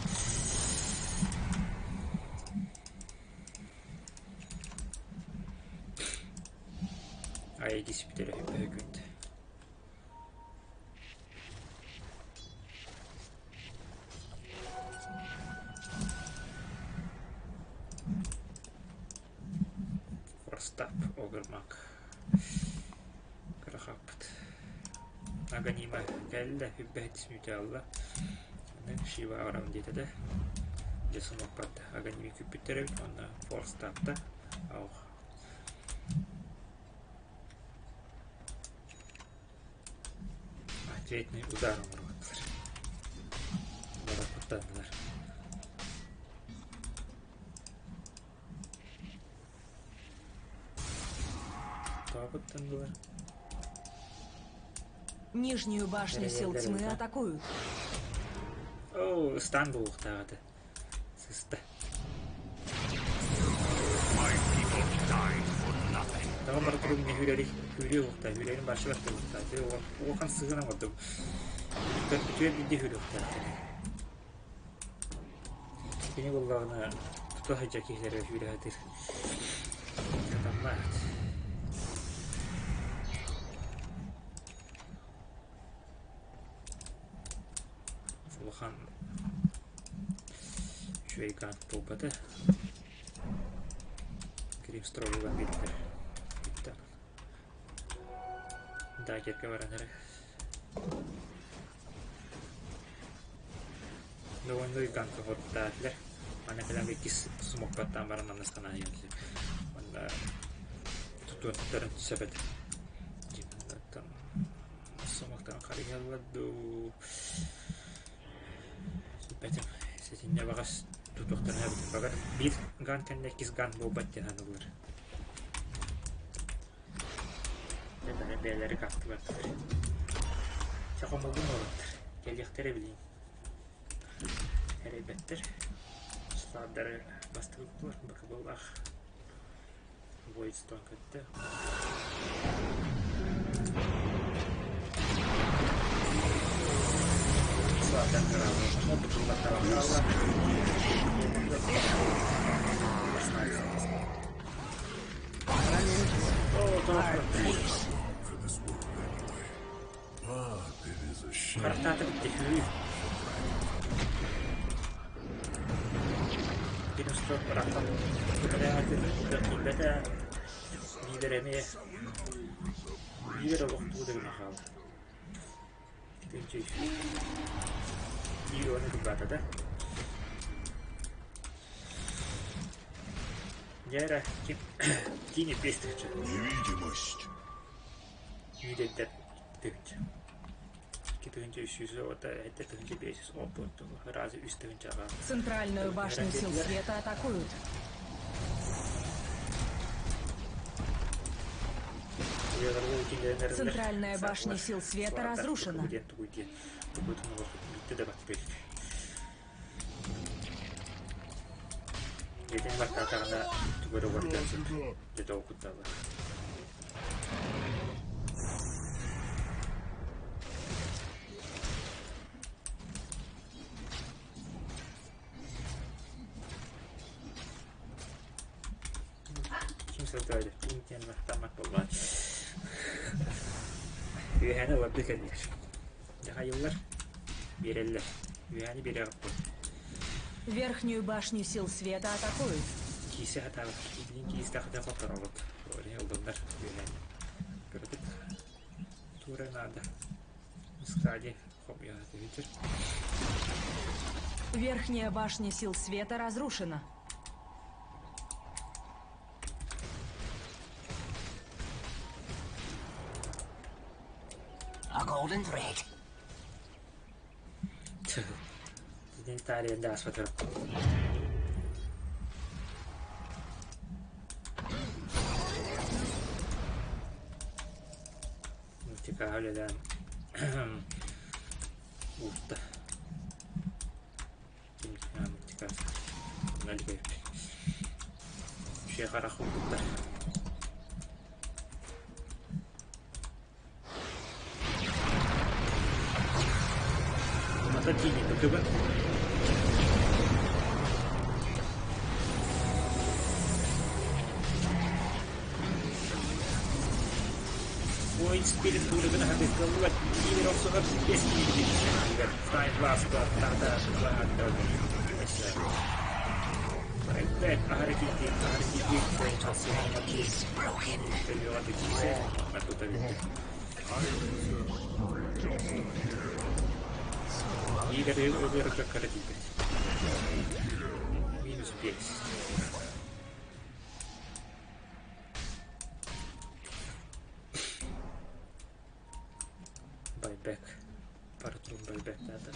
Айгис бүтэрэ өкүнт. Форстап, Огрмак. Кырахаппыт. Аганима кэллэ, үббэһит мүтэ алла. Шива Арам диэтэ да. Дьэ сумаппат Аганими күппүттэр эбит уонна Форстапта. Аух. Ответный удар оҥорбуттар. Бара куттаннылар. Тоҕо куттаннылар? Нижнюю башню сил тьмы атакуют. Оо, ыстаан буолуохтаах этэ. Сыста. My people died for nothing. Тоҕо бары туругун үүрэри үүрүө уохтаах, үүрэрин баршы барты уохтаах. Улахан сыһыан оҥордум. Үтүө биирдэ үүрүөхтээх. Кини буоллаҕына Тутта сылдьар киһилэрэ сүүрэ сатыыр. Сатаммат. Улахан үчүгэй ганг буолбата. Гримстройугар биэрдилэр. Бүттэ. Дагерга баран эрэ. Довольно ганг оҥортаатылар. Аны кэлэн иккис смоккаттаан баран манна санаа иһэллэр. Манна тутуохтарын сөп этэ. Сомоктон харыйаллар дуу Сүппэтим. Сэтинньэ баҕас тутуохтарын эбит. Багар биир ган кэннэ иккис ган буолбат диэн саныыллар. Бэйэлэри бэйэлэри гантылар. Чэ хомуллун уолаттар. Кэлиэхтэрэ билиҥ. Эрэйбэттэр. Славдары бастакы быкыбыллаах Voidstone көттө. For this world anyway. But it is a shame. Харахтаата бүттэ Кинустуох бырахтан киирбэтэ биилэр эмиэ биилэр олохтуу да гына хаалла. Биир уону кылбаата да. Дьэ эрэ ким киин иппиэс тыһычча. Невидимость. Үүдэттэр тыһыынча. Центральную башню сил света атакуют. Центральная башня сил света разрушена. Ким сылдьар диэн махтаммат буоллаҕа. Үөһэни ылардыы кэллилэр. Дьаһайыллар, биэрэллэр. Үөһэни биэрэҕит Верхнюю башню сил света атакуют. Киисэ сатаабыт. Билин киистэхтэ хотторобут. Ори ылдыллар үөһэни. Көрөтүк. Тура надо. Скади хомуйа ветер. Верхняя башня сил света разрушена. A golden thread. Дин тария да смотрю. Мультикагаледан уурта. Мультикас. Наликай. Шехара хурдуктар. Мата тиини быкыбын. Void Spirit туурыгын хатыскаллыбат киирэр охсуһар бэс киирбит Flying Blast тата Байбек аһары киирди аһары киирди Is broken. Өлүөҕэ киирсэ тута бүттэ. Биир өлүөр кара тиийбэт. Минус 5. Байбек. Паратрум байбек тата.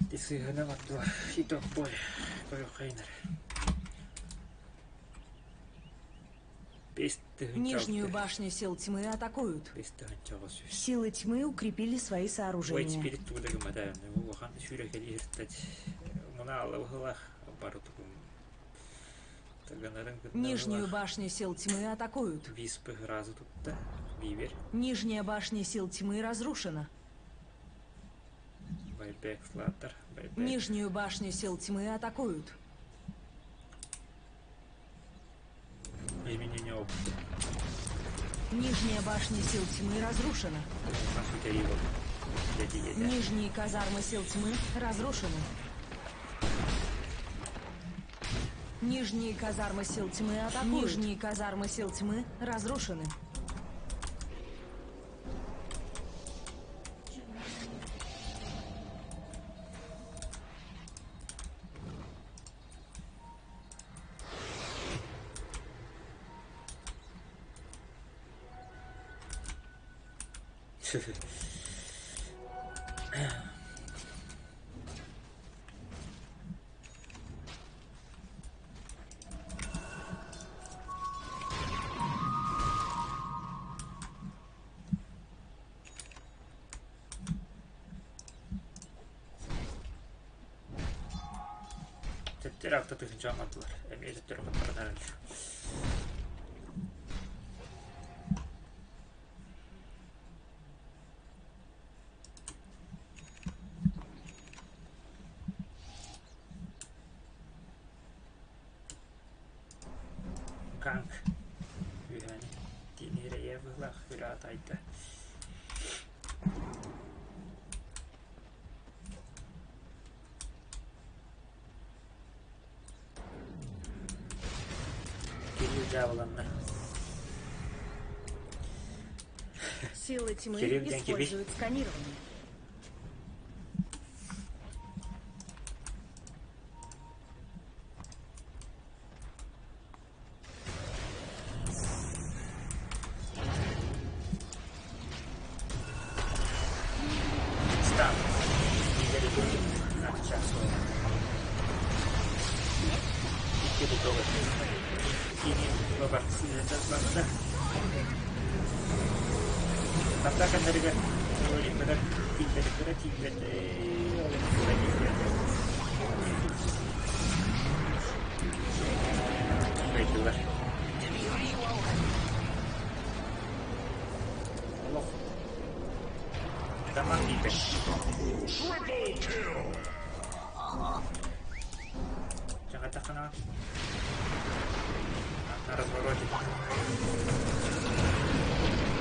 Тисыһына маттуа. Иток бой. Койо хайнар. Нижнюю башню сил тьмы атакуют. Силы тьмы укрепили свои сооружения. Нижнюю башню сил тьмы атакуют. Нижняя башня сил тьмы разрушена. Нижнюю башню сил тьмы атакуют. Нижняя башня сил тьмы разрушена. Нижние казармы сил тьмы разрушены. Нижние казармы сил тьмы атакуют. Нижние казармы сил тьмы разрушены. Төттөр алта тыһыынча оҥордулар. Эмиэ төттөрү хотторон эрэллэр. Ганг үһэни тинирэйэ быһылаах үлэ атайда. Кирилл дьаабыланна. Силы тьмы Кирилл диэн кимий? используют сканирование. Стан. Икки бултугу. Кини барда. Тарда кэннэригэр Олимпиада тиийбэтэ тиийбэтэ Олимпиада тиийбэтэ. Кыайдылар. Олох. Тамақ тиийбэт. Чаҕатаххына на развороте.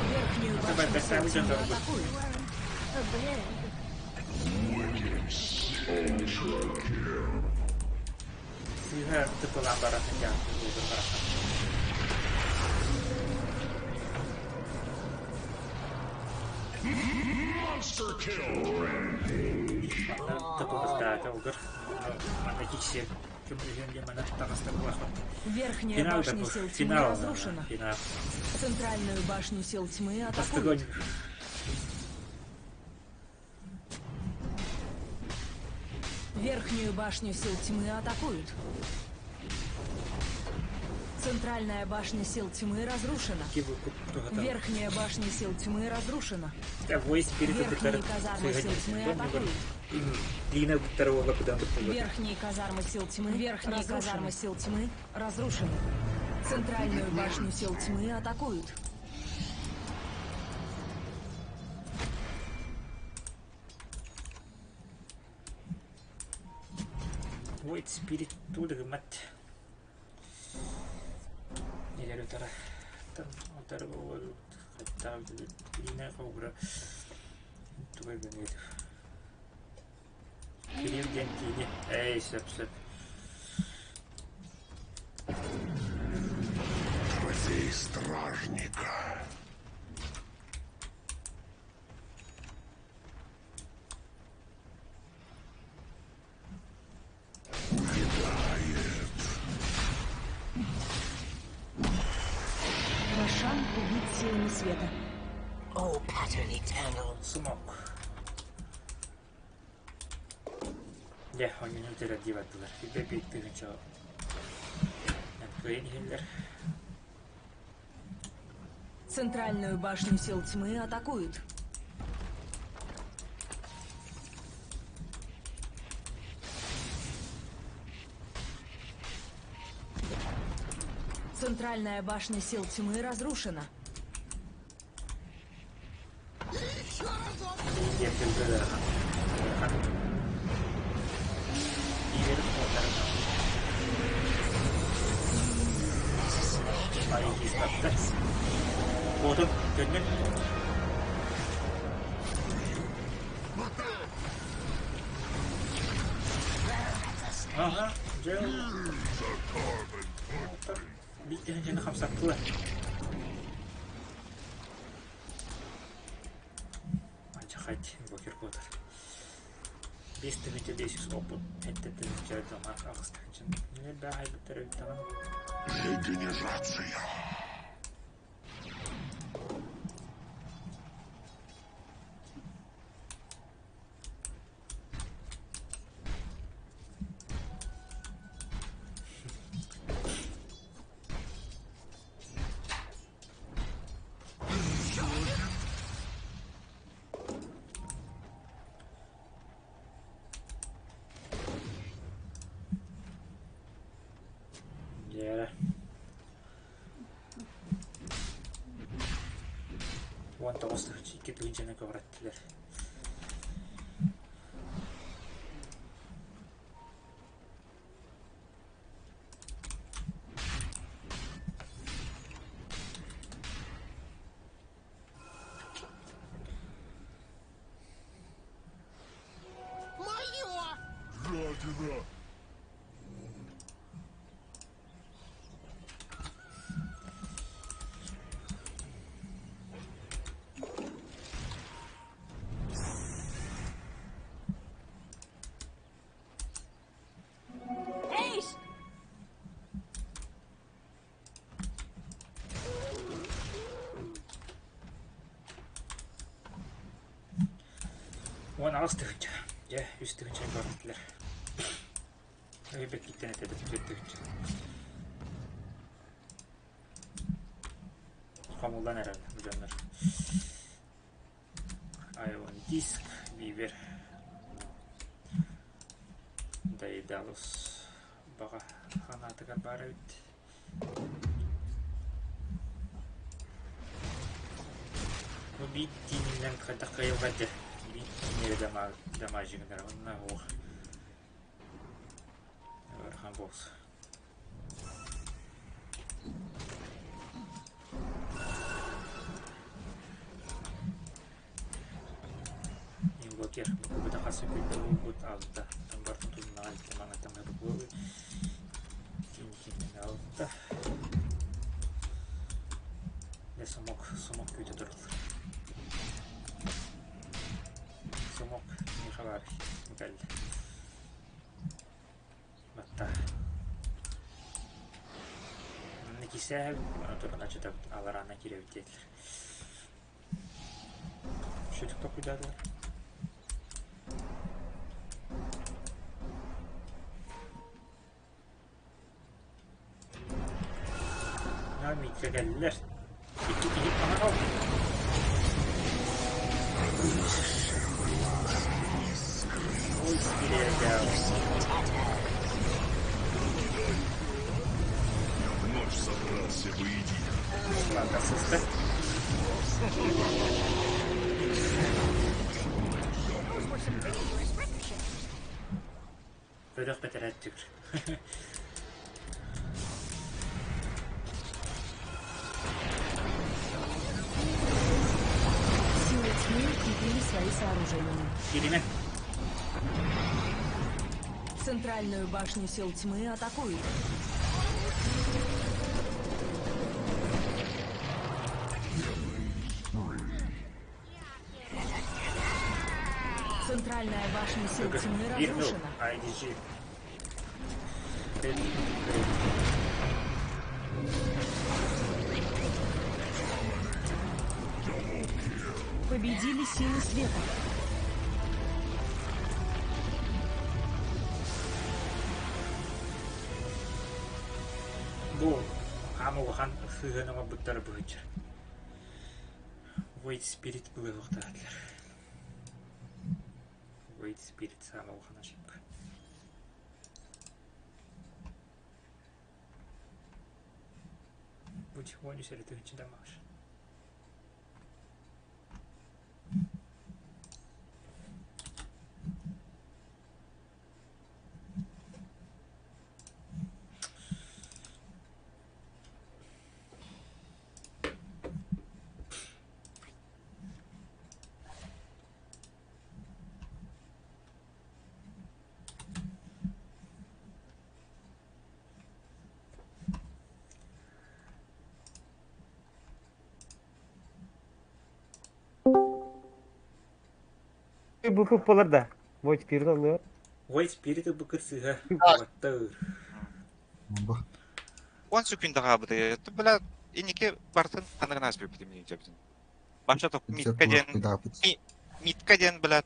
Верхнюю Давай, башню сил поставь тьмы сюда. атакуют. Сыыһа тыпылаан баран барахан. Monster kill. Манна тыпылыстаата угар. Манна киксер. Көмөлөһүөн диэн манна таҕаста булахпат. Верхняя Финал башня такой. сил тьмы Финал. разрушена. Финал. Центральную башню сил тьмы Бастыгон. атакуют. Верхнюю башню сил тьмы атакуют. Центральная башня сил тьмы разрушена. Верхняя башня сил тьмы разрушена. Верхние казармы сил тьмы атакуют. Верхние казармы сил тьмы, верхние казармы сил тьмы разрушены. Центральную башню сил тьмы атакуют. Void Spirit тудырмат. Нелер өтара. Там отар ол хатта лина хогра. Тугай гэнет. Кирилл Гентини. Эй, сөп сөп. Трофей стражника. Увядает. Рошан убит силами света. Oh, pattern eternal. Смок. Дьэ, онньону бүтэрэр бардылар. Бе биир тыһыынча кыайан иһэллэр. Центральную башню сил тьмы атакуют. Центральная башня сил тьмы разрушена. Диэн тылга ыарахан. Иир отарынан. Ай, киспаттар. Куотун, төннүн. Ага, дьэ. Биир тыһыынчаны хамсаттылар. Алдьархай блокер куотар. 5500 опыт, 7 тыһыынча дамаг, 8 тыһыынча. Элбэх айбыттар эбит даҕаны. Регенерация. Дьэ. 19 тыһыынча, 2 тыһыынчаны көҕүрэттилэр. Мое! Жадина! Эйс! 18 тыһыынча. Дьэ, 3 тыһыынчаны көҕүрэттилэр. Өйбөккиттэн этэбит 4 тыһыынча. Хомуллан эрэр бу дьоннор. Ion Disc, Beaver, Daedalus баҕа ханаатыгар баар эбит. Бу биир тиининэн хайдах кыайыллар дьэ. Биир тииннэри дамажигынар онно уох. Ыарахан буолсу. Инвокер букубута хас секунда буолбут алта. Бартын туннаҕа маҥаттан бу тиин алта. Дэ сомок, сомок күүтэ тураллар. Сомок миэхэ баар кэллэ. Батта. Кисээ туран ачытабыт алараана киирэбит диэтилэр. Шүтүк токуйдаатылар. На митка кэллилэр. Икки киһи аһаҕал. Ой, кириэкэ. Я вновь собрался воедино. Ладно, сыста. Those were some dangerous ricochets. Бөлөх бэтэрээттигэр. Силы тьмы укрепили свои сооружения. Киримэ. Центральную башню сил тьмы атакуют. Центральная башня сил тьмы Биир мил. разрушена. IDG. Победили силы света. Бу хаама улахан сыһыан оҥорбуттара быһычча. Void Spirit ылыахтаатылар. Void Spirit саама улахан ошибка. Будь 10 тыһыынча дамаж. Бу болар да. Void Spirit онно. Void Spirit бу кырсыга куоттар. Он секунда хаабыты. Бля, иники бартын ханныгын ааспыппытым дии Баша топ митка диэн митка диэн бля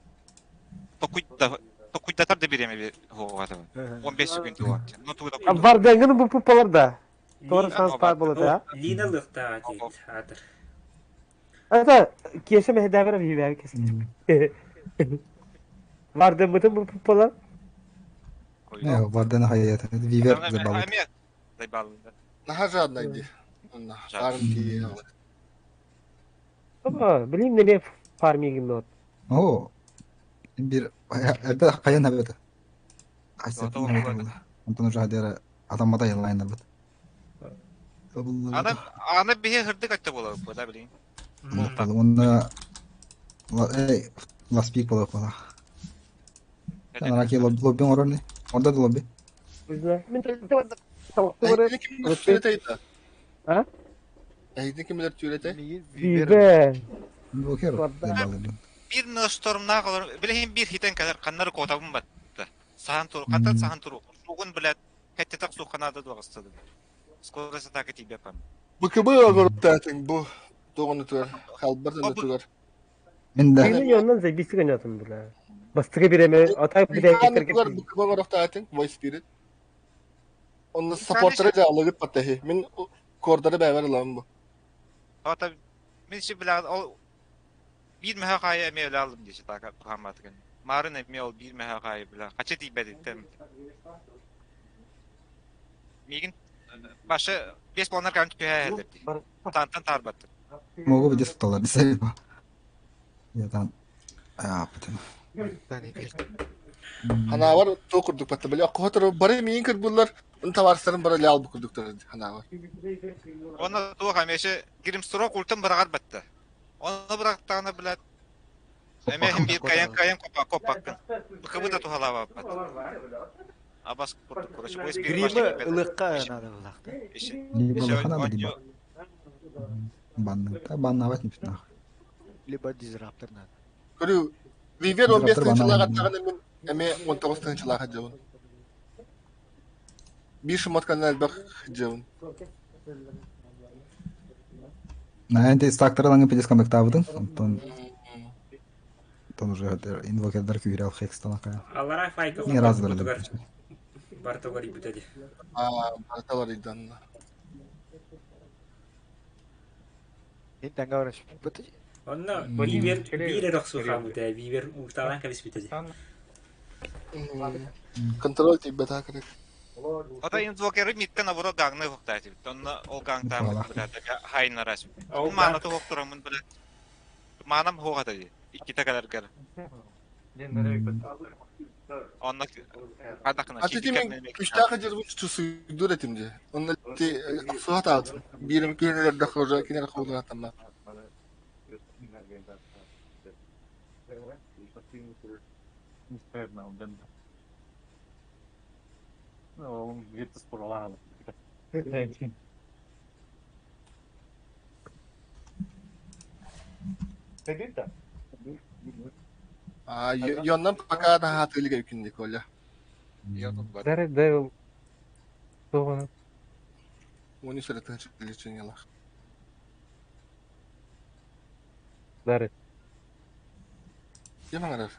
токуйдатар да бириэмэ хоҕатабын. 15 секунд уот. Ну тугу да Варденгын бу болар да. Тор шанс бар болот а. Лина лыхтаа дейт атыр. Это кеше мехдәбер бибәр кесен. Варден бутын бу болар. Не, Вардена хаят. Вивер забал. Наха жадный ди. Фарм ти. Аба, билим неме фармигим нот. О. Бир это хаян хабета. Антон уже хадера адаммада ялайнар бит. Аны аны биһи хырдык атта буолар бу да билин. Онна эй ласпик болор була. Анаки лобби орорни. Орда да лобби. Мен А? Эйдин кимдер түйрете? Вивер. Бир ностормна колор билehин бир хитен калар каннар котабын батты. Сахан тур, кантан сахан тур. Сугун билет, хетте так суханада дуагыстады. Скорость атака тебе пам. БКБ огороттаатың бу тоғыны тугар, халбартын тугар. Мен да. Мен оннан забисик ойнатым була. Бастыгы биреме, атай бире Тугар БКБ огороттаатың, Voice Spirit. Онны саппорттары жаалыгыт паттахи. Мен кордары бәбер ылам бу. Ата мен ши биле ол бир меха кая эме эле алдым деши така тухаматыгын. Марын эме ол бир меха кая биле. Кача тийбедиттен. Мигин башы бес планар кан түһә деп. Тантан тарбатты. Могу бы дескталар десей ба. Я там а потом. Ханавар то курдук патта биле. Кохотор бары миин кыр буллар, ун таварсарын бары леал бу курдуктар ханавар. Оны туох эмеше гримстрок ультын бырагар батты. Оны бырактагына билет. Эме хим бир каян каян копа копаккын. БКБ да тухалаба бат. Абас курдук короче. Ой спир Гримы ылыкка надо булакты. Либо хана либо. Банны. Та баннавать не питнах. Либо дизраптор надо. Көрү Вивер 15 тынчылага тагын мен эме 19 тынчылага жабын. Бир шумоткан элбэх жабын. На энте стактарлаңы пидес камбэктабыдың. Антон Антон уже инвокердар күйрел хекстана кая. Алара файка Не раз берле. Бартогар ибутеди. А, барталар иданна. Мен таңга бараш. Онно Вивер бир эрохсу хамута, Вивер улталан кабис битеди. Контроль тибет акырык. Ата инвокеры миттен абура гаңны хуктати. Онна ол гаңтан билет хайнарас. Мана туох турамын билет. Манам хугата ди. Икките калар кел. Онна кадакына Аты мен күчтәхе жер чусуйдур этимде. Онна ти суат алдым. Бирим күнләр дә хожа кинер худра атама. А, йоннан пока да хатылыга үкүндик оля. Дәрі дәл тоғыны. Оны сүрәтен лечениялар. Дәрі. Кем аңарар?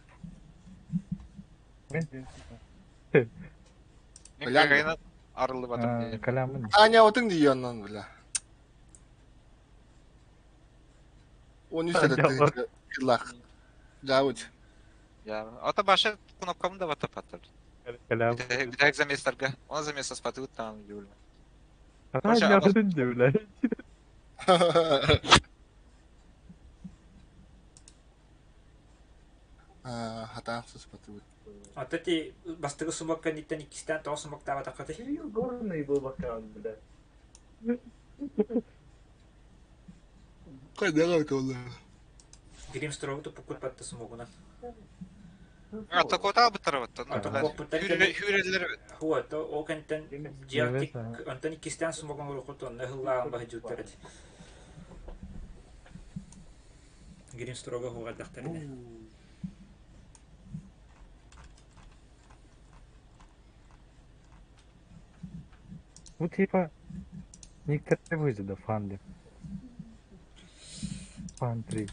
Мен арылып атып. Калямын. Аня отың ди йоннан била. Оны сүрәтен кылак. Жауч. Я, ата башы кнопкамын да батып аттыр. Калям. Битәк заместарга. Оны замест спаты там юл. Аня отың ди, бля. А, хатаансыз паты. Ата ти бастыгы сумак кәниттен иккистен тоғыз сумак таба тақаты. Горный был бакан, бля. Кайда калды? Гримстрогу тупукут патты сумогуна. Ата кота бытыр бытты. Ата Хүрелер Хуа, то ол кәниттен диактик антон иккистен сумогун урукут онна хыллаган бахы жуттар. Гримстрога хуга дактарына. Ну типа, некоторые вызовы, фанды. Фан 3.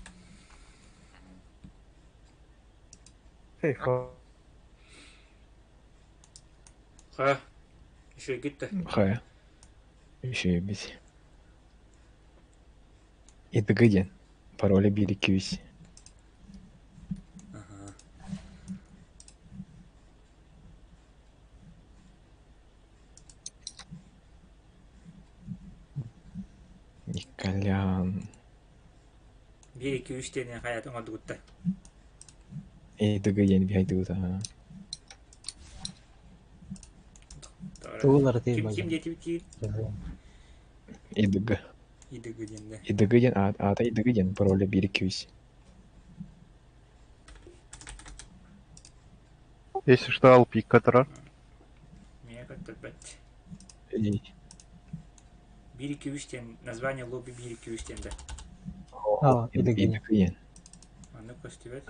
Эй, фан. Ха. Еще гитте. Хайа. Еще бис. ИДГ диэн. Пароля биир икки үс. Ага. Николян. Биир икки үс диэн хайатын оҥордугутта. ИДГ диэн биһайдыбыт аа. Тугулары Ким тыйбайда. ким диэтибит ИДГ. ИДГ диэн да. ИДГ диэн аата ИДГ диэн пароля биир икки үс. Если что, алпик которар. Меня как-то бэт. И- Биир икки үс диэн название лобби биир икки үс диэн да. А, ИДГ. ИДГ диэн. Аны көстүбэт.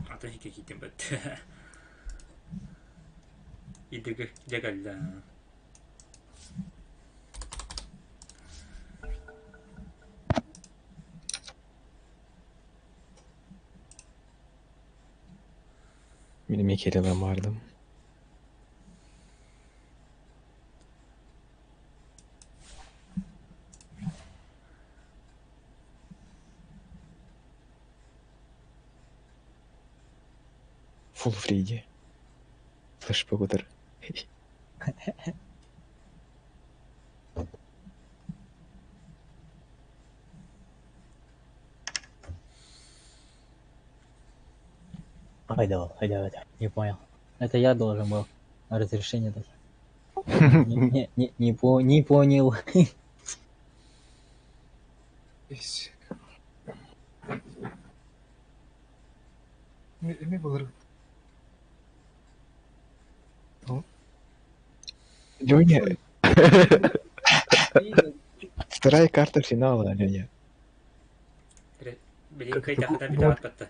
Атын хикке киитин бэт. ИДГ дьэгэллэ. Мин эмиэ кэлэн бардым. Full free Флешпогутер. Айда, айда, айда. Не понял. Это я должен был разрешение дать. Не, не, не, не, по, не понял. Эме болар. Леня. Вторая карта финала, Леня. Билин кайдахата билэҕит батта.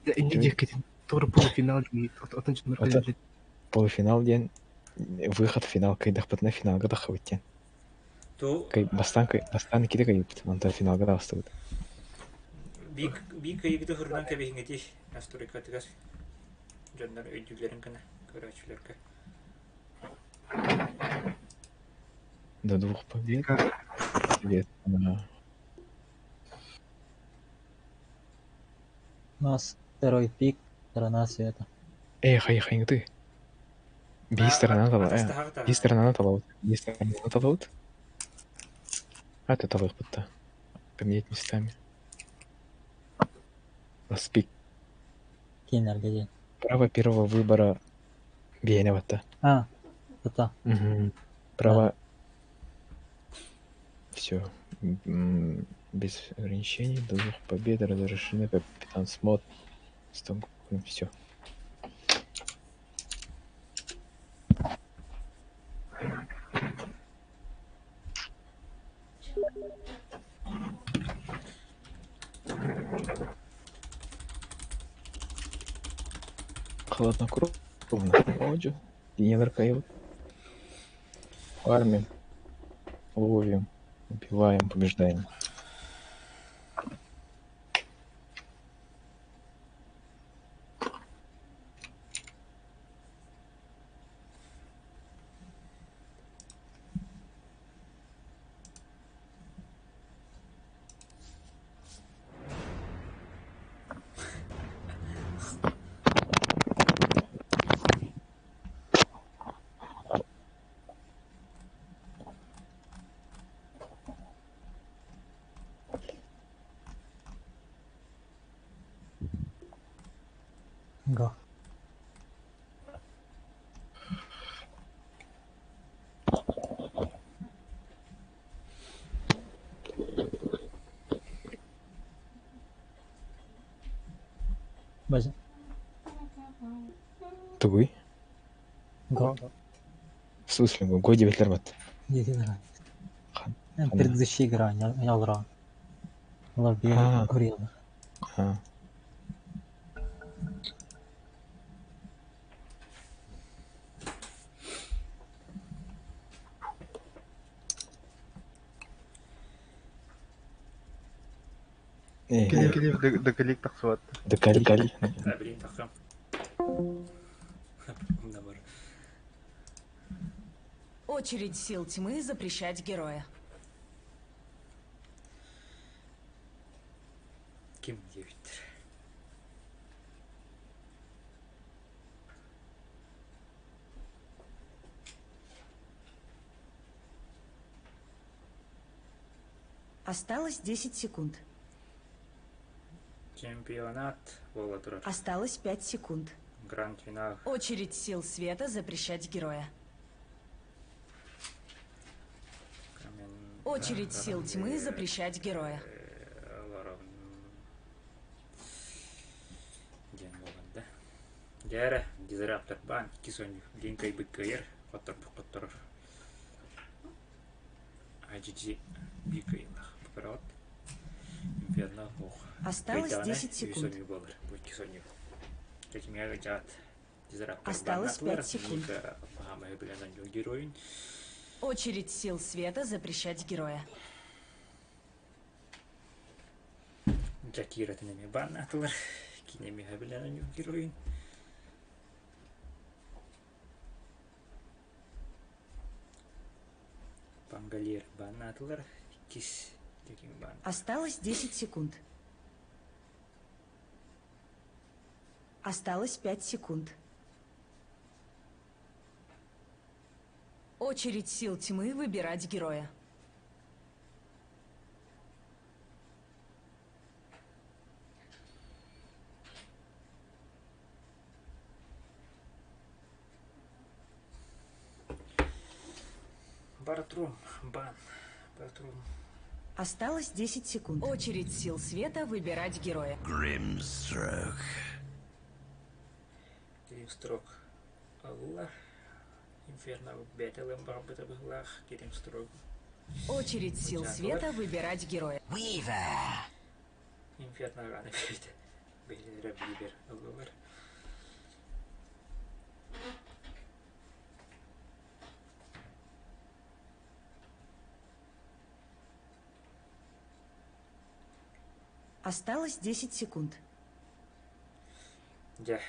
Да, Тур полуфинал отон Это полуфинал диэн выход в финал кыйдахпытына финалга таххыбыт диэн. Ту Кый бастаан кый бастаан иккитэ кыйыппыт, онтон финалга таҕыстыбыт. би би кыйыгыты хурунан кэбиһиҥити настройкатыгар дьоннор өйдүүлэрин гына көрөөччүлэргэ. До двух побед. Соответственно, У нас второй пик, сторона света. Эй, хай хай ты. Би сторона тала, Би сторона талаут. Би сторона талаут. А ты талых будто. Поменять местами. Ласпик. Кинергеди. Право первого выбора Беневата. А, это. Угу. Право. Все. Без ограничений, до двух побед разрешены капитан Смот. Все. Хладнокровно. Оджо. Динелер Кайот. Фармим. Ловим. Убиваем, побеждаем. Го. База. Тугуй? Го. В смысле, го девять бат. Не нравится. Предыдущая игра, не алра. Лобби А. горилла. А. Кини декалик тахсыбат. Декалик. Да, билин тахсам. Набор. Очередь сил тьмы запрещать героя. Ким диэбиттэр. Осталось 10 секунд. Чемпионат буола турар. Осталось 5 секунд. Гранд-финал. Очередь сил света запрещать героя. Очередь сил тьмы запрещать героя. Диэн буолан да. Дьээрэ, дизраптор баан икки сонньу диэн кыайбыт кыайар, хотторбут хотторор. IGG биир кыайыылаах. Бу Инферно ох. Осталось 10 секунд. Үс буолар. Бу икки сонньу. Кэтимигэ дьаат. Осталось 5 секунд. Геройун. Очередь сил света запрещать героя. Джакиратын эмиэ бааннаатылар. Кини эмиэ билэн геройун. Пангалер бааннаатылар. Иккис декин баан. Осталось 10 секунд. Осталось 5 секунд. Очередь сил тьмы выбирать героя. Бартрум, бан, Бартрум. Осталось 10 секунд. Очередь сил света выбирать героя. Grimstroke. Гримстрок Алла. Инферно бэтэлэн барбыта быһылаах Гримстрок. Очередь сил света выбирать героя. Weaver. Инферно раны бэйдэ. Бэйлэрэ бибер ыллылар. Осталось 10 секунд. Дьэ,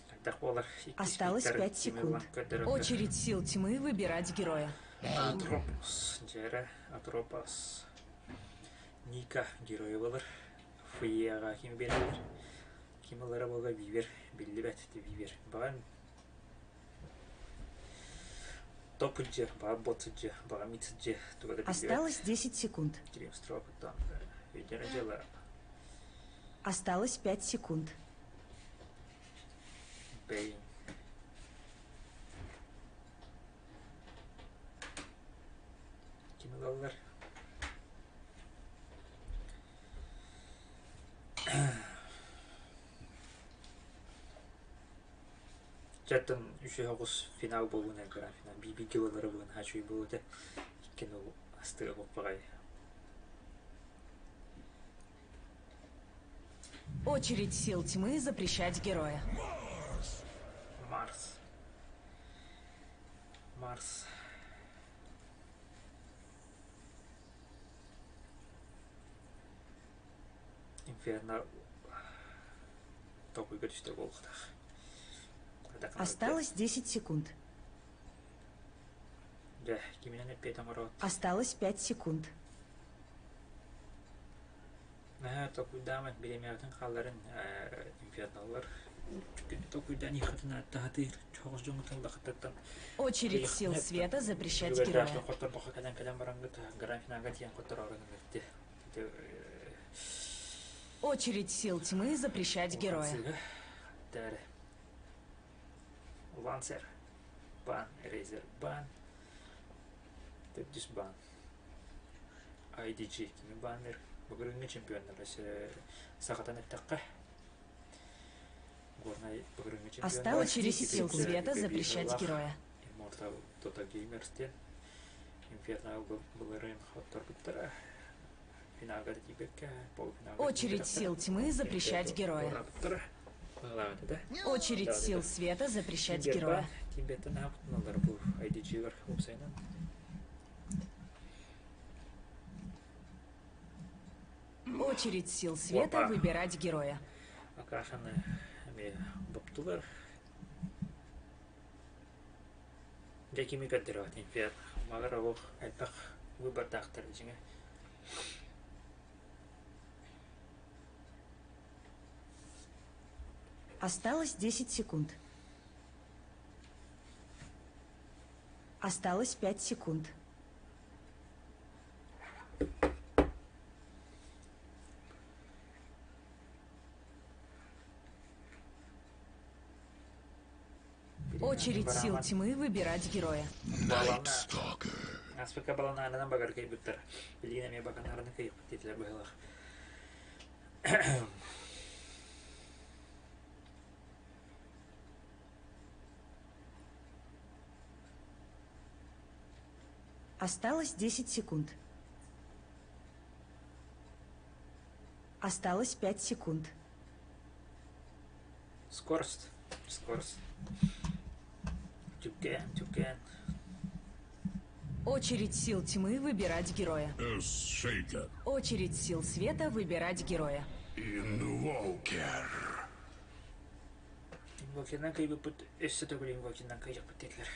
хайдах буолар Осталось 5 секунд. Очередь сил тьмы выбирать героя. Атропос, дьэрэ, Атропос. Ника геройа буолар. Фуеға ким биэрэллэр? Ким ылара буолла Вивер, биллибэт Вивер. Баҕан топ дьэ, баҕа бот дьэ, баҕа мид дьэ, туга да биллибэт. Осталось 10 секунд. Гримстрок өйдөнө дьыала. Осталось 5 секунд. Бэйн. Ким ылаллар? Дьэттэн үсүһ оҕус финал буолуун гранд финал биир ылары буолан хаачуй буолута иккин ол астыга боппаҕай Очередь сил тьмы запрещать героя. Марс. Марс. Инферно толкуйга түстэ буолуохтаах. Осталось 10 секунд. Дьэ, киминэн эппиэт оҥороот. Осталось 5 секунд. Наһаа толкуйдааман бириэмэҕитин хаалларын инферналлар толкуйдаан иһиэххитин ааттаһатыыр чоҕус дьоҥҥутун лахыттаттан Очередь сил света запрещать героя. Хотторбохо кэлэн кэлэн бараҥҥыт гранд финалга тиийэн хоттороорун ыҥырды. Очередь сил тьмы запрещать героя. Лансер. Бан. Рейзер. Бан. Төрдүс бан. IDG кими баннер. Бүгүҥҥү чемпионнар сахатан эттэххэ. Горнай бүгүҥҥү чемпионнар. Осталось очередь сил света запрещать героя. Immortal Dota Gamers диэн Инферно былырыын хотторбуттара. Финалга тиийбэккэ, полуфиналга Очередь сил тьмы запрещать героя. Очередь сил света запрещать героя. Тимбеттен аапытыналар бу IDG-лар уопсайынан. Очередь сил света Опа. выбирать героя. Акашаны эмиэ боптулар. Дьэ кими көрдөрөҕүт инферно? Маҕар олох элбэх выбордаахтар дьиҥэ. Осталось 10 секунд. Осталось 5 секунд. Очередь сил тьмы выбирать героя. Аспыка баланаарынан багар кыйбыттар. Билигин эмиэ баканаараны кыйыппыт диэтилэр быһыылаах. Осталось 10 секунд. Осталось 5 секунд. Скорость. Скорость. Тюкен, тюкен. Очередь сил тьмы выбирать героя. Очередь сил света выбирать героя. Инвокер. Инвокерынан кыйбыппыт өссө төгүл инвокерынан кыйыппыт диэтилэр.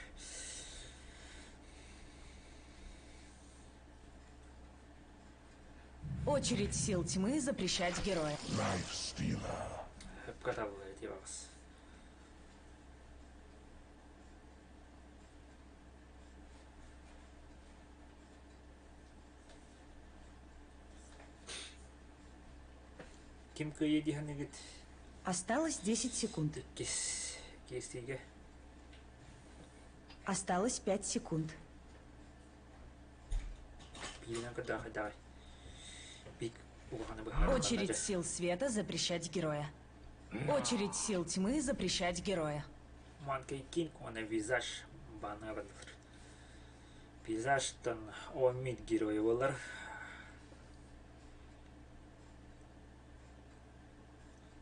Очередь сил тьмы запрещать героя. Lifestealer. Хөпкө табыллар ити баҕас. Ким кыайыы дии саныыгыт? Осталось 10 секунд. Иккис киэстиигэ. Осталось 5 секунд. Бииринэн көрдөөх хайдаҕай. Бик улаханы быһааран Очередь сил света запрещать героя. Очередь сил тьмы запрещать героя. Monkey King уонна Визаж бааннаҕа бардылар. Пейзажтан Омид геройа буолар.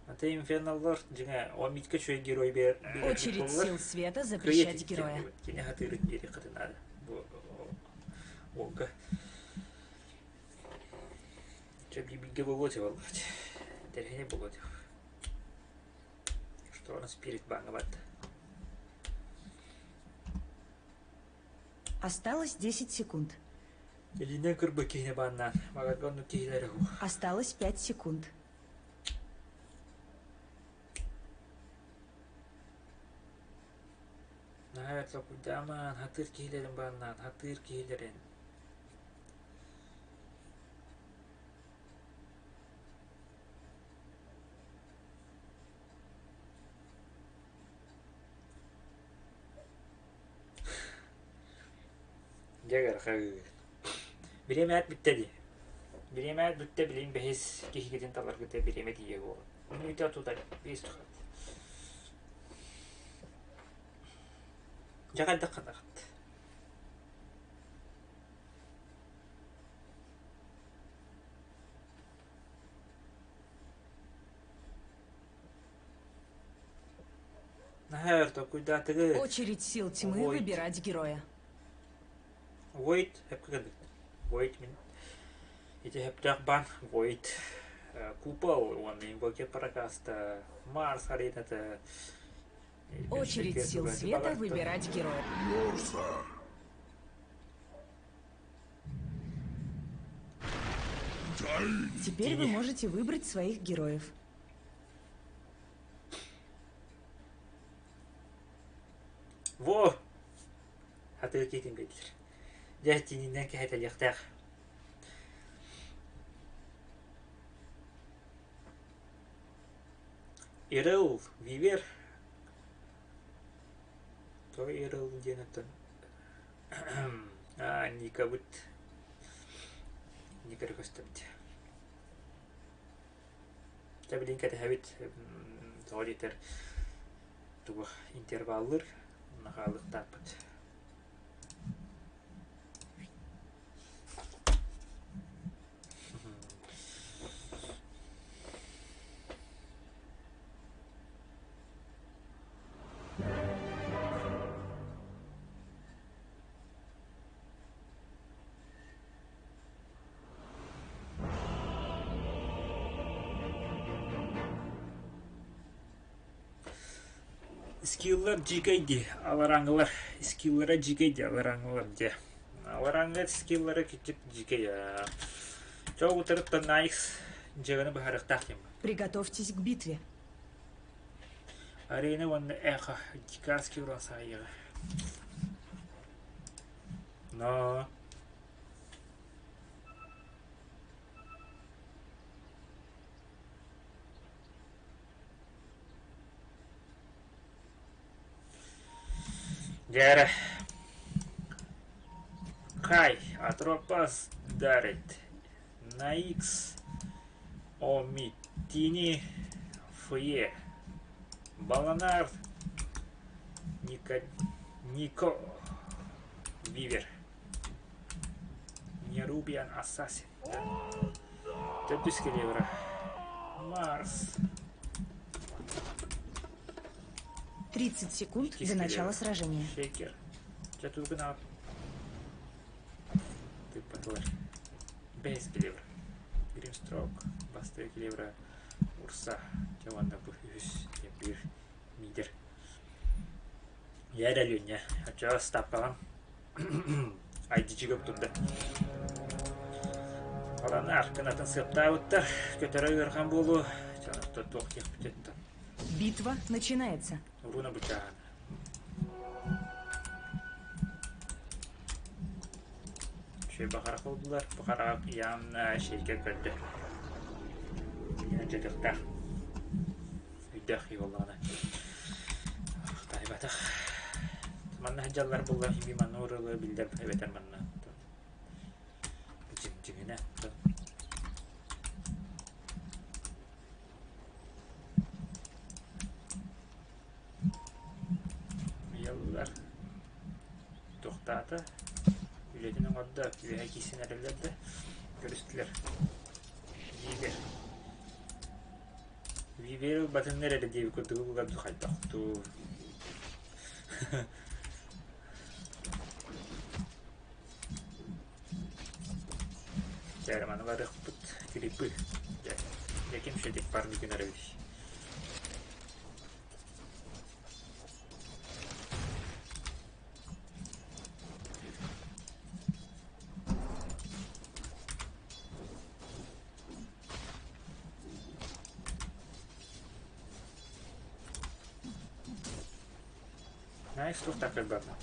Аты Инферналлар дьиҥэ Омидка үчүгэй герой биэрэр Очередь буоллар. сил света Кыайа запрещать героя. Кини хатыырын диэри наада. Бу уолга. Чэ бииргэ буолуо этэ буоллаҕа. Интэриэһинэй буолуо этэ. Что у нас спирит бааҥҥа барда. Осталось 10 секунд. Илиинэн кырбы киһини бааннаан, магарга оннук киһилэрэ уһу. Осталось 5 секунд. Наһаа толкуйдаамаан, хатыыр киһилэрин бааннаан, хатыыр киһилэрин. Дьэ ыарахан. Бириэмэҕит бүттэ дии. Бириэмэҕит бүттэ билигин бэһис киһигитин таларгыта бириэмэ тиийэ буолуо. Мүнүүтэ тутар биэс тухат. Дьэ хайдах гынаҕыт? Наһаа өр толкуйдаатыгыт. Очередь сил тьмы Войт. выбирать героя. Войт сөпкө гыннык. Войт мин ити сөптөөх баан Войт купол уонна инвокер прокаста Марс арената Очередь сил света выбирать героя. Теперь вы можете выбрать своих героев. Во! Хатыы киитин биэрдилэр. Дьэ, тиининэн кэһэтэлиэхтээх. Ирэл, Вивер. Тоҕо Ирэл диэн оттон аа, Никабыт. Ника эрэ көстөбүт. Дьэ, билигин кэтэһэбит. Тоҕо диэтэр тугу интерваллыыр уонна хаалыахтаахпыт. Скиллар дьиикэй дии, аларааҥылар. Скиллара дьиикэй дии, аларааҥылар дии. Аларааҥылар скиллара киччик дьиикэй. Чоо утарыттан Найкс дьыаланы быһаарыахтаах диэн. Приготовьтесь к битве. Арена уонна Эхо дикарский уран саайыаҕа. Но Дьээрэ Хай, Атропос дарит на X Омитини Фе Баланар Ника Нико Вивер Нерубиан Ассасин Төрдүс келебра Марс 30 секунд до начала сражения. Шейкер. Чатургына Тыппатылар. Бэс келебра. Гримстрок. Бастыы келебра. Урса. Чаванда бу үһүс биир мидер. Йэ эрэ Оччоҕо ыстааппаҕын IDG-га турда. Алана аркынатын сыаптаабыттар. Көтөрө ыарахан буолуо. Чанатта туох диэхпититтэн. Битва начинается. Руна бычаана. Үчүгэй баҕара холдулар. Баҕара явно шейкер көрдө. Дьадыктаах. Өйдөөх киһи буоллаҕына. Таайбатах. Манна сылдьаллар буоллар хими манна ууруллара биллэр эбэтэр манна дьиҥ-дьиҥинэ Ыйаллар туохтаата үлэтин оҥордо үөһэ киирсэн эрэллэр да көрүстүлэр Вивер Вивер ылбатыннар эрэ диэбит курдук ыллар дуу хайдах дуу Дьэ эрэ маны барыахпыт Филиппы дьэ дьэ ким шедик парни күнэрэбит Найс туохтаах көрбөппүн.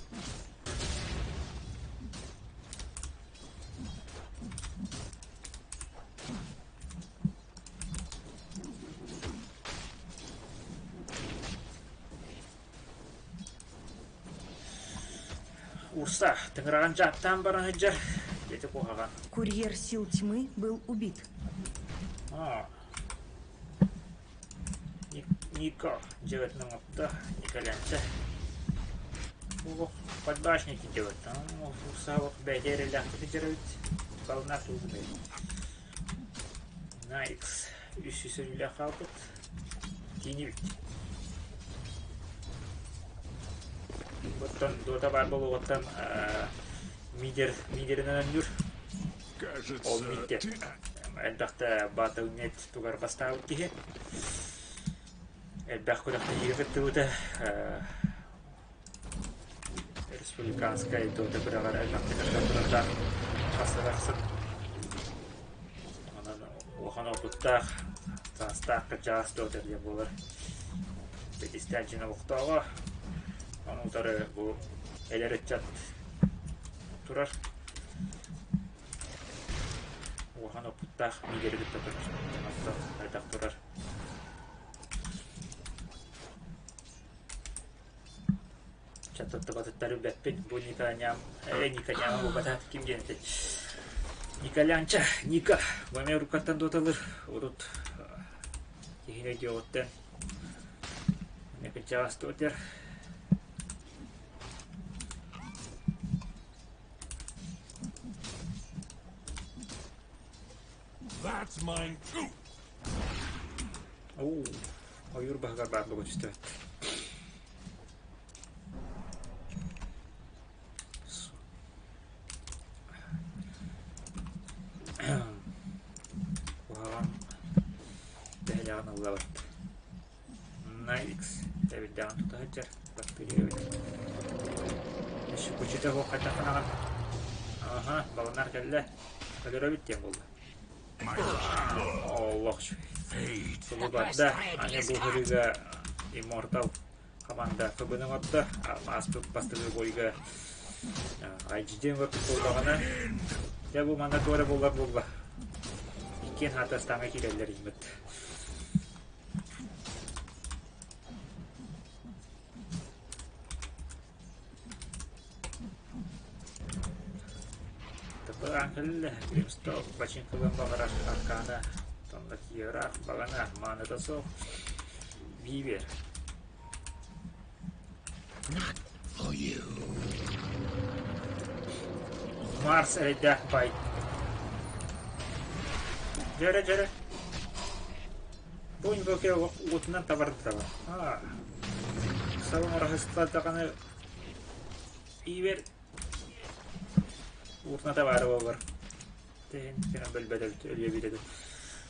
Урса, тыҥыраҕын дьааттаан баран сылдьар, ити куһаҕан. Курьер сил тьмы был убит. А. Нико, дьиэтин оҥотто, Николянча. Олох подбашники делать. Урса олох бэйэтэ эрэллээхтик сылдьар эбит. Балына тугунай. Найкс үс өлүүлээх хаалбыт. Киинибит. Оттон Дота баар буолуоҕуттан мидер мидеринэн оонньуур. Ол мидде элбэхтэ Battle.net тугар бастаабыт киһи. Элбэх күрэхтэһиигэ кыттыбыта. Республиканскай Дота күрэҕэр элбэхтик кыттан турардаах хас да тахсан. Онон улахан опыттаах, саастаах кырдьаҕас Дота диэн буолар. Бэтистээн дьиҥ олохтооҕо. Ону утары бу эдэр ыччат турар. Улахан опыттаах лидери кытта турар. Онтон хайдах турар. Чаттаттыбатыттар билбэппин. Бу Николаням, Николяма буолбатах ким диэн этэй? Николянча, Ника, бу эмиэ уруккаттан дуоталыр. Урут киһини өйдүөҕүттэн кырдьаҕас дуотер. That's mine too. Оо, ойуур баһыгар баар буолан түстэ. Куһаҕан дэһэлэҕин ыллабыт. Найкс. Тэбирдэҕин тута сылдьар. Баттыыр эбит. Кучута суох хайдах гынаҕын? Аха, баланар кэллэ. Өлөрөбүт диэн буолла. Олох Субу барда. Аны бу сырыыга Immortal команда ФБ-ны оҥордо. Ааспыт бастакы бойга IGD оҥорбут буоллаҕына, дьэ бу манна туора буолар буолла. Иккиэн хаатастааҥҥа киирэллэр иһиммит. Тапыраан кэллэ, Гримсток бачыыҥкалыан баҕарар Аркана, тонна тиийэрэх баҕана мааныта суох Вивер. Марс эрэйдээх байт. Дьэрэ дьэрэ. Бу инвокер уотунан табардыра. Аа. Сабын ораһыстар даҕаны Ивер уутуна табаары буолар. Тэһин кэнэн бөлбөт эбит, өлүө эбит эбит.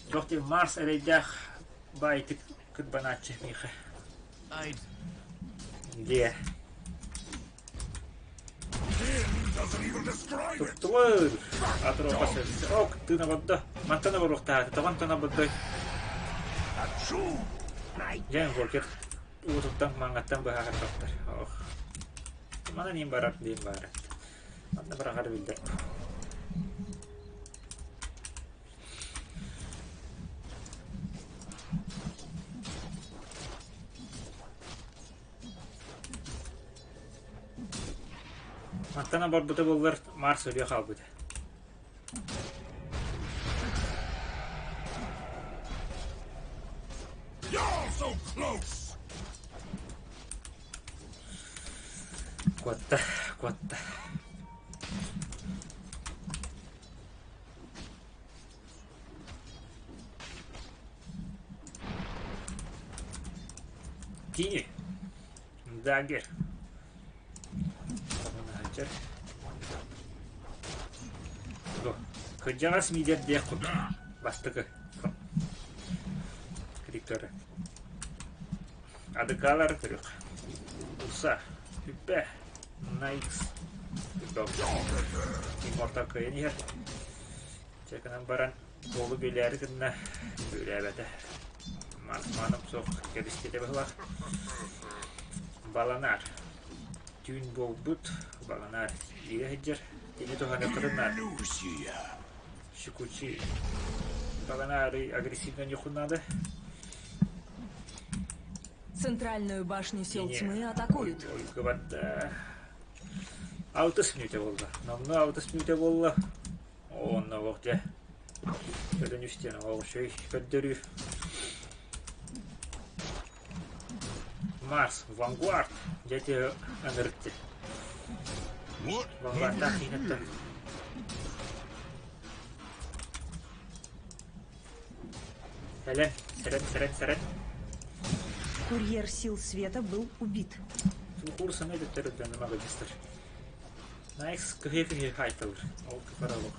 Туох диэн Марс эрэйдээх баайтык кырбанааччы миэхэ. Диэ. Туттулар! Атропа сөбүсэ. Ок, тыына боддо. Мантан оборуохтаата. Тоҕон тона боддой. Дьэ, инвокер уутуттан маҥаттан быһаарар тохтор. Ох. Манан иин барар диэн баара. Манна быраҕар биллэр. Мантан оборбута буоллар Марс өлүө хаалбыта. You're so close. Куотта, куотта. Тини. Дагер. Кырдьаҕас миидэрдээх курдук. Бастакы. Виктора. Адыкаалары көрүөх. Уса. Үппэ. Найкс. Immortal кыайан иһэр. Чэ гынан баран уолу бүөлээри гынна. Бүөлээбэтэ. Маным суох кэбиспитэ быһылаах. Баланар. Түүн буолбут. Баланар иирэ сылдьар. Кини туһаныаххытын наада. Щекучи. Баланары агрессивно нюху надо. Центральную башню сил тьмы атакуют. Алтыс мүнүүтэ буолла. Номнуо алтыс мүнүүтэ буолла. Онно олох дьэ. Өлөн үстэн олох үчүгэй көрдөрүү. Марс, Вангард, дьэ ити ынырыкты. Вангардтаах киинэттэн. Сэрэн, сэрэн, сэрэн, сэрэн. Курьер сил света был убит. Курсаны төттөрүттэн магазистар. Найс кыһыы-кыһыы хаайталыр. Ол кыпаралых.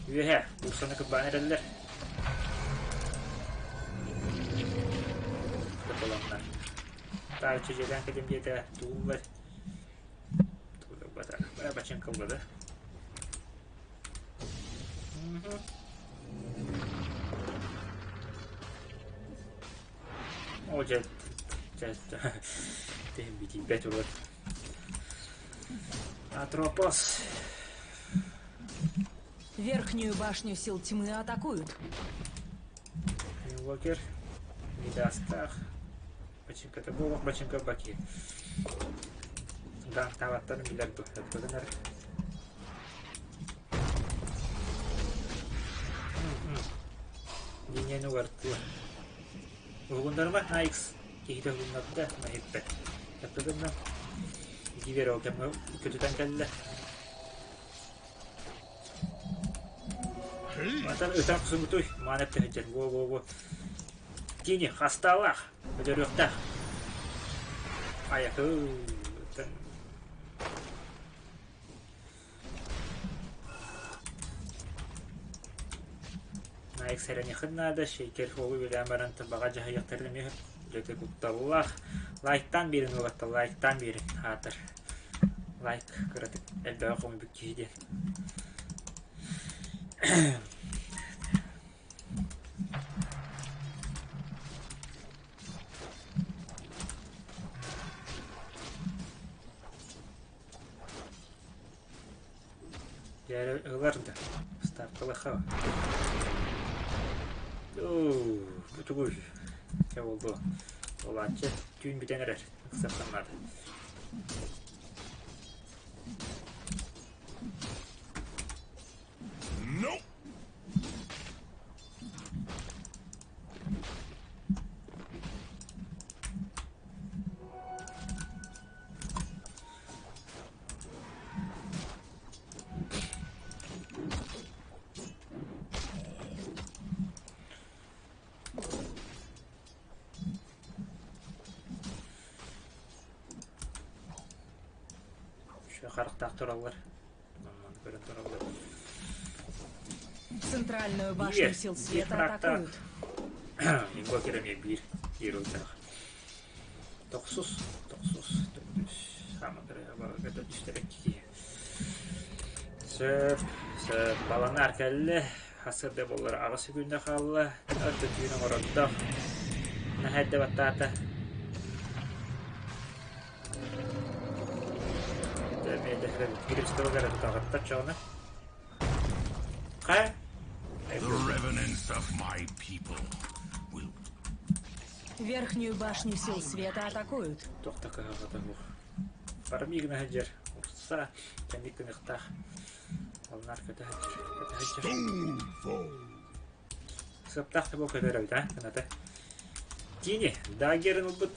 Үөһэ, курсаны кырбаан эрэллэр. Кытыланнар. Тааччы дьиэлээн кэлим диэтэ, тууллар. Туулларбата. Бара бачыҥкаллады. Оо дьэ, дьэ, тэһин битийбэт урут. Атропос. Верхнюю башню сил тьмы атакуют. Инвокер. Мидастаах. Бачыҥката буолуох бачыҥка баки. Гаҥтаабаттарын билэр дуо? Өткөгүнэр. Линияны угартыа. Уһугуннарыма AX киһитэ уһугуннарда, маһиппэт. Өткөгүннэ. Гивер ол кэмҥэ көтүтэн кэллэ. Мантан ытан охсубутуй, маан эптэ сылдьар. Во-во-во. Кини хастаалаах, өлөрүөхтээх. Айакы Наайык сэрэниэххин наада, шейкер уолу үөлээн баран табаҕа дьаһайыахтарын эмиэ дьэ кутталлаах. Лайктаан биэрин уолаттар, лайктаан биэрин аатар. Лайк кыратык элбэҕи хомуйбут киһи диэн. Дьэ ылар да, ставкалаха. Оо, бу тугуй? Чэ буолбу. Олааччы түүн бүтэн эрэр. Ыксахтан наада. Nope. Харахтаах тураллар. Маны көрөн тураллар. Центральную башню сил света атакуют. Инвокер эмиэ биир геройдаах. Тохсус, тохсус, төрдүс, хаама кыра түстэрэ киһи. Сөп, сөп, баланаар кэллэ. Хасырда буоллар аҕыс күндэ хаалла. Өртө түүн оҥорордох. Наһаа эрдэ баттаата. Хайа? The revenants of my people will Верхнюю башню сил света атакуют. Туох да кыһалҕата суох. Бармигна сылдьар. Урса кэнник гыныахтаах. Алынаар көтө сылдьар. Көтө сылдьар. stonefall. Сыаптаах да буол көтөр эбит аа кыната. Тини, дагерын ылбыт.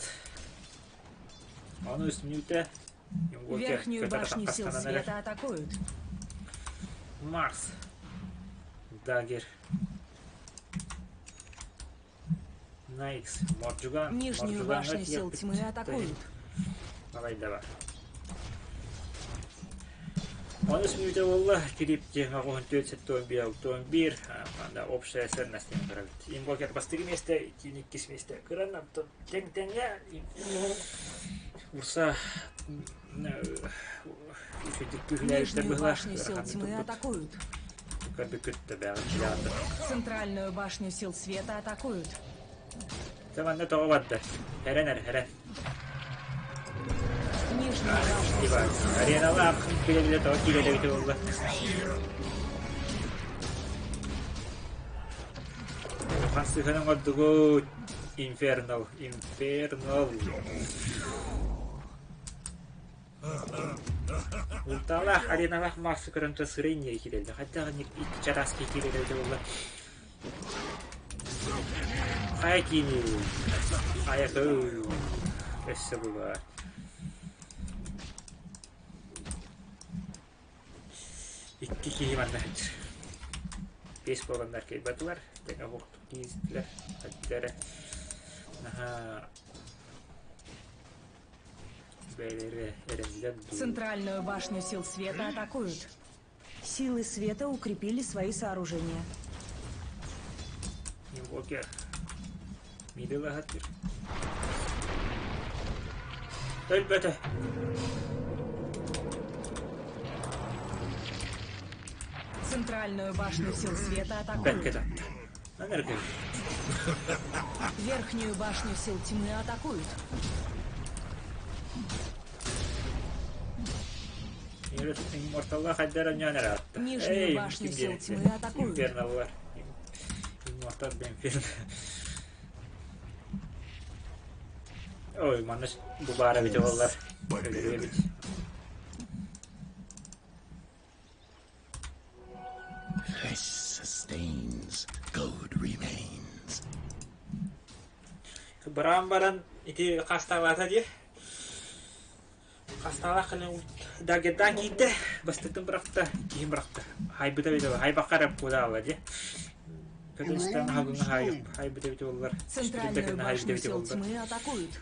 Ону үс мүнүүтэ Инвокер Верхнюю көтөр башню сил атахха эрэр. света атакуют. Марс. Дагер. Найкс. Морджуган. Нижнюю Морджуганга башню сил тиийэппит. тьмы атакуют. Балай да бар. Онус мүнүүтэ буолла. Кирип диэн 94 61 анда общая ценность диэн көрөбүт. Инвокер бастакы миэстэ, итиин иккис миэстэ. Кыран оттон тэҥ-тэҥҥэ Урса үчүгдүк күүһүлээбиттэр Нижнюю быһылаах башню сил ыараханнык тьмы туппут. атакуют. Көрбүккүт да бэҕэ дьаата. Центральную башню сил света атакуют. Дьэ манна тоҕо барда? Эрэн эрэ, эрэн. Нижнюю башню Типа, сил тьмы ареналаах атакуют. билэ-билэ тоҕо киирэр эбитэ буолла. Улахан сыһыан оҥордугут. Инфернал, Инфернал. Ултаалаах ареналаах Марсы көрөн туран сырай инньэ киирэллэр. Хайдах инник икки чараас киһи киирэр эбитэ буолла. Хайа киини? Хайа Өссө булар. Икки киһи манна сылдьар. Биэс буоланнар кыайбатылар, тэҥэ оһохтук киистилэр, эрэ наһаа бэйэлэрэ эрэннилэр дуу. Центральную башню сил света атакуют. Силы света укрепили свои сооружения. Инвокер. Мидылаһатыр. Өлбөтө. Центральную башню сил света Бэркэ атакуют. татта. Анаргы. Верхнюю башню сил тьмы атакуют. Immortallar хайдар ойноон эрэ атта. Нижнюю Эй, башню ким сил диэн тьмы атакуют. Инферналлар. Immortal да Inferno. Ой, манна бу баара эбитэ буоллар. Өлөрүө эбит. Flesh sustains, gold remains. Баран баран ити хастаалаата дии. Хастаалаах кэлэн дагердаан киирдэ. Бастытын бырахта, иккиһин бырахта. Хайбыта эбитэ буолла. Хайбакка эрэ кудаалла дии. Көтөстөн хаһыҥҥа хайып хайбыта эбитэ буоллар. Түспүтүн да Центральную кэннэ хайбыта башню эбитэ сил буоллар. тьмы атакуют.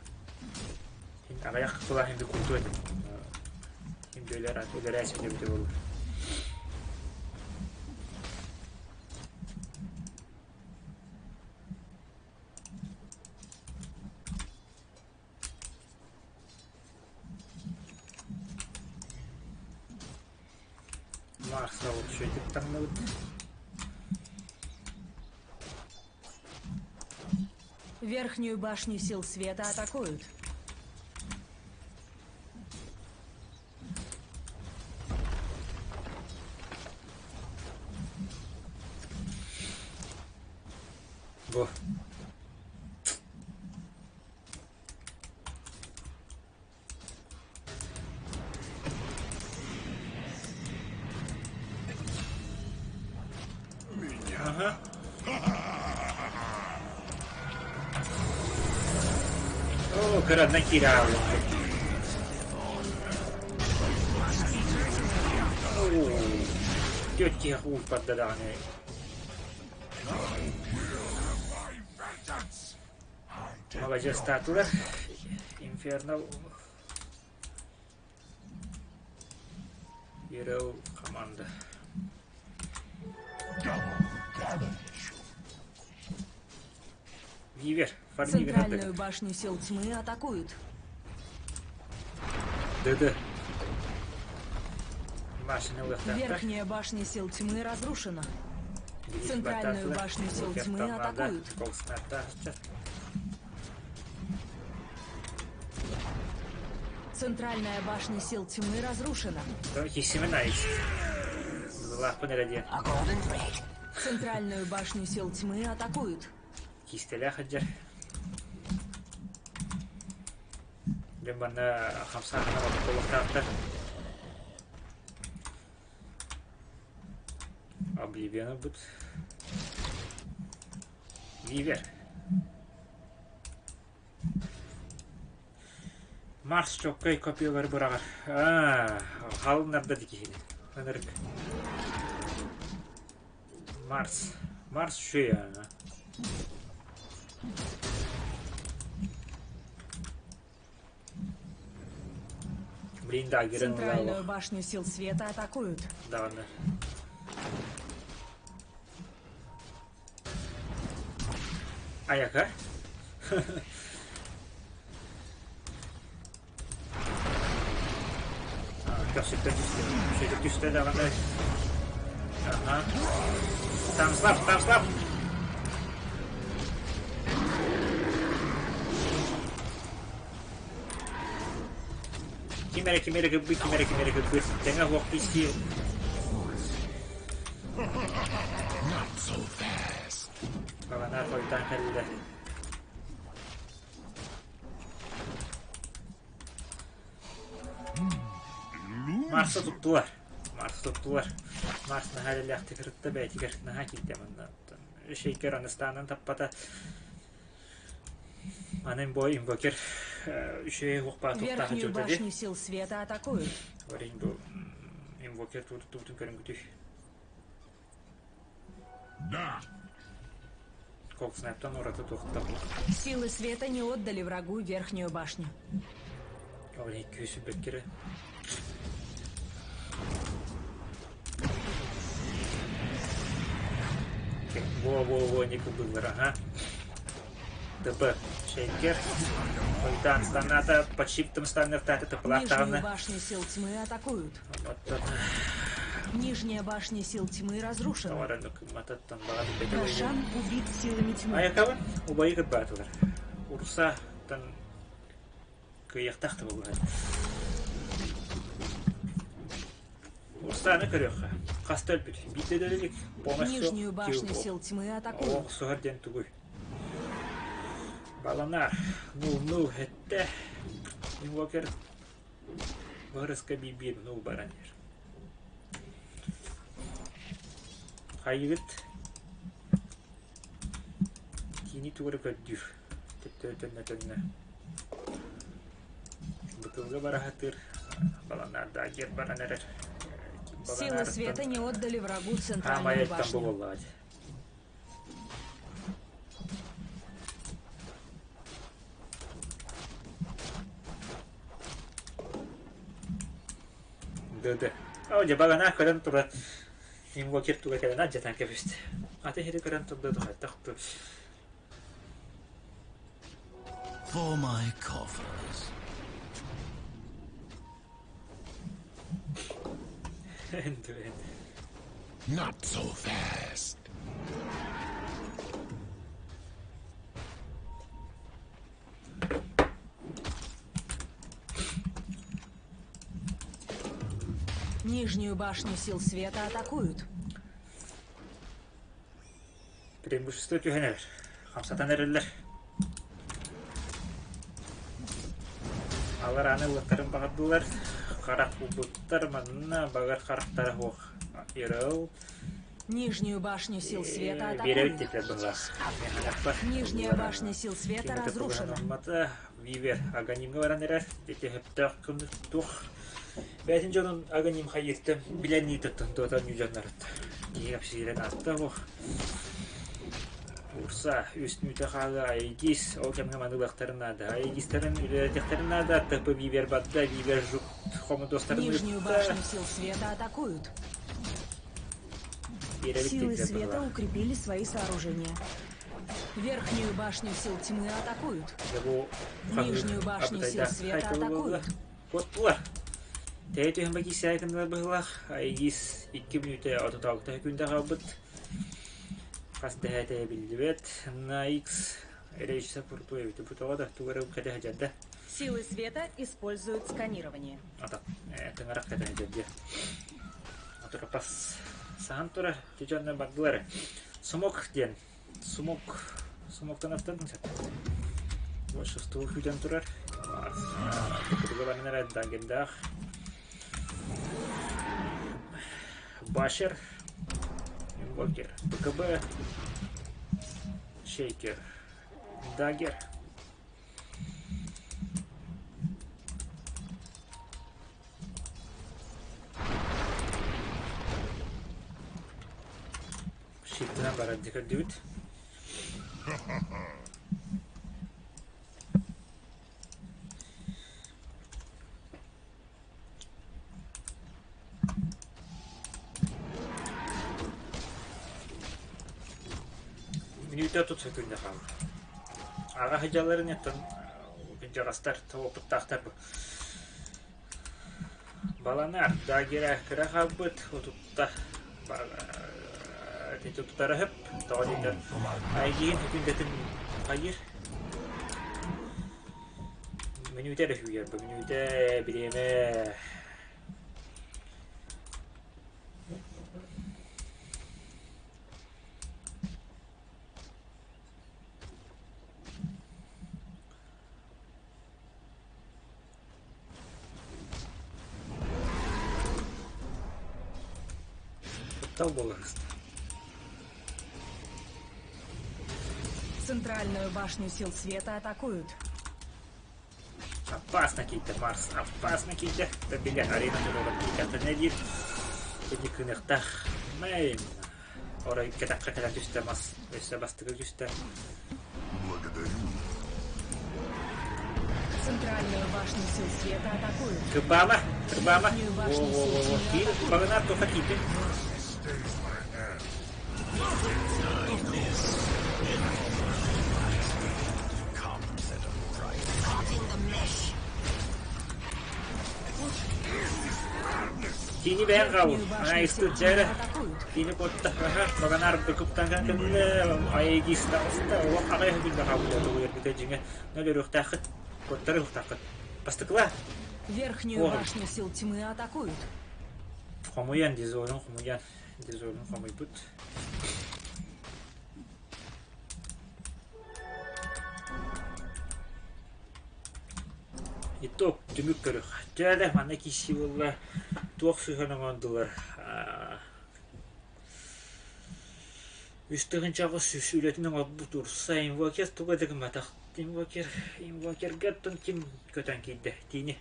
Аҕыйах тыла иһин култуу этим. Индөлөр өлөрөөсүн эбитэ буоллар. Марса үчүгэйдик таҥныбыт. Верхнюю башню сил света атакуют. Бу. Ага. Оо, кыраннан киирэ хааллым. Оо, түөрт киһи уурбарда даҕаны. Маладьыастаатылар. Инферно Hero команда. Вивер, фарми Центральную башню сил тьмы атакуют. ДД. Башня ылыахтаахтар. Верхняя башня сил тьмы разрушена. Центральную башню сил тьмы атакуют. Центральная башня сил тьмы разрушена. Центральную башню сил тьмы атакуют. Кистэлээх сылдьар. Дьэ манна хамсааһына буолуохтаахтар. Объявлено Вивер. Марс чоккай копиялары быраҕар. Аа, халыннарда ди киһини. Ынырык. Марс. Марс үчүгэй аа. Блин, да, Центральную башню сил света атакуют. Даҕаны. Айака. Көхсүттэн түстэ. Сөтүк түстэ даҕаны. Аха. Тамслап, тамслап! Ким эрэ ким эрэ кырбыт, ким эрэ ким эрэ кырбыт. Тэҥэ суох кистии. Not so fast. Баланар хойутаан кэллэ. Марса туттулар. Марс туттулар. Марс наһаа эрэллээхтик ырытта бэйэтигэр наһаа киирдэ манна. Шейкер Аныстанан таппата. Аны бой инвокер үчүгэй уохпаа туохтаах Верхнюю дьылда дии. башню сил света атакуют. Варень бу инвокер туутун көрүҥгүтүй. Да. Кокснайптан ураты туохта бу. Силы света не отдали врагу верхнюю башню. Ол күүсү бэккере. Во-во-во, не кубыллар, ага. ТП Шейкер. Хойутаан станната, под щиптом станныхтаата Нижнюю тыпылаахтаҕына. башню сил тьмы атакуют. Оттон Нижняя башня сил тьмы разрушена. тоҕорон мататтан баҕа бэти Рошан убит силами тьмы. Айакабын убайы кырбаатылар. Урсааттан кыайыахтаах да буолуо. Урсааны көрүөххэ. Хаста өлбүт. Биирдэ да өлө илик. Полностью Нижнюю башню килл. сил тьмы атакуют. Оох суһар диэн тугуй? Баланар. Ну-ну, этте. Инвокер быһырыска биир ну баран иһэр. Хайыгыт киини тугу эрэ көрдүүр. Төттөрү төннө-төннө. Бытылга бара сатыыр. Баланаардаах баран эрэр. Силы света не отдали врагу Хаамай центральную айттан башню. буоллаҕа дии. Ды-ды. Оо, дьэ багана көрөн турар. Инвокер туга кэлэн алдьатан кэбистэ. Аты иһири көрөн турда тухайдах ту. For my coffers. Энтү. Not so fast. Нижнюю башню сил света атакуют. Преимущество түһэн эрэр. Хамсатан эрэллэр. Алар аны ылыктарын баҕардылар. Харах булбуттар манна багар харахтара суох. Ерыл. Нижнюю башню сил света Биэрэбит атакуют. диэтилэр быһылаах. Нижняя башня сил света разрушена. Вивер Аганимҥа баран эрэр. Ити сөптөөх туох бэйэтин дьонун Аганим хайыыртан билэн ыытыттан туотан дьоннорут. Киһи кэпсиирэн ааста буох. Урса үс мүтэ хаалы Айгис ол кэмҥэ маныылыахтарын наада. Айгистарын үлэлэтиэхтэрин наада. ТП Вивер барда, Вивер жук хомудуостарын Нижнюю ыытта. башню сил света атакуют. Биэрэбит Силы диэтилэр света быһылаах. укрепили свои сооружения. Верхнюю башню сил тьмы атакуют. Дьэ бу хаһыы Нижнюю башню сил абытайдаах света хайкалы буолла. атакуют. Куоттулар. Тэйэ түһэн бакиисээ гыннылар быһыылаах. Айгис 2 мүнүүтэ 36 күндэ хаалбыт. Хас дэһээтэ биллибэт. На X рейса курдук эбит. Бу тоҕо да тугу эрэ кэтэ сылдьарда. Силы света используют сканирование. Ата тыҥырах кэтэ сылдьар диэ. Атырапас саһан турар. Ити дьоннор бардылар. Сумок диэн. Сумок. Сумоктан аттардын сөп. Большинство күүтэн турар. Кутуга баран эрэ дагердаах. Башер. Инвокер. БКБ. Шейкер. Дагер. Щиттэнэн барар дии көрдүбүт. Мүнүүтэ тут сөкүндэ хаалла. Аҕа сылдьалларын оттон кырдьаҕастар опыттаахтар бу. Баланар дагера кыра хаалбыт утутта тутара сөп тоҕо диэтэр айгиин күндэтин хайыыр мүнүүтэ эрэ сүүйэр бу мүнүүтэ бириэмэ Куттал буолар. Центральную башню сил света атакуют. Опасно киирдэ Марс, опасно киирдэ. Били арена туруоран киирдэхтэринэ диир. Ити кыныахтаах. Мэйм. Орой кэтэххэ кэлэн түстэ мас, өссө бастакы түстэ. Благодарю. Центральную башню сил света атакуют. Кырбаама, кырбаама. Верхнюю башню сил Во-во-во-во. тьмы Киир, атакуют. багынар тоха киирдин. Stays my hand. Comes at a price. Caught in the mesh. Кини бэйэн хаалбыт. Верхнюю Ана башню сил исты тьмы дьэрэ. атакуют. Кини куотта. Аха, багынар быкыптан кэннэ айгис таҕыста. Олох аҕай күндэ хаалбыт. Тугу дьиҥэ. Нөлөрүөхтээххит. Куоттары ыһыктааххыт. Бастакыла. Верхнюю Ой. башню сил тьмы атакуют. Хомуйан, дизолун хомуйан. Дизолун хомуйбут. Итог түмүк көрүх. Дьэ, манна киирсии буолла. Туох сыһан оҥордулар. Үс тыһыынчаҕа сүүс үлэтин оҥорбут Урса инвокер туга да гымматах. Инвокер, инвокерга оттон ким көтөн киирдэ? Тиини.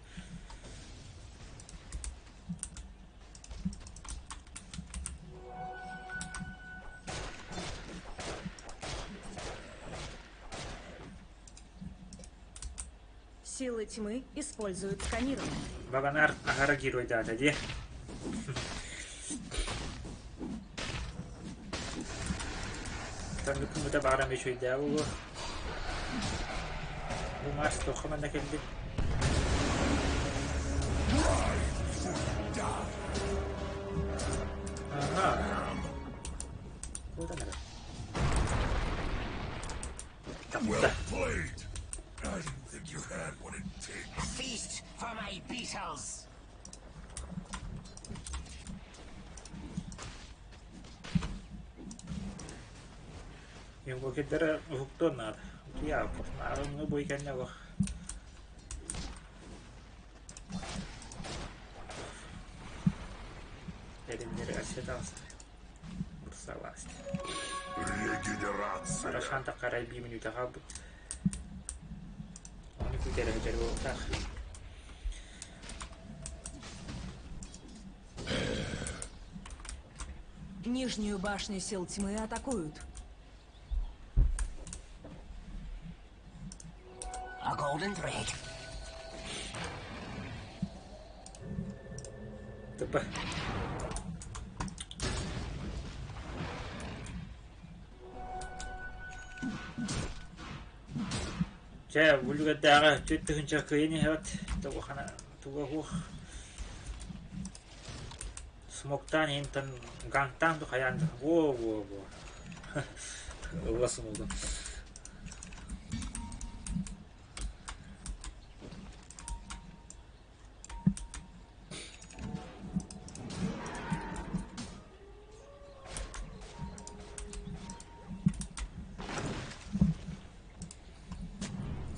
Силы тьмы используют сканирование. Баганар аһара геройдаата дии. Таҥныккыммыта баҕарам үчүгэйдээ буолуо. Бу Марс туохха манна кэлбит? Аха. Куотан эрэр. Well played. I didn't think you had what it takes. Feast for my beetles. Инвокердара уһуктуон наада. Утуйаабыт. Ааҕыҥҥы бу кэннэ олох. Эриннэри өссө таҕыста. Бурсаласт. Регенерация. Рошан таххарай биир мүнүүтэ хаалбыт. Ону күүтэрэ сылдьар буолуохтаах. Нижнюю башню сил тьмы атакуют. A golden thread. Тупа. Чэ, бүлүгэдээҕи түөрт тыһыынча кыайан иһэбит. Тугухана туга суох. Смоктаан иһинтэн гангтаан да хайаан да во-во-во. Ылла смогу.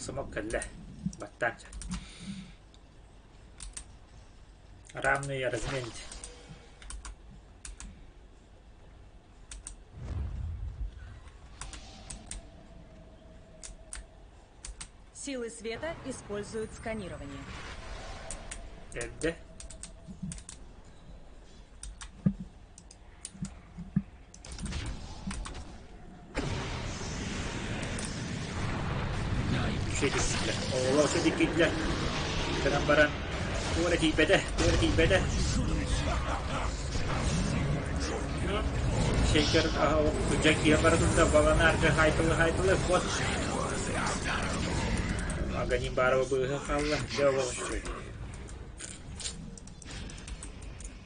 Смог кэллэ. Баттаан чэ. Равный размен. Силы света используют сканирование. Эрдэ. Үчүгэй Оҕолор үчүгэй киирдилэр. Гынан баран туора тиийбэтэ, туора тиийбэтэ. Шейкер дьэ киирэн бара турда, баланаарга хаайтылы-хаайтылы, вот. Аганим Барова быыһы хаалла, дьэ олох үчүгэй.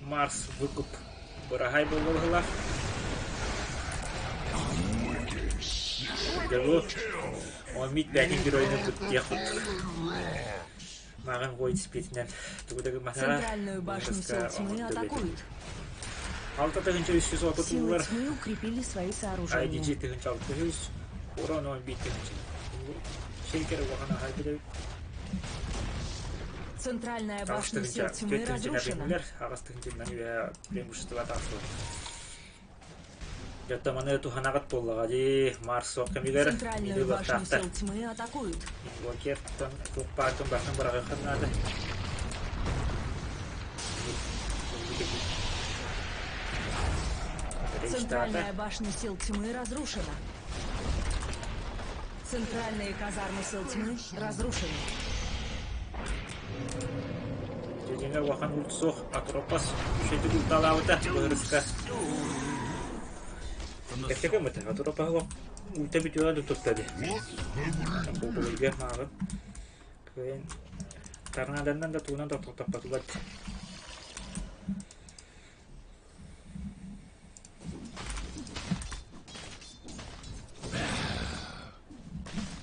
Марс выкуп быраһай буолла Дьэ ол мит бэйэтин геройун ылбыт диэх курдук. Мааҕын Void спитинэн тугу да гымматаҕа. Центральную башню сил тьмы атакуют. Алта тыһыынча үс жүз отут Силы уулар тьмы укрепили свои IDG сооружения. тыһыынча алта үс, урон он биир тыһыынча. Шейкер улахан аһай билэбит. Центральная Аҕыс башня тыһыынча, сил тьмы түөрт тыһыынча разрушена. билэр, аҕыс тыһыынчанан үө преимущество тахсыбыт. Дьэ маны туһанаҕыт буоллаҕа дии, Марс суох кэмигэр Центральную миди башню ылыахтаахтар. сил тьмы атакуют. Инвокертан туох баартын барытын быраҕыаххын наада. Центральная башня сил тьмы разрушена. Центральные казармы сил тьмы разрушены. Дьиҥэ улахан ульт суох, Атропос үчүгэйдик ульталаабыта быһырыска. Кэпсэкэ мыта, Атропоһа олох ульта бүтүөҕэ да тутта дии. Буолуйга мааҕын. Кыайан торнаданнан да тугунан да тохтоппотулар.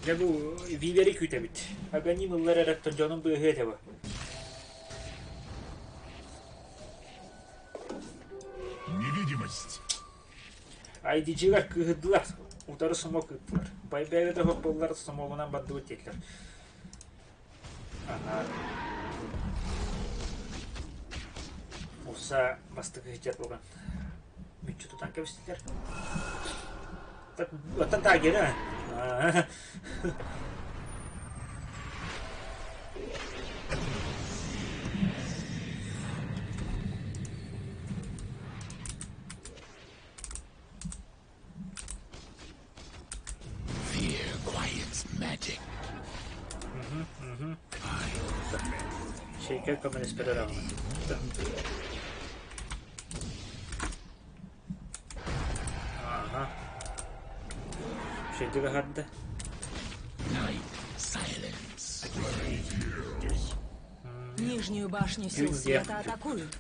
Дьэ бу вилери күүтэбит. Аганим ыллар эрэттэн дьонун быыһыа этэ бу. Невидимость. IDG-лар кыыһырдылар, утары смок ыыттылар. Байбээгэ да буоллар смогунан бардыбыт диэтилэр. Ага. Уса бастакы сылдьар буолан мүччү тутан кэбистилэр. Оттон таагера. Fear quiets magic. Шейкер көмөлөспөтө даҕаны. Ааһа. Шейдигэ харда. Night silence. Нижнюю башню сил Юнге. света атакуют.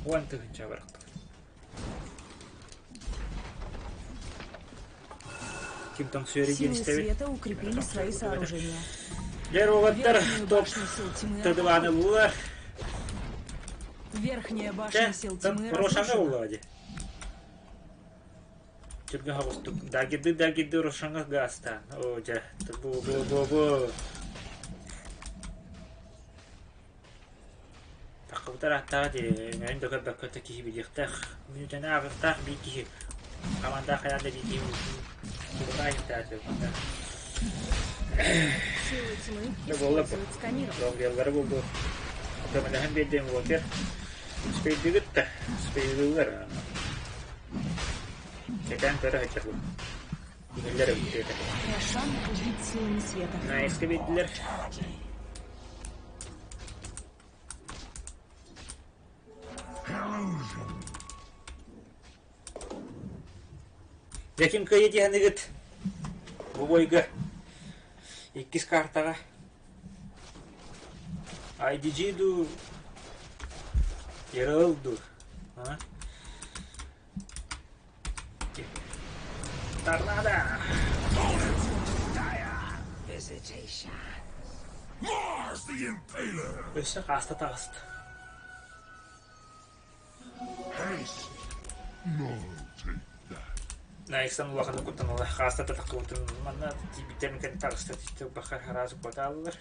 Уон тыһыынча барахтар. Ким тоҥсуйар диэн Силы истэбит. света укрепили свои сооружения. Дьэр уолаттар Верхнюю топ башню сил тьмы тадыбааны атакуют. ыллылар. Верхняя Чэ, башня сил тьмы Рошаҥа разрушена. буоллаҕа дии. Түргэн соҕустук дагидыы-дагидыы Рошаҥа гаастаан. Оо дьэ, бу бу бу бу Таххыбытар ааттааҕа дии, өҥөйөн да көрбөккө да киһи билиэхтээх. Мүнүүтэни ааҕыахтаах биир киһи. Хамандаах хайаан да биир киһи кубатаа иһиттээтэ. Силы тьмы Да буолла используют сканирование. Долгуйаллара буолуо. Көмөлөһөн биэрдиҥ Уокер. Үчүгэйдигит да, үчүгэйдиилэр. Кэтээн көрө сылдьабын. Иһиллэр эбит диэтэ. Рошан убит силами света. Наайыска биэрдилэр. Дьэ ким кыайа диэхыныгыт? Бу бойга иккис картаҕа IDG дуу, Ерыл дуу? А? Торнадо! Visitation. Mars the Impaler! Өссө хааста таҕыста. Haste! No, take that. Найксан улаханнык куттаналар хааста да таххыбытын манна тиийбиттэрин кэннэ таҕыста баха араас куотааллар.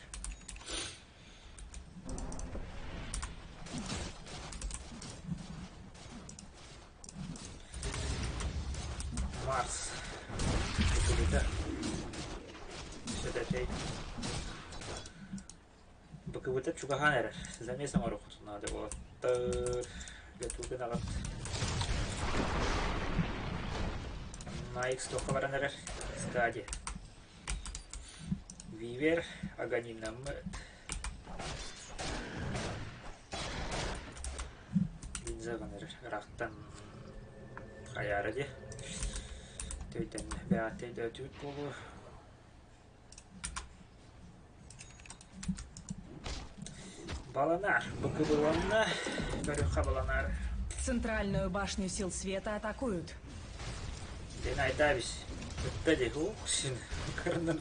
Марс. Быкыбыта. Сөтөтөй. Быкыбыта чугаһаан эрэр. Замес оҥоруоххутун наада буолаттар. Летугун аҕат. Найкс туохха баран эрэр? Скади. Вивер, Аганинаммыт. Линза эрэр ыраахтан хайаара дии. Төйдөннө бэҕэттэй да өтүүт буолуо. Баланар. Быкыбыланна. Көрүөххэ баланар. Центральную башню сил света атакуют. Ден айтабис. Ытта дии. Ух, син. Кырынан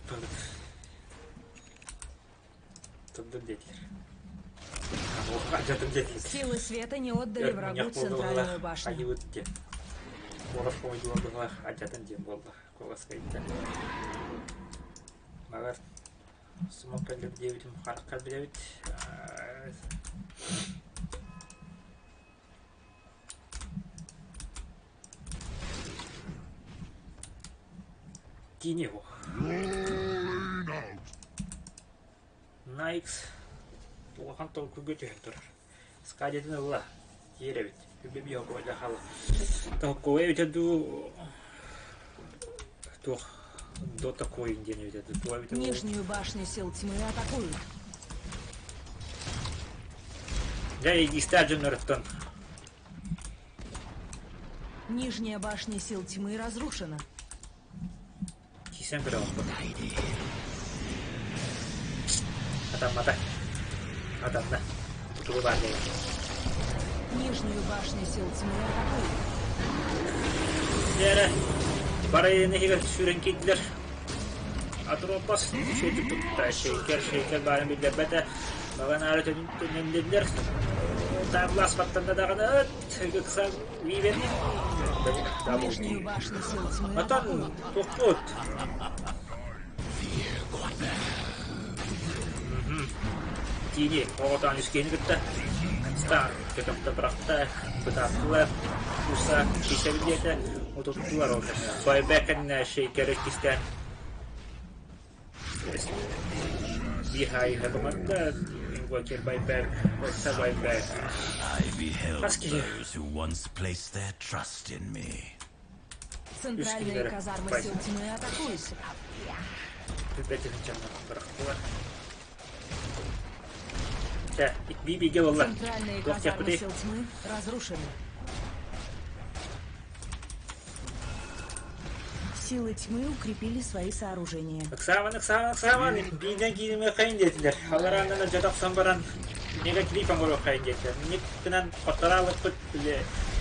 Турдун диэтилэр. Алдьатым диэтилэр. Силы света не отдали Өр врагу мунньах буолла центральную быһыылаах, башню. хайыыбыт диэн. Куолас хомуйдулар быһыылаах, алдьатын диэн буолла. Куоласка иттэ. Магар сумок кэллэр диэбитим харахха билэбит. Тини его. Rolling out! Найкс улахан толкуйга түһэн турар. Скадитын ылла, тиэр эбит. Үбэ биһокуойда хаалла. Тоһоккуой эбитэ дуу туох Дота Коин диэн эбитэ дуу туох эбитэ буолуо. Нижнюю башню сил тьмы атакуют. Дьэ, иистаах дьонноруттан Нижняя башня сил тьмы разрушена. Кисэн көрөҕүн Атаммата. Атанна. Тугу баар буолла. Нижнюю башню сил тьмы атакуют. Дьэ барайын иһигэр сүүрэн киирдилэр. Атропос үчүгэйдик тутта. Шейкер, шейкер баарын биллэрбэтэ. Баланаары төннөннүллэр. Таблас баттанна даҕаны ыкса Виверни. Нижнюю башню сил тьмы Отон атакуют. туппут. Тиини оҕотоон үскиэни кытта Стар көтөхтө бырахта, бытааттылар, Уса киисэбин диэтэ, утуттулар ол кэннэ. Байбек кэннэ шейкер иккистээн биир аайы команда Инвокер байбек, Ойса байбек. I beheld Хас киһи those who once placed their trust in me. үс Центральные киһилэрэ казармы бай сил тьмы атакуют. Бүппэтин бырахтылар. Чэ, би-бигэ буолла. Центральные Туох казармы диэхпитий? сил тьмы разрушены. Силы тьмы укрепили свои сооружения. Ыксааман, ыксааман, ыксааман, биинэн кииримиэххэйин диэтилэр.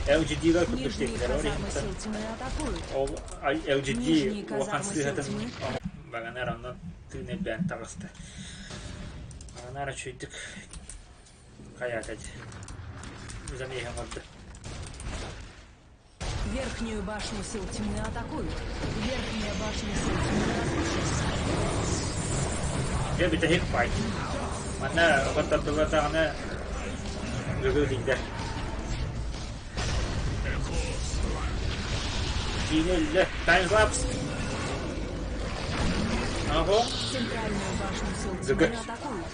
LGD-лар курдук Нижние диэтилэр, ол казармы иһиттэн сил тьмы атакуют. ол LGD Нижние улахан казармы сил сыыһатын тьмы Баганар онно тыын элбээн таҕыста. Баганар үчүгэйдик хайаата дии. Замеһа оҥордо. Верхнюю башню сил тьмы атакуют. Верхняя башня сил тьмы разрушена. Дьэ бүтэһик файт. Манна хоттордулар даҕаны гыгы лиидэр. Киинэ өллө. Таймлапс. Ого. Центральную башню сил Гыгы. тьмы атакуют.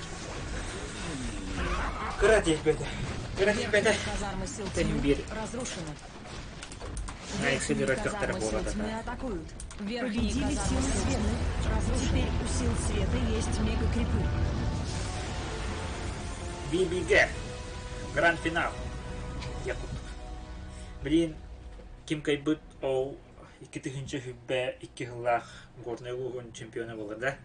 Кыра тиийбэтэ. Кыра тиийбэтэ. Верхние казармы сил Тэн тьмы биир разрушены. Найксы Верхние көхтөрө казармы сил буолла тьмы да. атакуют. Верхние Победили казармы силы сил света. тьмы разрушены. Теперь у сил света есть мегакрипы. BBG. Гранд финал. Якут. Блин, ким кыайбыт ол 2 тыһыынча 22 сыллаах Горнай улууһун чемпиона буолар да?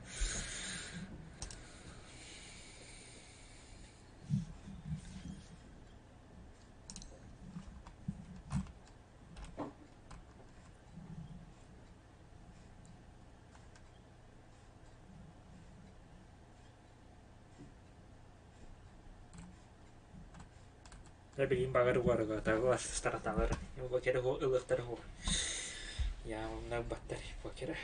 Дьэ билигин баҕар уорҕаталар, стараталар, покеры ылыахтара уһу. Я онно ылбаттар покеры.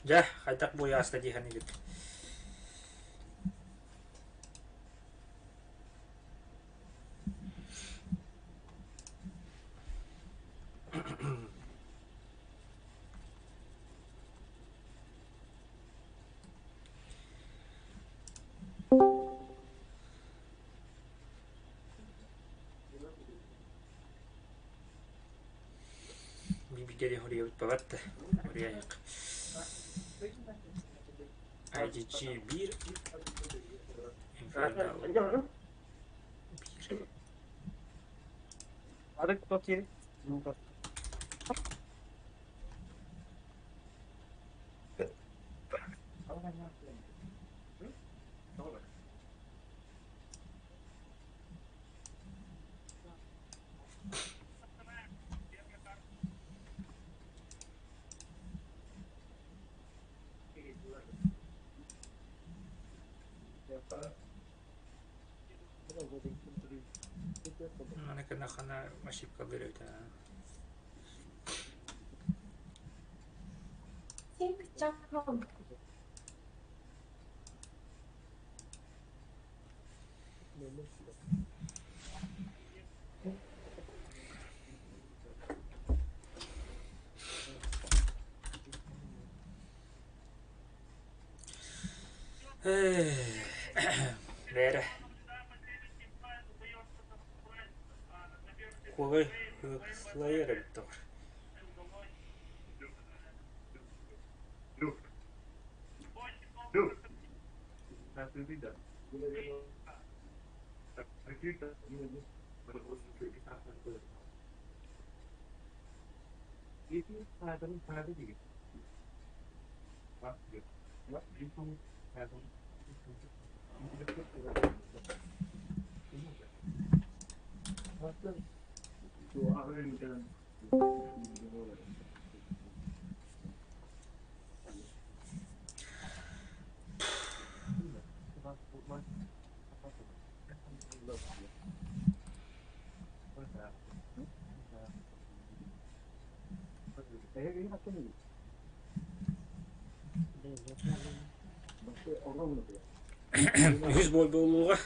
Дьэ, хайдах буойааста дии саныыгыт? Бибигери хоруйбут бабат да хоруйайык. IDG 1 Infernal 1. Маны хана ошибкалар эбит Бээрэ Куолай Слайер эбит доҕор. Үһүс бой буолуоҕа.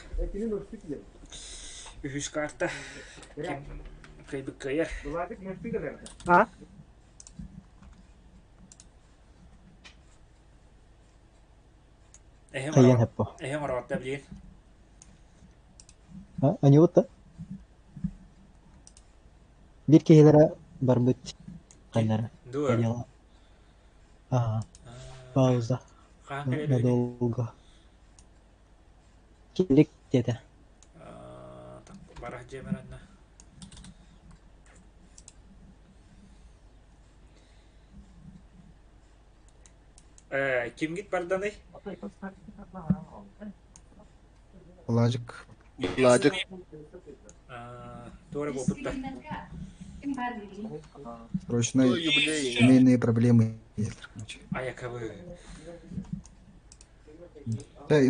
Үһүс карта. Ким кыайбыт кыайар. А? Эһэм Хайыан хеппо. Эһэм ороҕотто билигин. А, Анюта? Биир киһилэрэ барбыт хайнара. Дуо? Дела. А, пауза. Хаһан кэлэр үһүнүй? Надолго. Килик диэтэ. Барах дьиэмэр онно. Э, кимгит барданый? Ладжик. Ладжик. Туора буолбутта. Срочно Юбилей. семейные проблемы. Короче. Аякабы. Да, и.